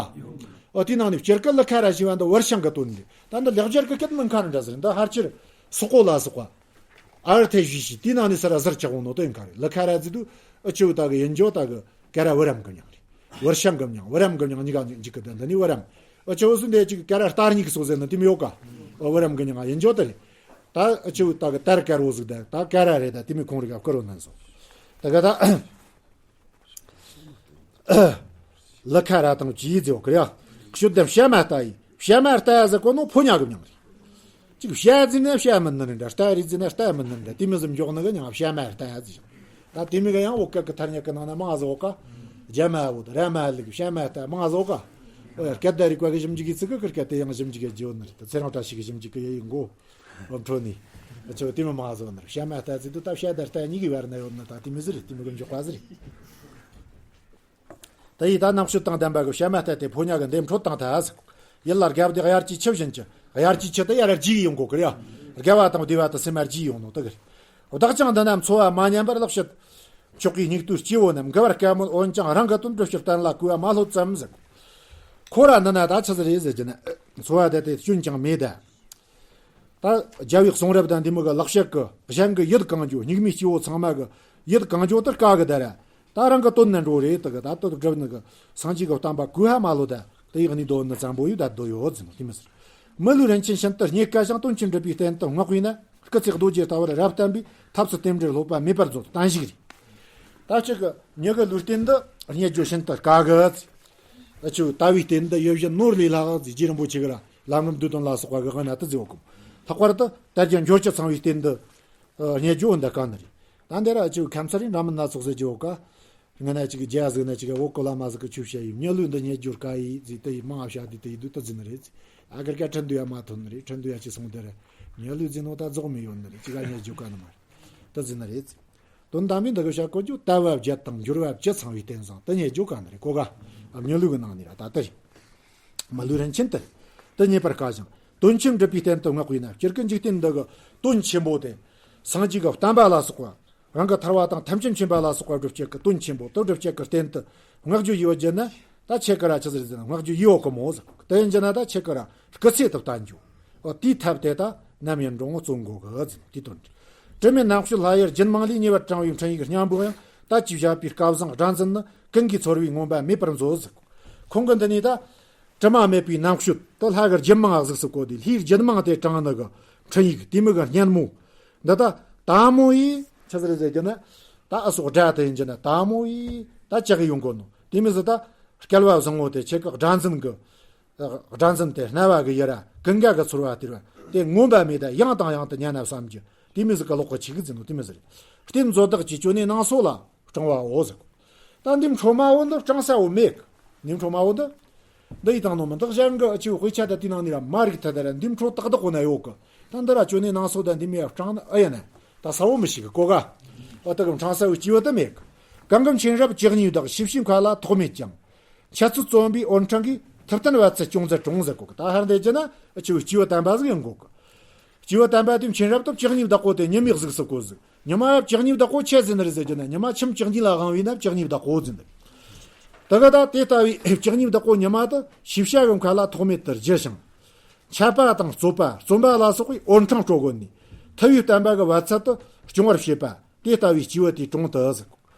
ཨོ་དེའི་ནང་ནས་སྤྱིར་ཀ་ལི་ཁ་ར་ཞེས་པ་འདི་བུར་ཤིང་གི་དོན་རེད། ད་འདི་ལེགས་སྦྱར་གི་སྐད་མིན་ཁ་ར་འདྲ་ཟེར། འདི་ཧར་ཆེར་སོག་པོ་ལ་སོགས་པ། ཨར་ཐེ་ཞུས་ཤིག་དེའི་ནང་ནས་ས་ར་ཟུར་ཆགས་འོང་ནོ་དོན་ག་རེད། ལི་ཁ་ར་ཟེར་དུས་ཨ་ཆེ་བོ་ད་གི་ཡིན་འཇོ་ད་གི་ཀ་ར་བུ་རམ་གི་མྱིང་རེད། བུར་ཤིང་གི་མྱིང་། བུ་རམ་གི་མྱིང་གཉིས་ཀ་འཇིག་གི་དོན་འདི་ནི་བུ་རམ། ཨ་ཆེ་བོ་སུ་འདི་ཅིག་ཀ་ར་སྟར་སྙིགས་སོགས་ཟེར་ནི་དེ་མི་ཡོད་ཀ། ཨོ་བུ་རམ་གི་མྱིང་ཡིན་འཇོ་དེ་རེད། ད་ཨ་ཆེ་བོ་ད་གི་དར་དཀར་བོ་ཟིག་ད་ད་ཀ་ར་རེད། ད་དེ་མི་ཁོང་རིག་ག་བསྐུར་བོ་ནན་སོང་། ད་ག་ད། ལི་ཁ་ར་དང་བཅས་ཟེར་བ་ཀི་རེད། ཁྱོད་དེ་བྱ་མ་ལྟ་ཡིས། བྱ་མ་ལྟ་ཟེར་གོ་ནོ་ཕོ་ཉ་གི་མྱིང་རེད། ཅིག་བྱ་ཟེར་ན་བྱ་མིན་ནི་རེད་འདྲ། ལྟ་རེད་ཟེར་ན་ལྟ་མིན་ནི་རེད་འདྲ། དེ་མི་ཟིག་འཇོག་ནི་གི་མྱིང་བྱ་མ་ལྟ་ཟེར། ད་དེ་མི་གི་ཡང་འོ་སྐད་གི་ཐ་སྙད་གི་ནང་ན་མང་ཟིག་འོ་ཀ། རྒྱ་མ་བོ་དང་ར་མ་ལུག་བྱ་མ་ལྟ་མང་ཟིག་འོ་ཀ། འོ་ཡ་སྐད་བརྡ་རིག་པ་གི་ཞིབ་འཇུག་གི་ཚིག་གི་ཁུར་སྐད་དེ་ཡང་ཞིབ་འཇུག་གི་རྒྱུ་ནི་རེད། ད་ཚེ་རིང་བཀྲ་ཤིས་གི་ཞིབ་འཇུག་གི་ཡི་ཡི་མགོ། འོ་འཕྲོ་ནི། ཨ་ཆོ་དེ་མི་མང་ཟིག་ནི་རེད། བྱ་མ་ལྟ་ཟེར་དུས་ད་བྱ་དང་ལྟ་གཉིས་གི་བར་ན་ཡོད་ནི། ད་དེ་མི་ཟིག་རེད། དེ་མི་གི་འཇོག་པ་ཟིག་རེད། དེ་ཡིས་ད་རྣམ་དཔྱོད་དང་ལྡན་པ་གི་བྱ་མ་ལྟ་དེ་ཕོ་ཉ་གི་འདེམས་འཕྲོད་དང་ཐ་ཟེར། ཡིད་ལ་དགའ་བདེ་དབྱར་གྱི་ཆུ་བཞིན་གྱི། དབྱར་གྱི་ཆུ་དེ་ཡར་རྒྱས་ཡོང་གོ་གི་རེད། དགའ་བ་དང་བདེ་བ་དེ་སེམས་མར་རྒྱས་ཡོང་ནོ་དེ་གི་རེད། བདག་ཀྱང་འདི་ན་འཚོ་བ་མ་ཉམས་པར་ལེགས་བཤད་མཆོག་གི་སྙིགས་དུས་སྐྱེ་བོ་རྣམས། མགུ་བར་དཀའ་མོད་འོན་ཀྱང་རང་གི་དོན། སྒྲུབ་ཕྱིར་གཏན་ལ་གོས་པ་མ་ལྷོད་ཙམ་ཟེར། ཁོ་ར་འདི་ན་ད་ཆི་ཟིག་རེད་ཟེར་གྱི་ན། འཚོ་བ་དེ་དེ་སྐྱོན་ཀྱང་མེད་ད། ད་རྒྱལ་བའི་གསུང་རབ་དང་འདི་མོ་གི་ལེགས་བཤད་ཀྱི་གཞན་གྱི་ཡིད་གང་འགྱོ། སྙིགས་མའི་སྐྱེ་བོ་ཚང་མ་གི་ཡིད་གང་འགྱོ་དེ་དཀའ་གི་ད་ར། ད་རང་གི་དོན་ནི་འགྲོ་རེད་དེ་གི། ད་དོན་སྒྲུབ་ནི་གི་སངས་རྒྱས་ཀྱི་བསྟན་པ་གོས་པ་མ་ལྷོད་ད། དེ་ཡི་གནས་དོན་ནི་ཙམ་པོ་ཡོད་ད་དོ་ཡོད་ཟེར་ནོ་དེ་མི་ཟེར། མི་ལུས་རིན་ཆེན་ཤིན་ཏུ་རྙེད་དཀའ་ཞིང་། དོན་ཆེན་སྒྲུབ་པའི་རྟེན་དུ་བསྔགས་པས་ན། སྐུ་ཚེ་རྡོ་རྗེ་ལྟ་བུར་རབ་བརྟན་པའི། ཐབས་ཚུལ་རྟེན་འབྲེལ་སློབ་པ་མེད་པར་མཛོད། བསྟན་བཤིག་རེད། ད་ཅིག་གི་མྱི་གི་ལུས་རྟེན་འདི་རྙེད་རྒྱུ་ཤིན་ཏུ་དཀའ་གི། ཨ་ཆུ་ལྟ་བའི་རྟེན་འདི་ཡིད་བཞིན་ནོར་ལས་ལྷག་ཟེར། རྗེ་རིན་པོ་ཆེ་གི་ར་ལམ་རིམ་བསྡུས་དོན་ལ་སོགས་པ་གི་དབང་ན་དེ་ཟེར་བ་གོ། ལྷག་པར་དུ་དལ་བརྒྱད་འབྱོར་བཅུ་ཚང་བའི་རྟེན་འདི་རྙེད་རྒྱུ་འོ་འདི་དཀའ་ནི་རེད། ད་འདི་ར་ཨ་ཆུ་ཁམས་ཚ་རིང་འདྲ་མིན་སྣ་ཚོགས་ཟེར་རྒྱུ་འོ་ཀ། ང་ན་ཅིག་རྒྱ་ཟིག་ན་ཅིག་འོ་ཀོ་ལ་མ་ཟིག་གི་ཆུ་བཤད་ཡིན། མྱི་ལུས་འདི་རྙེད་རྒྱུར་དཀའ་ཡིས་ཟེར། དེ་ཡི་མང་བ་བཤད་དེ་དེ་ཡི་དུས་དེ་ཟེར་ནི་རེད། ཨ་གར་ཀ་ཁྲིན་ཏུ་ཡ་མ་ཐོན་ནི་རེད། ཁྲིན་ཏུ་ཡ་ཅི་སོང་དེ་རེད། མྱི་ལུས་ཟེར་ནོ་ད་རྫོགས་མི་ཡོད་ནི་རེད། ཅི་ག་རྙེད་རྒྱུ་དཀའ་ནི་མ་རེད། དེ་ཟེར་ནི་རེད། དོན་དམ་པའི་འདི་གི་བཤད་གོ་རྒྱུ་ལྟ་བ་བརྒྱད་དང་འབྱོར་བ་བཅུ་ཚང་བའི་རྟེན་བཟང་དེ་རྙེད་རྒྱུ་དཀའ་ནི་རེད་གོ་ག། མྱི་ལུས་གི་ནང་ནས་ར་ད་དེ་རེད། མི་ལུས་རིན་ཆེན་དེ། དེ་རྙེད་པར་དཀའ་ཞིང་དོན་ཆེན་སྒྲུབ་པའི་རྟེན་དུ་བསྔགས་པས་ན། སྤྱིར་གི་འཇིག་རྟེན་འདི་གི་དོན་ཆེན་པོ་དེ། སངས་རྒྱས་ཀྱི་བསྟན་པ་ལ་སོགས་པ། རང་གི་ཐར་བ་དང་ཐམས་ཅད་མཁྱེན་པ་ལ་སོགས་པ་སྒྲུབ་བྱེད་ཀྱི་དོན་ཆེན་པོ་དེ་སྒྲུབ་བྱེད་ཀྱི་རྟེན་དུ་བསྔགས་རྒྱུ་ཡོད་རྒྱུ་ན། ད་ཁྱེད་ཀྱི་ར་ཆི་ཟེར་ཟེར་ན་བསྔགས་རྒྱུ་ཡོད་གི་མོ་ཟེར། དེ་ཡིན་རྒྱུ་ན་ད་ཁྱེད་ཀྱི་ར་སྐུ་ཚེ་དུ་བརྟན་རྒྱུ། འོ་དེའི་ཐབས་དེ་ད་ནམ་ཡིན་འགྲོ་འོང་བརྩོན་དགོས་གི་ཟེར་དེའི་དོན་རེད། དྲི་མེད་རྣམ་དཔྱོད་ལྷ་ཡུལ་རྒྱུད་མང་ལས། ཉེ་བར་དྲངས་པའི་འཕྲིན་ཡིག་སྙིང་པོ་ཡང་། ད་ཅི་བཞག་པའི་སྐལ་བཟང་སྒྲ་འཛིན་ནི། ཀུན་གྱིས་ཚོར་བའི་མངོན་པ་མེད་པར་མཛོད་ཟེར། ཁོང་གི་འདི་ནས་ད། དྲི་མ་མེད་པའི་རྣམ་དཔྱོད་དེ་ལྷ་གི་རྒྱུད་མང་གཟུགས་སུ་བཀོད་དེ། ལྷའི་རྒྱུད་མང་དེ་དྲངས་ནི་གི་འཕྲིན་ཡིག་དེ་མོ་གི་སྙན་མོ། འདི་ད་དལ་མོ་ཡིས་ཆི་ཟེར་ཟེར་རྒྱུ་ན། ད་ཨ་སོགས་སྒྲ་དེ་ཡིན་རྒྱུ་ན་དལ་མོ་ཡིས་ད་ཅག་གི་ཡོང་གོ་ནོ། དེ་མོ་ཟིག་ད་སྐལ་བ་བཟང་བོ་དེ་ཁྱེད་ཀྱི་སྒྲ་འཛིན་གི། སྒྲ་འཛིན་དེ་རྣ་བ་གི་ཡི་ར་ཀུན་དགའ་གི་ཚོར་བ་སྟེར་བ་དེ་མངོན་པ་མེད་ད་ཡང་དང་ཡང་དུ་ཉན་ན་བསམ་རྒྱུ། དེ་མོ་ཟིག་གི་ལོག་གི་ཆི་གི་འཛིན་ནོ་དེ་མོ་ཟིག་རེད། རྟེན་མཛོད་བདག་གི་ཅོ་ནེ་ནང་སོ་ལ། སྤྲང་བའོ་ཟེར། ད་འདི་འཕྲོ་མ་བོ་འདི་སྤྲང་ས་བོ་མེད། འདི་འཕྲོ་མ་བོ་འདི། འདི་ཡི་དང་ནོ་མི་འདི་གཞན་གི་ཨ་ཆི་དཔེ་ཆ་ད་དེ་ནང་ནས་ར་མ་རིག་ཐ་ད་ར་འདི་འཕྲོ་ཏག་ཏག་གོ་ན་ཡོད་གི། ད་འདི་ར་ཅོ་ནེ་ནང་སོ་ད་འདི་མི་ཡ་སྤྲང་ན་ཨ་ཡ་ན། ད་ས་བོ་མི་ཤེས་གི་གོ་ག། ཨ་ད་གི་སྤྲང་ས་བོ་སྐྱེ་བོ་ད་མེད་གི། གང་གི་མཁྱེན་རབ་ཇི་སྙེད་བདག་ཤེས་བྱའི་མཁའ་ལ་ཐོགས་མེད་ཀྱང་། འཆད་ཚུལ་རྩོམ་པའི་འོད་འཕྲེང་གིས། ཐུབ་བསྟན་བ་ཚད་ཅུང་ཟད་གྲོང་ཟེར་གོ་གི། ད་ཧར་འདི་ཅི་ན་ཨ་ཆི་བོ་སྐྱེ་བོ་དམ་པ་ཟིག་ཡོང་གོ་གི། སྐྱེས་བུ་དམ་པ་དེ་མཁྱེན་རབ་ཏུ་བྱག་གཉིས་བདག་པོ་དེ་ཉི་མའི་གཟུགས་སུ་བཀོད་ཟིག། ཉི་མ་བྱག་གཉིས་བདག་པོ་ཆི་ཟེར་ནི་རེད་ཟེར་རྒྱུ་ན། ཉི་མ་ཁྱིམ་བྱག་གཉིས་ལ་དབང་བས་ན་བྱག་གཉིས་བདག་པོ་ཟེར་ནི་རེད། དེ་ག་ད་དེ་ལྟ་བུའི་བྱག་གཉིས་བདག་པོ་ཉི་མ་དེ་ཤེས་བྱ་གི་མཁའ་ལ་ཐོགས་མེད་དུ་རྒྱུ་ཞིང་། འཆད་པ་དང་རྩོད་པ་རྩོམ་པ་ལ་སོགས་པའི་འོད་འཕྲེང་སྤྲོ་གོ་ནས། ཐུབ་པའི་བསྟན་པ་གི་བ་ཚད་དུ་སྐྱོང་བར་བྱེད་པ། དེ་ལྟ་བུའི་སྐྱེས་བུ་དེའི་དྲུང་དུ་ཟེར།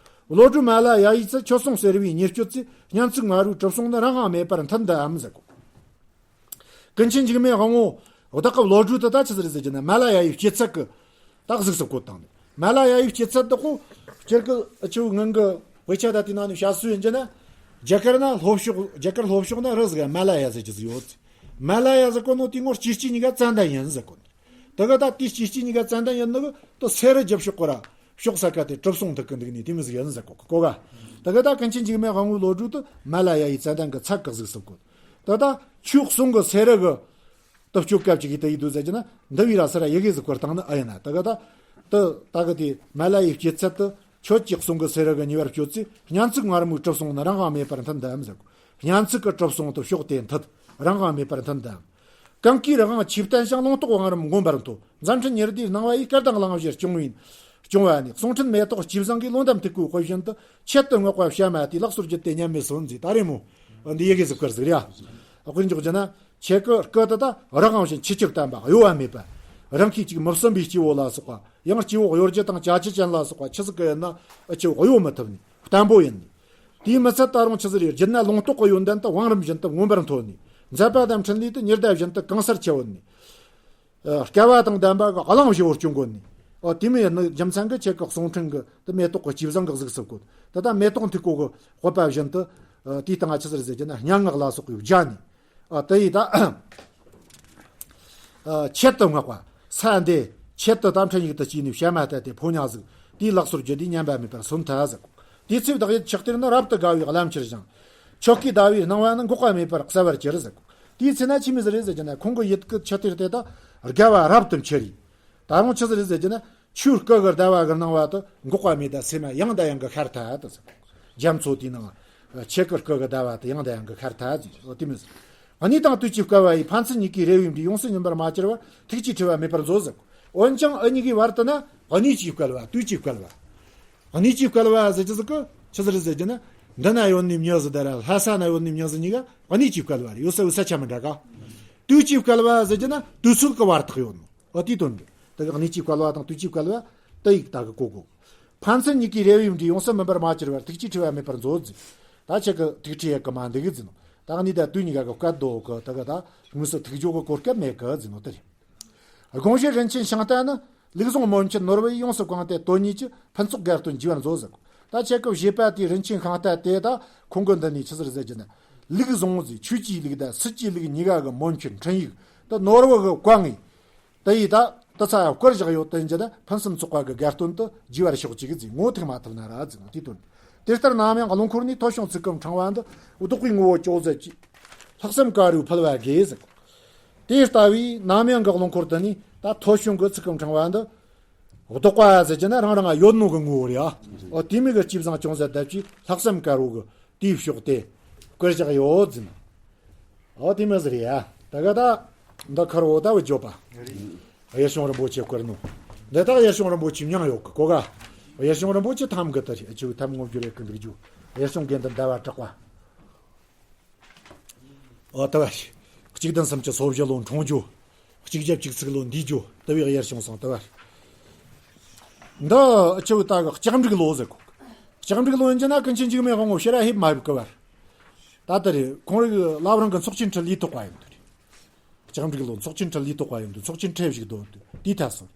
བློ་གྲོས་མ་ལ་ཡ་ཡིས་ཚུལ། ཁྱོད་གསུང་ཟེར་བའི་ཉེར་སྤྱོད་ཚེ། སྙན་ཚིག་ང་རོས་གྲུབ་སོང་ནི། རང་དབང་མེད་པར་མཐུན་དུའམ་ཟེར། ཀུན་མཁྱེན་འཇིགས་མེད་དབང་པོ་བདག་གི་བློ་གྲོས་དེ་ད་ཆི་ཟིག་རེད་ཟེར་རྒྱུ་ན། མ་ལ་ཡ་ཡི་སྐྱེད་ཚལ་གི་ད་གཟུགས་སུ་བཀོད་བཏང་ནས། མ་ལ་ཡ་ཡི་སྐྱེད་ཚལ་དེ་ཁོ་སྤྱིར་གི་ཨ་ཆུ་ངང་གི་དཔེ་ཆ་ད་དེ་ནང་ནས་བཤད་སྲོལ་ཡིན་རྒྱུ་ན། རྒྱ་གར་ན་ལྷོ་ཕྱོགས། རྒྱ་གར་ལྷོ་ཕྱོགས་ན་རི་ཟིག་ག་མ་ལ་ཡ་ཟེར་རྒྱུ་ཟིག་ཡོད། མ་ལ་ཡ་ཟེར་གོ་ནོ་དེ་ངོ་སྐྱེས་སྐྱེས་གཉིས་ཀ་ཙན་དན་ཡིན་ཟེར་གོ་ནོ། དེ་ག་ད་དེ་སྐྱེས་སྐྱེས་གཉིས་ཀ་ཙན་དན་ཡིན་ནོ་གི་དེ་སེ་ར་རྒྱབ་ཕྱོགས་གི་ར་ཕྱོགས་ས་ཁ་དེ་གྲུབ་སོང་ཐུག་གི་འདུག་ནི་དེ་མོ་ཟིག་ཡིན་ཟེར་གོ་གོ་ག། དེ་ག་ད་ཀུན་མཁྱེན་འཇིགས་མེད་དབང་པོའི་བློ་གྲོས་དེ་མ་ལ་ཡ་ཡི་ཙན་དན་གི་ཚལ་གི་གཟུགས་སུ་བཀོད། ད་ལྟ་ཁྱོད་གསུང་གི་སེ་ར་གི་དུ་སྐྱོད་སྐབས་ཅིག་གིས་དེ་ཡིད་དུ་ཟེར་རྒྱུ་ན། འདི་བའི་ར་སེ་ར་ཡི་གེ་ཟིག་བཀོད་བཏང་ནི་ཨ་ཡིན་ན། ད་ག་ད་དུ་ད་གི་དེ་མ་ལ་ཡི་སྐྱེད་ཚལ་དུ་ཁྱོད་ཀྱིས་གསུང་གི་སེ་ར་གི་ཉེ་བར་སྤྱོད་ཚེ། སྙན་ཚིག་ང་རོས་གྲུབ་སོང་ནི། རང་དབང་མེད་པར་མཐུན་དུའམ་ཟེར། སྙན་ཚིག་གི་གྲུབ་སོང་དུ་ཕྱོགས་དེ་མཐུན། རང་དབང་མེད་པར་མཐུན་དུའམ། གང་གིས་རང་དབང་ཆོས་བསྟན་ཞིང་། ལུང་རྟོགས་བང་རིམ་མངོན་པར་མཐོ། མཛད་འཕྲིན་ཉི་ཟླའི་སྣང་བ་ཡིས། སྐད་དང་གླེང་གཞི་སྐྱོང་བའི་སྐྱོང་བ་ནི། གསུང་འཕྲིན་མེ་ཏོག་སྐྱེས་བཟང་གིས། ལོ་འདབ་མཐུག་པོའི་དཔལ་བཞིན་དུ། ཆེད་དུ་བསྔགས་པ་བྱ་མ་དེ། ལག་སོར་བརྒྱུད་དེ་སྙན་མེད་སོན་ཟེར། ད་རེད་མོ། འདི་ཡི་གེ་ཟིག་བཀར་ཟིག་རེད་ཨ། དཔེར་འཇོག་རྒྱུ་ན། ཁྱེད་ཀྱི་སྐུ་དེ་ད་རང་དབང་ཞིང་ཆོས་ཀྱི་བསྟན་པ་གཡོ་བ་མེད་པ། རང་གིས་ཅིག་མི་བསམ་པའི་སྐྱེ་བོ་ལ་སོགས་པ། ཡང་སྐྱེ་བོ་གཡོ་སྒྱུ་དང་ཅ་ཆས་ཅན་ལ་སོགས་པ་ཆི་ཟིག་གི་ཡིན་ན་ཨ་ཆེ་བོ་གཡོ་མི་ཐུབ་ནི། བརྟན་པོ་ཡིན་ནི། དེའི་མི་ཚད་ད་རུང་ཆི་ཟིག་རེད། རྒྱུད་ན་ལུང་རྟོགས་ཀྱི་ཡོན་ཏན་དུ་བང་རིམ་བཞིན་དུ་མངོན་པར་མཐོ་ནི། མཛད་པ་དང་འཕྲིན་ལས་དུ་ཉི་ཟླ་བཞིན་དུ་གང་སར་ཁྱབ་ནི། ཨ། སྐལ་བ་དང་ལྡན་པ་གི་གླིང་བཞི་བོར་སྐྱོང་གོ་ནི། ཨོ་དེ་མོ་ཡིན་ནི་རྒྱུ་མཚན་གྱིས་ཁྱེད་ཀྱི་གསུང་འཕྲིན་གྱི་དེ་མེ་ཏོག་གི་སྐྱེས་བཟང་གི་གཟུགས་སུ་བཀོད། དེ་ད་མེ་ཏོག་མཐུག་པོ་གི་དཔལ་བ་བཞིན་དུ། ཨ། དེའི་སྟེང་ང་ཆི་ཟིག་རེད་ཟེར་རྒྱུ་ན། སྙན་ངག་ལ་སོགས་པའི་སྦྱར་ནས། ཨ། དེ་ཡིས་ད། ཨ། ཆེད་དུ་བསྔགས་པ། ས་འདི་ཆེད་དུ་དམ་ཕྲན་ཡིག་ཏུ་བཅས་ནས་བྱ་མ་ལྟ་སྟེ་ཕོ་ཉ་ཟིག། དེའི་ལག་སོར་བརྒྱུད་དེ་སྙན་པ་མེད་པར་སོན་ཐལ་ཟེར། དེ་ཚེ་བདག་ཡིད་ཆགས་གཏེར་ནི། རབ་ཏུ་དགའ་བའི་རླབས་འཁྱུར་ཞིང་། ཆོ་གའི་ཟླ་བའི་སྣང་བ་ནི། འགོག་པ་མེད་པར་གསལ་བར་གྱུར་ཟེར། དེའི་ཚེ་ན་ཆི་མོ་ཟིག་རེད་ཟེར་རྒྱུ་ན། ཁོང་གི་ཡིད་ཀྱི་ཆུ་གཏེར་དེ་ད་དགའ་བ་རབ་ཏུ་འཁྱུར་རེ། ད་རུང་ཆི་ཟིག་རེད་ཟེར་རྒྱུ་ན། ཆོས་སྐུ་གི་ཟླ་བ་གི་སྣང་བ་དེ་འགོག་པ་མེད་ད་སེམས་ཡང་དང་ཡང་གི་ཤར་ཐལ་དུ་ཟེར། རྒྱ་མཚོ་དེའི་ནང་ཆོས་སྐུ་སྐུ་གི་ཟླ་བ་དེ་ཡང་དང་ཡང་གི་ཤར་ཐལ་ཟེར། འོ་དེ་མོ་ཟིག། གནས་དང་དུས་ཀྱིས་བསྐལ་བ་ཡི། ཕན་ཚུན་གཉིས་ཀའི་རེ་བའི་འབྲས། ཡོངས་སུ་སྨིན་པར་མ་གྱུར་བར། ཐུགས་ཀྱིས་ཁྲིད་པ་མེད་པར་མཛོད་ཟེར། འོན་ཀྱང་འུ་གཉིས་ཀའི་བར་དུ་ན་གནས་ཀྱིས་བསྐལ་བ། དུས་ཀྱིས་བསྐལ་བ། གནས་ཀྱིས་བསྐལ་བ་ཟེར་རྒྱུ་ཟིག་གི་ཆི་ཟིག་རེད་ཟེར་རྒྱུ་ན། འདི་ན་ཡོད་ནི་མྱི་ཟིག་དེ་ར་ལྷ་ས་ན་ཡོད་ནི་མྱི་ཟིག་གཉིས་ཀ་གནས་ཀྱིས་བསྐལ་བ་རེད། ཡོད་ས་ཡོད་ས་ཆ་མི་འདྲ་ག། དུས་ཀྱིས་བསྐལ་བ་ཟེར་རྒྱུ་ན་དུས་ཚོད་ཀྱི་བར་ཐག་ཡོད་ནོ། ཨོ་དེའི་དོན་རེད། དེ་ག་གནས་ཀྱིས་བསྐལ་བ་དང་དུས་ཀྱིས་བསྐལ་བ་དེ་ཡིག་ད་གི་གོ་གོ། ཕན་ཚུན་གཉིས་ཀའི་རེ་བའི་འབྲས། ཡོངས་སུ་སྨིན་པར་མ་གྱུར་བར། ཐུགས་ཀྱིས་ཁྲིད་པ་མེད་པར་མཛོད་ཟེར། ད་ཁྱེད་ཀྱི་ཐུགས་ཁྲིད་ཡེད་གི་མ་འདུག་གི་ཟེར་ནོ། ད་གནས་དང་དུས་གཉིས་ཀ་གི་བསྐལ་དོ་གི་དེ་ག་ད་དངོས་སུ་ཐུགས་སྦྱོར་གི་གོ་སྐབས་མེད་གི་ཟེར་ནོ་དེ་རེད། དགོངས་བཞེད་རིན་ཆེན་ཤིང་རྟ་ནི། ལུགས་བཟང་མོན་ཆེན་ནོར་བུ་ཡིས། ཡོངས་སུ་གང་སྟེ་དོན་གཉིས་ཀྱི། ཕུན་ཚོགས་དགའ་སྟོན་བགྱི་བར་མཛོད་ཟེར། ད་ཁྱེད་ཀྱི་བཞེད་པ་དེའི་རིན་ཆེན་ཤིང་རྟ་དེ་ད་ཁོང་གི་འདི་ནས་ཆི་ཟིག་རེད་ཟེར་རྒྱུ་ན། ལུགས་བཟང་ཟེར་ཆོས་ཀྱི་ལུགས་དང་སྲིད་ཀྱི་ལུགས་གཉིས་ཀ་གི་མོན་ཆེན་འཕྲིན་ཡིག་དེ་ནོར་བུ་གི་བཀའ་ངེས་དེ་ཡིས་ད་དེ་ཚ་བསྐུར་བཞག་ཡོད་དེ་འདི་ད་ཕུན་སུམ་ཚོགས་པ་གི་དགའ་སྟོན་དུ་བགྱི་བར་ཤོག་ཅིག་ཟེར། ངོ་ཐུག་མ་ཐུབ་ན་ར་ཟེར་ནོ་དེའི་དོན། དེ་ལྟར་ནམ་ཡང་རླུང་འཁོར་ནས། ཐོ་བྱུང་ཚིག་གི་ཕྲེང་བ་འདི། བདོག་པའི་ངོ་བོ་ཅོག་ཟད་ཀྱིས། ལྷག་བསམ་དཀར་རོས་ཕུལ་བ་དགོས་ཟེར། དེ་ལྟ་བུའི་ནམ་ཡང་གི་རླུང་འཁོར་དེ་ནས་ད་ཐོ་བྱུང་གི་ཚིག་གི་ཕྲེང་བ་འདི། བདོག་པ་ཟེར་རྒྱུ་ན་རང་རང་ཡོད་ནོ་གི་ངོ་བོ་རེད་ཨ། འོ་དེ་མོ་གི་སྐྱེས་བཟང་ཅུང་ཟད་ལྡབ་ཀྱིས་ལྷག་བསམ་དཀར་རོ་གི་དེའི་ཕྱོགས་དེ་བསྐུར་བཞག་ཡོད་ཟེར། འོ་དེ་མོ་ཟིག་རེད་ཨ། ད་ག་ད་འདི་ཁར་འོ་ད་བུ་བརྗོད་པ། དབྱེར་བྱུང་རིན་པོ་ཆེ་བསྐུར་ནོ། འདི་དག་དབྱེར་བྱུང་རིན་པོ་ཆེའི་མྱིང་ཡོད་གི་གོ་ག། དབྱེར་བྱུང་རིན་པོ་ཆེ་ཐམ་གི་དེ་རེད། ཨ་ཆུ་ཐམ་ངོ་བསྒྱུར་རེ་གི་འདུག་རྒྱུ། དབྱེར་བྱུང་དགེ་འདུན་ཟླ་བ་གྲགས་པ། ཨོ་ད་བ། གཅིག་བདུན་སུམ་ཅུ་སོ་བཞི་ལོ་འཁྲུངས་རྒྱུ། གཅིག་བརྒྱད་བཅུ་གཅིག་ལོ་འདས་རྒྱུ། དེ་བས་དབྱེར་བྱུང་སོང་དེ་བར། འདི་ཨ་ཆུ་ད་གི་ལྕགས་འབྲུག་ལོ་ཟེར་གོ། ལྕགས་འབྲུག་ལོ་ཡིན་གྱི་ན་ཀུན་མཁྱེན་འཇིགས་མེད་དབང་པོ་ཕྱིར་ར་ཕེབས་མ་ཕེབས་གི་བར། ད་ལྟ་རེད། ཁོང་རིགས་བླ་བྲང་གི་ཚོགས་ཆེན་ཁྲི་ལས་ཐོག་པ་ཡིན་དུས་རེད། ལྕགས་འབྲུག་ལོ་ཚོགས་ཆེན་ཁྲི་ལས་ཐོག་པ་ཡིན་དུས་ཚོགས་ཆེན་ཁྲི་བཞུགས་དོན་དུ་དེའི་ཐད་སོང་།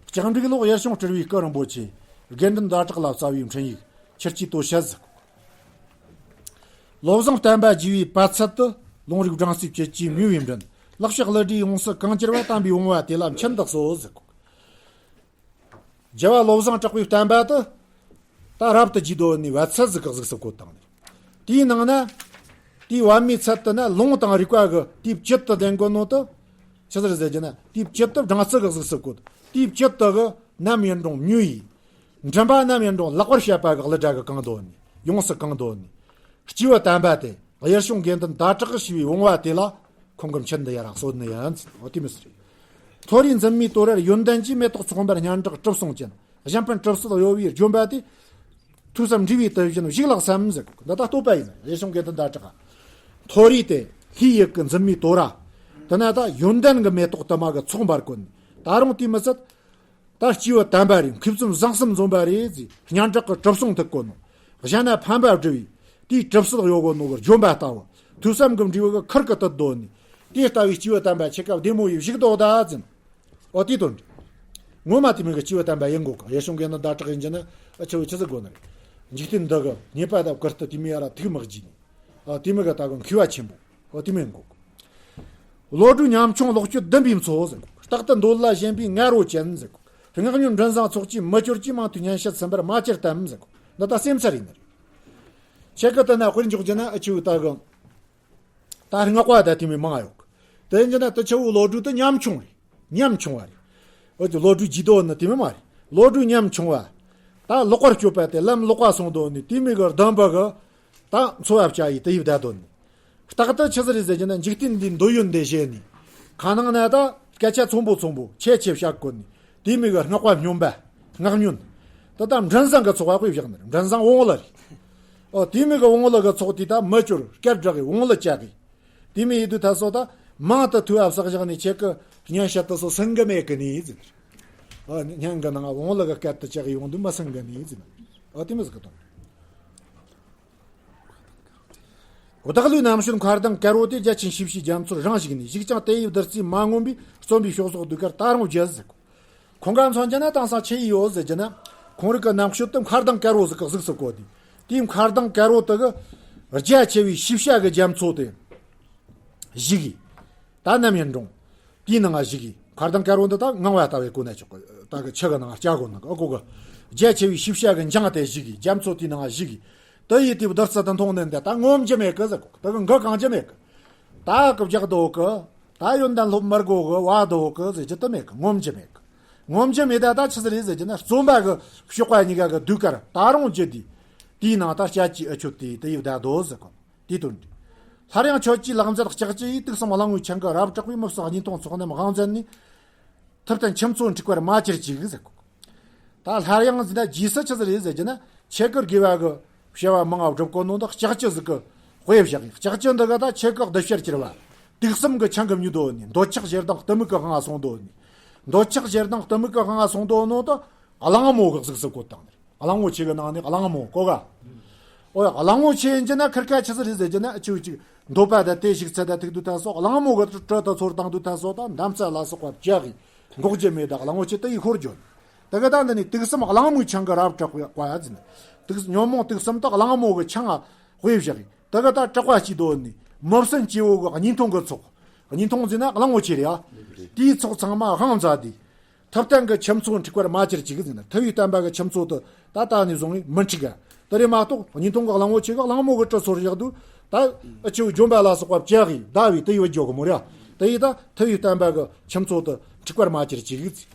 ལྕགས་འབྲུག་ལོ་དབྱེར་བྱུང་སྤྲུལ་པའི་སྐུ་རིན་པོ་ཆེ། དགེ་འདུན་ཟླ་གྲགས་ལ་བསྩལ་བའི་འཕྲིན་ཡིག་ཆུ་སྐྱེས་དོ་ཤལ་ཟེར། བློ་བཟང་བསྟན་པ་རྒྱས་པའི་པ་ཚད་དུ། ལུང་རིགས་སྦྲང་རྩིའི་བཅུད་ཀྱིས་མྱོས་པའི་མགྲིན། ལག་ཕྱག་ཀླུ་སྒྲས་ཡོངས་སུ་གང་གྱུར་པ། དམ་པའི་བུང་བ་དེ་ལ་མཆིན་དུ་གསོལ་ཟེར། རྒྱལ་བ་བློ་བཟང་གྲགས་པའི་བསྟན་པ་དེ་ད་རབ་ཏུ་རྒྱས་དོ་ནི་བ་ཚད་ཟིག་གི་གཟུགས་སུ་བཀོད་བཏང་ནས། དེའི་ནང་ན་དེའི་བ་མའི་ཚད་དུ་ན་ལུང་དང་རིགས་པ་གི་དེའི་བཅུད་དུ་ལྡན་དགོས་ནོ་དེ་ཆི་ཟིག་རེད་ཟེར་རྒྱུ་ན། དེའི་བཅུད་དེ་སྦྲང་རྩི་གི་གཟུགས་སུ་བཀོད། དེའི་བཅུད་དེ་གི་ནམ་ཡིན་རུང་མྱོས་ཡིས། མགྲིན་པ་ནམ་ཡིན་རུང་ལེགས་པར་བཤད་པ་གི་ཀླུ་སྒྲ་གིས་གང་དོ་ནི། ཡོངས་སུ་གང་དོ་ནི། སྐྱེས་བུ་དམ་པ་དེ་དབྱེར་བྱུང་དགེ་འདུན་ཟླ་གྲགས་ཞེས་པའི་བུང་བ་དེ་ལ་ཁོང་གི་མཆིན་དུ་ཡར་གསོལ་ནི་ཡིན། འོ་དེ་མོ་ཟིག་རེད། མཐོ་རིས་འཛིན་མའི་དོ་རར་ཡོན་ཏན་གྱིས། མེ་ཏོག་ཚོགས་འབར་སྙན་གྲགས་གྲིབ་སོང་ཅན། གཞན་ཕན་གྲིབ་སེལ་གཡོ་བའི་ལྗོན་པ་དེ། ཐོས་བསམ་འདྲིས་པའི་དུ་བཞིན་བཞུགས་ལགས་སམ་ཟེར། འདི་ད་བསྟོད་པ་ཡིན། རེ་ཞིང་དགེ་འདུན་ཟླ་གྲགས། མཐོ་རིས་ཏེ་ལྷའི་ཡུལ་གྱི་འཛིན་མའི་དོ་ར། དེ་ན་ད་ཡོན་ཏན་གྱི་མེ་ཏོག་དུ་མ་གི་ཚོགས་འབར་གོ་ནི། ད་རུང་དེ་མི་ཚད། ད་སྐྱེས་བུ་དམ་པ་རེད། མཁས་བཙུན་བཟང་གསུམ་འཛོམས་པ་རེད་ཟེར། སྙན་གྲགས་ཀྱི་གྲིབ་སོང་ཐུག་གོ་ནོ། གཞན་ན་ཕན་པ་བསྒྲུབས་པའི་དེའི་གྲིབ་སེལ་གཡོ་གོ་ནོ་གི་ལྗོན་པ་ལྟ་བུ། ཐོས་བསམ་གྱི་འབྲས་བུ་གི་ཁུར་གི་དུད་འདོད་ནི། དེ་ལྟ་བུའི་སྐྱེས་བུ་དམ་པ་ཁྱེད་ཀ་བདེ་མོ་ཡིས་བཞུགས་དོ་ད་ཟེར། ཨོ་དེའི་དོན་འདི། ངོ་མ་དེ་མོ་གི་སྐྱེས་བུ་དམ་པ་ཡིན་དགོས་གི། རེ་ཞིང་དགེ་འདུན་ཟླ་གྲགས་ཡིན་གྱི་ན། ཨ་ཆེ་བོ་ཆི་ཟིག་དགོས་ནི་རེད། འཇིག་རྟེན་འདི་གི་ཉེས་པ་དང་བཀུར་སྟི་དེ་མོ་ཡ་ར་ཐུག་མི་གི་ནི། ཨ་དེ་མོ་གི་ད་གི་མཁས་པ་ཆེན་པོ། ཨོ་དེ་མོ་ཡིན་དགོས་གི། བློ་གྲོས་ཉམ་ཆུང་ལོག་སྤྱོད་བདུན་པའི་མཚོ་ཟེར་གོ། རྟག་ཏུ་འདོད་ལ་ཞེན་པའི་ང་རོ་ཅན་ཟེར་གོ། སྔགས་བསྙེན་མགྲིན་བཟང་ཚོགས་ཀྱིས་མི་སྐྱོར་གྱི། མང་ཐོས་སྙན་ཞུ་ཚིམ་པར་མ་གྱུར་ཏམ་ཟེར་གོ། འདི་ད་སེམས་ཚར་ཡིན་ནི་རེད། ཁྱེད་ཀྱི་དེ་ན་དཔེར་འཇོག་རྒྱུ་ན་ཨ་ཆེ་བོ་ད་གི། ད་སྔགས་པ་ད་དེ་མོ་མང་ཡོད་གི། དེ་ཡིན་གྱི་ན་དེ་ཆེ་བོ་བློ་གྲོས་དེ་ཉམ་ཆུང་རེད། ཉམ་ཆུང་བ་རེད། འོ་དེ་བློ་གྲོས་ལྗིད་དོ་ནི་དེ་མོ་མ་རེད། བློ་གྲོས་ཉམ་ཆུང་བ། ད་ལོག་པར་སྤྱོད་པ་དེ་ལམ་ལོག་པ་སོང་དོ་ནི་དེ་མོ་གི་སྡོམ་པ་གི། ད་འཚོ་བ་བྱ་ཡི་དེ་ཡི་བདག་དོན་ནི། རྟག་ཏུ་ཆི་ཟིག་རེད་ཟེར་གྱི་ན་འཇིག་རྟེན་འདིའི་འདོད་ཡོན་དེ་བཞེས་ནས། ཁ་ནང་ན་ད་སྐད་ཆ་ཚོན་པོ་ཚོན་པོ་ཆེ་ཆེ་བཤད་དགོས་ནི། དེ་མོ་གི་སྔགས་པ་སྨྱོན་པ། སྔགས་སྨྱོན། ད་ད་མགྲིན་བཟང་གི་ཚོགས་པ་དཔེ་བཞག་ནི་རེད། མགྲིན་བཟང་བོང་བུ་ལ་རེད། ཨོ་དེ་མོ་གི་བོང་བུ་ལ་གི་ཚོགས་དེ་ད་མི་སྐྱོར་སྐད་གྲགས་གི་བོང་བུ་ལ་བཅའ་གི། དེ་མོ་ཡི་དུས་ད་སོ་ད་མང་དུ་ཐོས་པ་བསགས་བཞག་ནས་ཁྱེད་ཀྱི་སྙན་ཞུ་དེ་སོ་སེང་གི་མེད་གི་ནི་ཟེར། ཨོ་སྙན་གི་ནང་བོང་བུ་ལ་གི་སྐད་དུ་བཅའ་གི་ཡོང་དུས་མི་སེང་གི་ནི་ཟེར། ཨོ་དེ་མོ་ཟིག་གི་དོན། བདག་བློའི་རྣམ་དཔྱོད་མཁར་ལྡིང་དཀར་པོ་དེ། རྒྱ་ཆེན་ཤེས་བྱའི་རྒྱ་མཚོར་རང་ཞུགས་ནས། ཞིག་ཀྱང་དེ་ཡི་བདུད་རྩིས་མ་ངོམས་པའི། རྩོམ་པའི་ཕྱོགས་སོགས་ཟློས་གར་ད་རུང་བརྗོད་ཟེར། ཁོང་ག་མཚོན་རྒྱུ་ན་དེང་སང་ཆི་ཡོད་ཟེར་རྒྱུ་ན། ཁོང་རིགས་ཀྱི་རྣམ་དཔྱོད་དེ་མཁར་ལྡིང་དཀར་པོ་ཟིག་གི་གཟུགས་སུ་བཀོད་དེ། དེའི་མཁར་ལྡིང་དཀར་པོ་དེ་གི་རྒྱ་ཆེ་བའི་ཤེས་བྱ་གི་རྒྱ་མཚོ་དེ་ཞུགས་གི། ད་ནམ་ཡིན་རུང་དེའི་ནང་ང་ཞུགས་གི། མཁར་ལྡིང་དཀར་པོ་འདི་ད་ངང་བ་ལྟ་བུའི་གོ་ན་ཆོག་གི། ད་གི་ཆུ་གི་ནང་ང་སྐྱ་གོ་ནང་གི་ཨ་གོ་གི། རྒྱ་ཆེ་བའི་ཤེས་བྱ་གི་འཇང་དེ་ཞུགས་གི། རྒྱ་མཚོ་དེའི་ནང་ང་ཞུགས་གི། དེ་ཡི་དེའི་བདུད་རྩི་དེ་འཐུང་ནས་འདི་ད་ངོམས་རྒྱུ་མེད་གི་ཟེར་གོ། དེ་གི་འགུལ་གང་རྒྱུ་མེད་གི། ད་གི་བརྒྱག་དོ་གི། ད་ཡོན་ཏན་སློབ་མི་དགོ་གི། བ་དོ་གི་ཟེར་རྒྱུ་དེ་མེད་གི། ངོམས་རྒྱུ་མེད་གི། ངོམས་རྒྱུ་མེད། ད་ད་ཆི་ཟིག་རེད་ཟེར་རྒྱུ་ན་རྩོམ་པ་གི་གཤོག་པ་གཉིས་ཀ་གི་ཟློས་གར་ད་རུང་བརྗོད་དེ། དེའི་ནང་ད་བྱ་ཅི་ཨ་ཆོད་དེ་དེ་ཡི་བདག་དོ་ཟེར་གོ། དེའི་དོན་འདི། སླར་ཡང་ཁྱོད་ཀྱིས་ལག་མཛད་ལྕགས་ཀྱུ་ཡིས། དུག་གསུམ་གླང་པོའི་ཆང་གིས་རབ་དྲེགས་པའི། མི་བསྲུན་གཉིས་འཐུང་ཚོགས་རྣམས་དབང་མཛད་ནས། ཐུབ་བསྟན་ཁྱིམ་མཚོ་འཁྲུགས་པར་མ་གྱུར་ཅིག་ཟེར་གོ། ད་སླར་ཡང་ཟེར་ན་རྗེས་སུ་ཆི་ཟིག་རེད་ཟེར་རྒྱུ་ན་ཁྱེད་ཀྱི་དགེ་བ་གི་བྱ་བ་མང་ང་སྒྲུབ་གོ་ནོ་འདི་ལྕགས་ཀྱུ་ཟིག་གི་དཔེ་བཞག་གི། ལྕགས་ཀྱུ་འདི་གིས་ད་ཁྱེད་ཀྱི་གདུལ་བྱར་གྱུར་པ་དུག་གསུམ་གྱི་ཆང་གིས་མྱོས་དོ་ནི། འདོད་ཆགས་ཞེ་སྡང་གཏི་མུག་གི་དབང་ང་སོང་དོ་ནི། འདོད་ཆགས་ཞེ་སྡང་གཏི་མུག་གི་དབང་ང་སོང་དོ་ནོ་ད་གླང་པོ་གི་གཟུགས་སུ་བཀོད་བཏང་ནི། གླང་པོ་ཆེ་གི་ནང་ནས་གླང་པོ་གོ་ག། ཨོ་ཡ། གླང་པོ་ཆེ་ཡིན་རྒྱུ་ན་ཁིར་ཀ་ཆི་ཟིག་རེད་ཟེར་རྒྱུ་ན་ཨ་ཆུ་ཅིག་འདོད་པ་དང་དེ་ཞིག་ཚད་ད་ཐུག་དུས་ད་སོ་གླང་པོ་གི་དྲི་དྲི་དང་ཚོར་བཏང་དུས་ད་སོ་ད་འདམ་རྩྭ་ལ་སོགས་པ་བཅག་གི། འགོག་རྒྱུ་མེད་ད་གླང་པོ་ཆེ་དེ་ཡི་ཤོར་འགྱོ་ནི། དེ་གི་ད་འདི་ནི་དུག་གསུམ་གླང་པོའི་ཆང་གིས་རབ་དྲེགས་པ་ཡ་ཟེར་ནི། དུག་ཉོན་མོངས་དུག་གསུམ་དེ་གླང་པོ་གི་ཆང་ང་དཔེ་བཞག་གི། དེ་གིས་ད་དྲེགས་པ་སྐྱེས་དོ་ནི། མི་བསྲུན་སྐྱེ་བོ་གི་གཉིས་འཐུང་གི་ཚོགས། གཉིས་འཐུང་ཟེར་ན་གླང་པོ་ཆེ་རེད་ཡ། དེའི་ཚོགས་ཚང་མ་དབང་མཛད་དེ། ཐུབ་བསྟན་གྱི་ཁྱིམ་མཚོ་འཁྲུགས་པར་མ་གྱུར་ཅིག་ཟེར་ན། ཐུབ་པའི་བསྟན་པ་གི་ཁྱིམ་མཚོ་དེ་ད་ད་ནས་བཟུང་བས་མི་འཁྲུགས་ག། དེ་རེད་མ་གཏོགས་གཉིས་འཐུང་གི་གླང་པོ་ཆེ་གིས་གླང་པོ་གི་དྲི་ཚོར་བཞག་དུས་ད་ཨ་ཆུ་ལྗོན་པ་ལ་སོགས་པ་བཅག་གི་བདའ་བའི་དེ་ཡི་བུ་འཇོག་གི་མོ་རེད། དེ་ཡིས་ད་ཐུབ་པའི་བསྟན་པ་གི་ཁྱིམ་མཚོ་དེ་འཁྲུགས་པར་མ་གྱུར་ཅིག་ཟེར།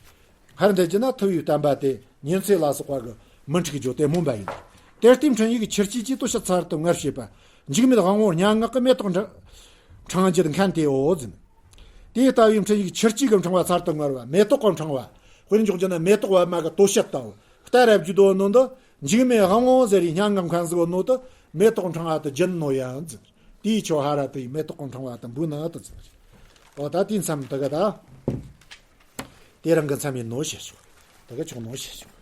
ཧར་འདྲ་གྱི་ན་ཐུབ་པའི་བསྟན་པ་དེ་ཉིན་མཚན་ལ་སོགས་པ་གིས་མི་འཁྲུགས་རྒྱུ་དེ་སྨོན་པ་ཡིན། དེ་ལྟའི་འཕྲིན་ཡིག་ཆུ་སྐྱེས་ཀྱི་དོ་ཤལ་ཚར་དུ་ངར་བྱེད་པ། འཇིགས་མེད་དབང་པོ་སྙན་ངག་གི། མེ་ཏོག་འཕྲེང་རྒྱུད་མཁན་དེའོ་ཟེར། དེ་ལྟ་བུའི་འཕྲིན་ཡིག་ཆུ་སྐྱེས་ཀྱི་འཕྲེང་བ་ཚར་དུ་ངར་བ། མེ་ཏོག་གི་འཕྲེང་བ། དཔེར་འཇོག་རྒྱུ་ན་མེ་ཏོག་པད་མ་གི་དོ་ཤལ་ལྟ་བུ། རྟ་རབ་རྒྱུད་དོ་ནོ་འདི་འཇིགས་མེད་དབང་པོ་ཟེར་བའི་སྙན་ངག་མཁན་ཟིག་ནོ་དེ་མེ་ཏོག་འཕྲེང་བ་དེ་རྒྱུད་ནོ་ཡ་ཟེར། དེའི་ཆོ་ཧ་ར་དེ་ཡི་མེ་ཏོག་གི་འཕྲེང་བ་དེ་འབུ་ན་དེ་ཟེར། འོ་ད་དེའི་མཚམས་དེ་ག་ད། དེ་རང་གི་མཚམས་ཡིན་ནོ་ཞེས་ཞུ། དེ་ག་ཆོག་ནོ་ཞེས་ཞུ།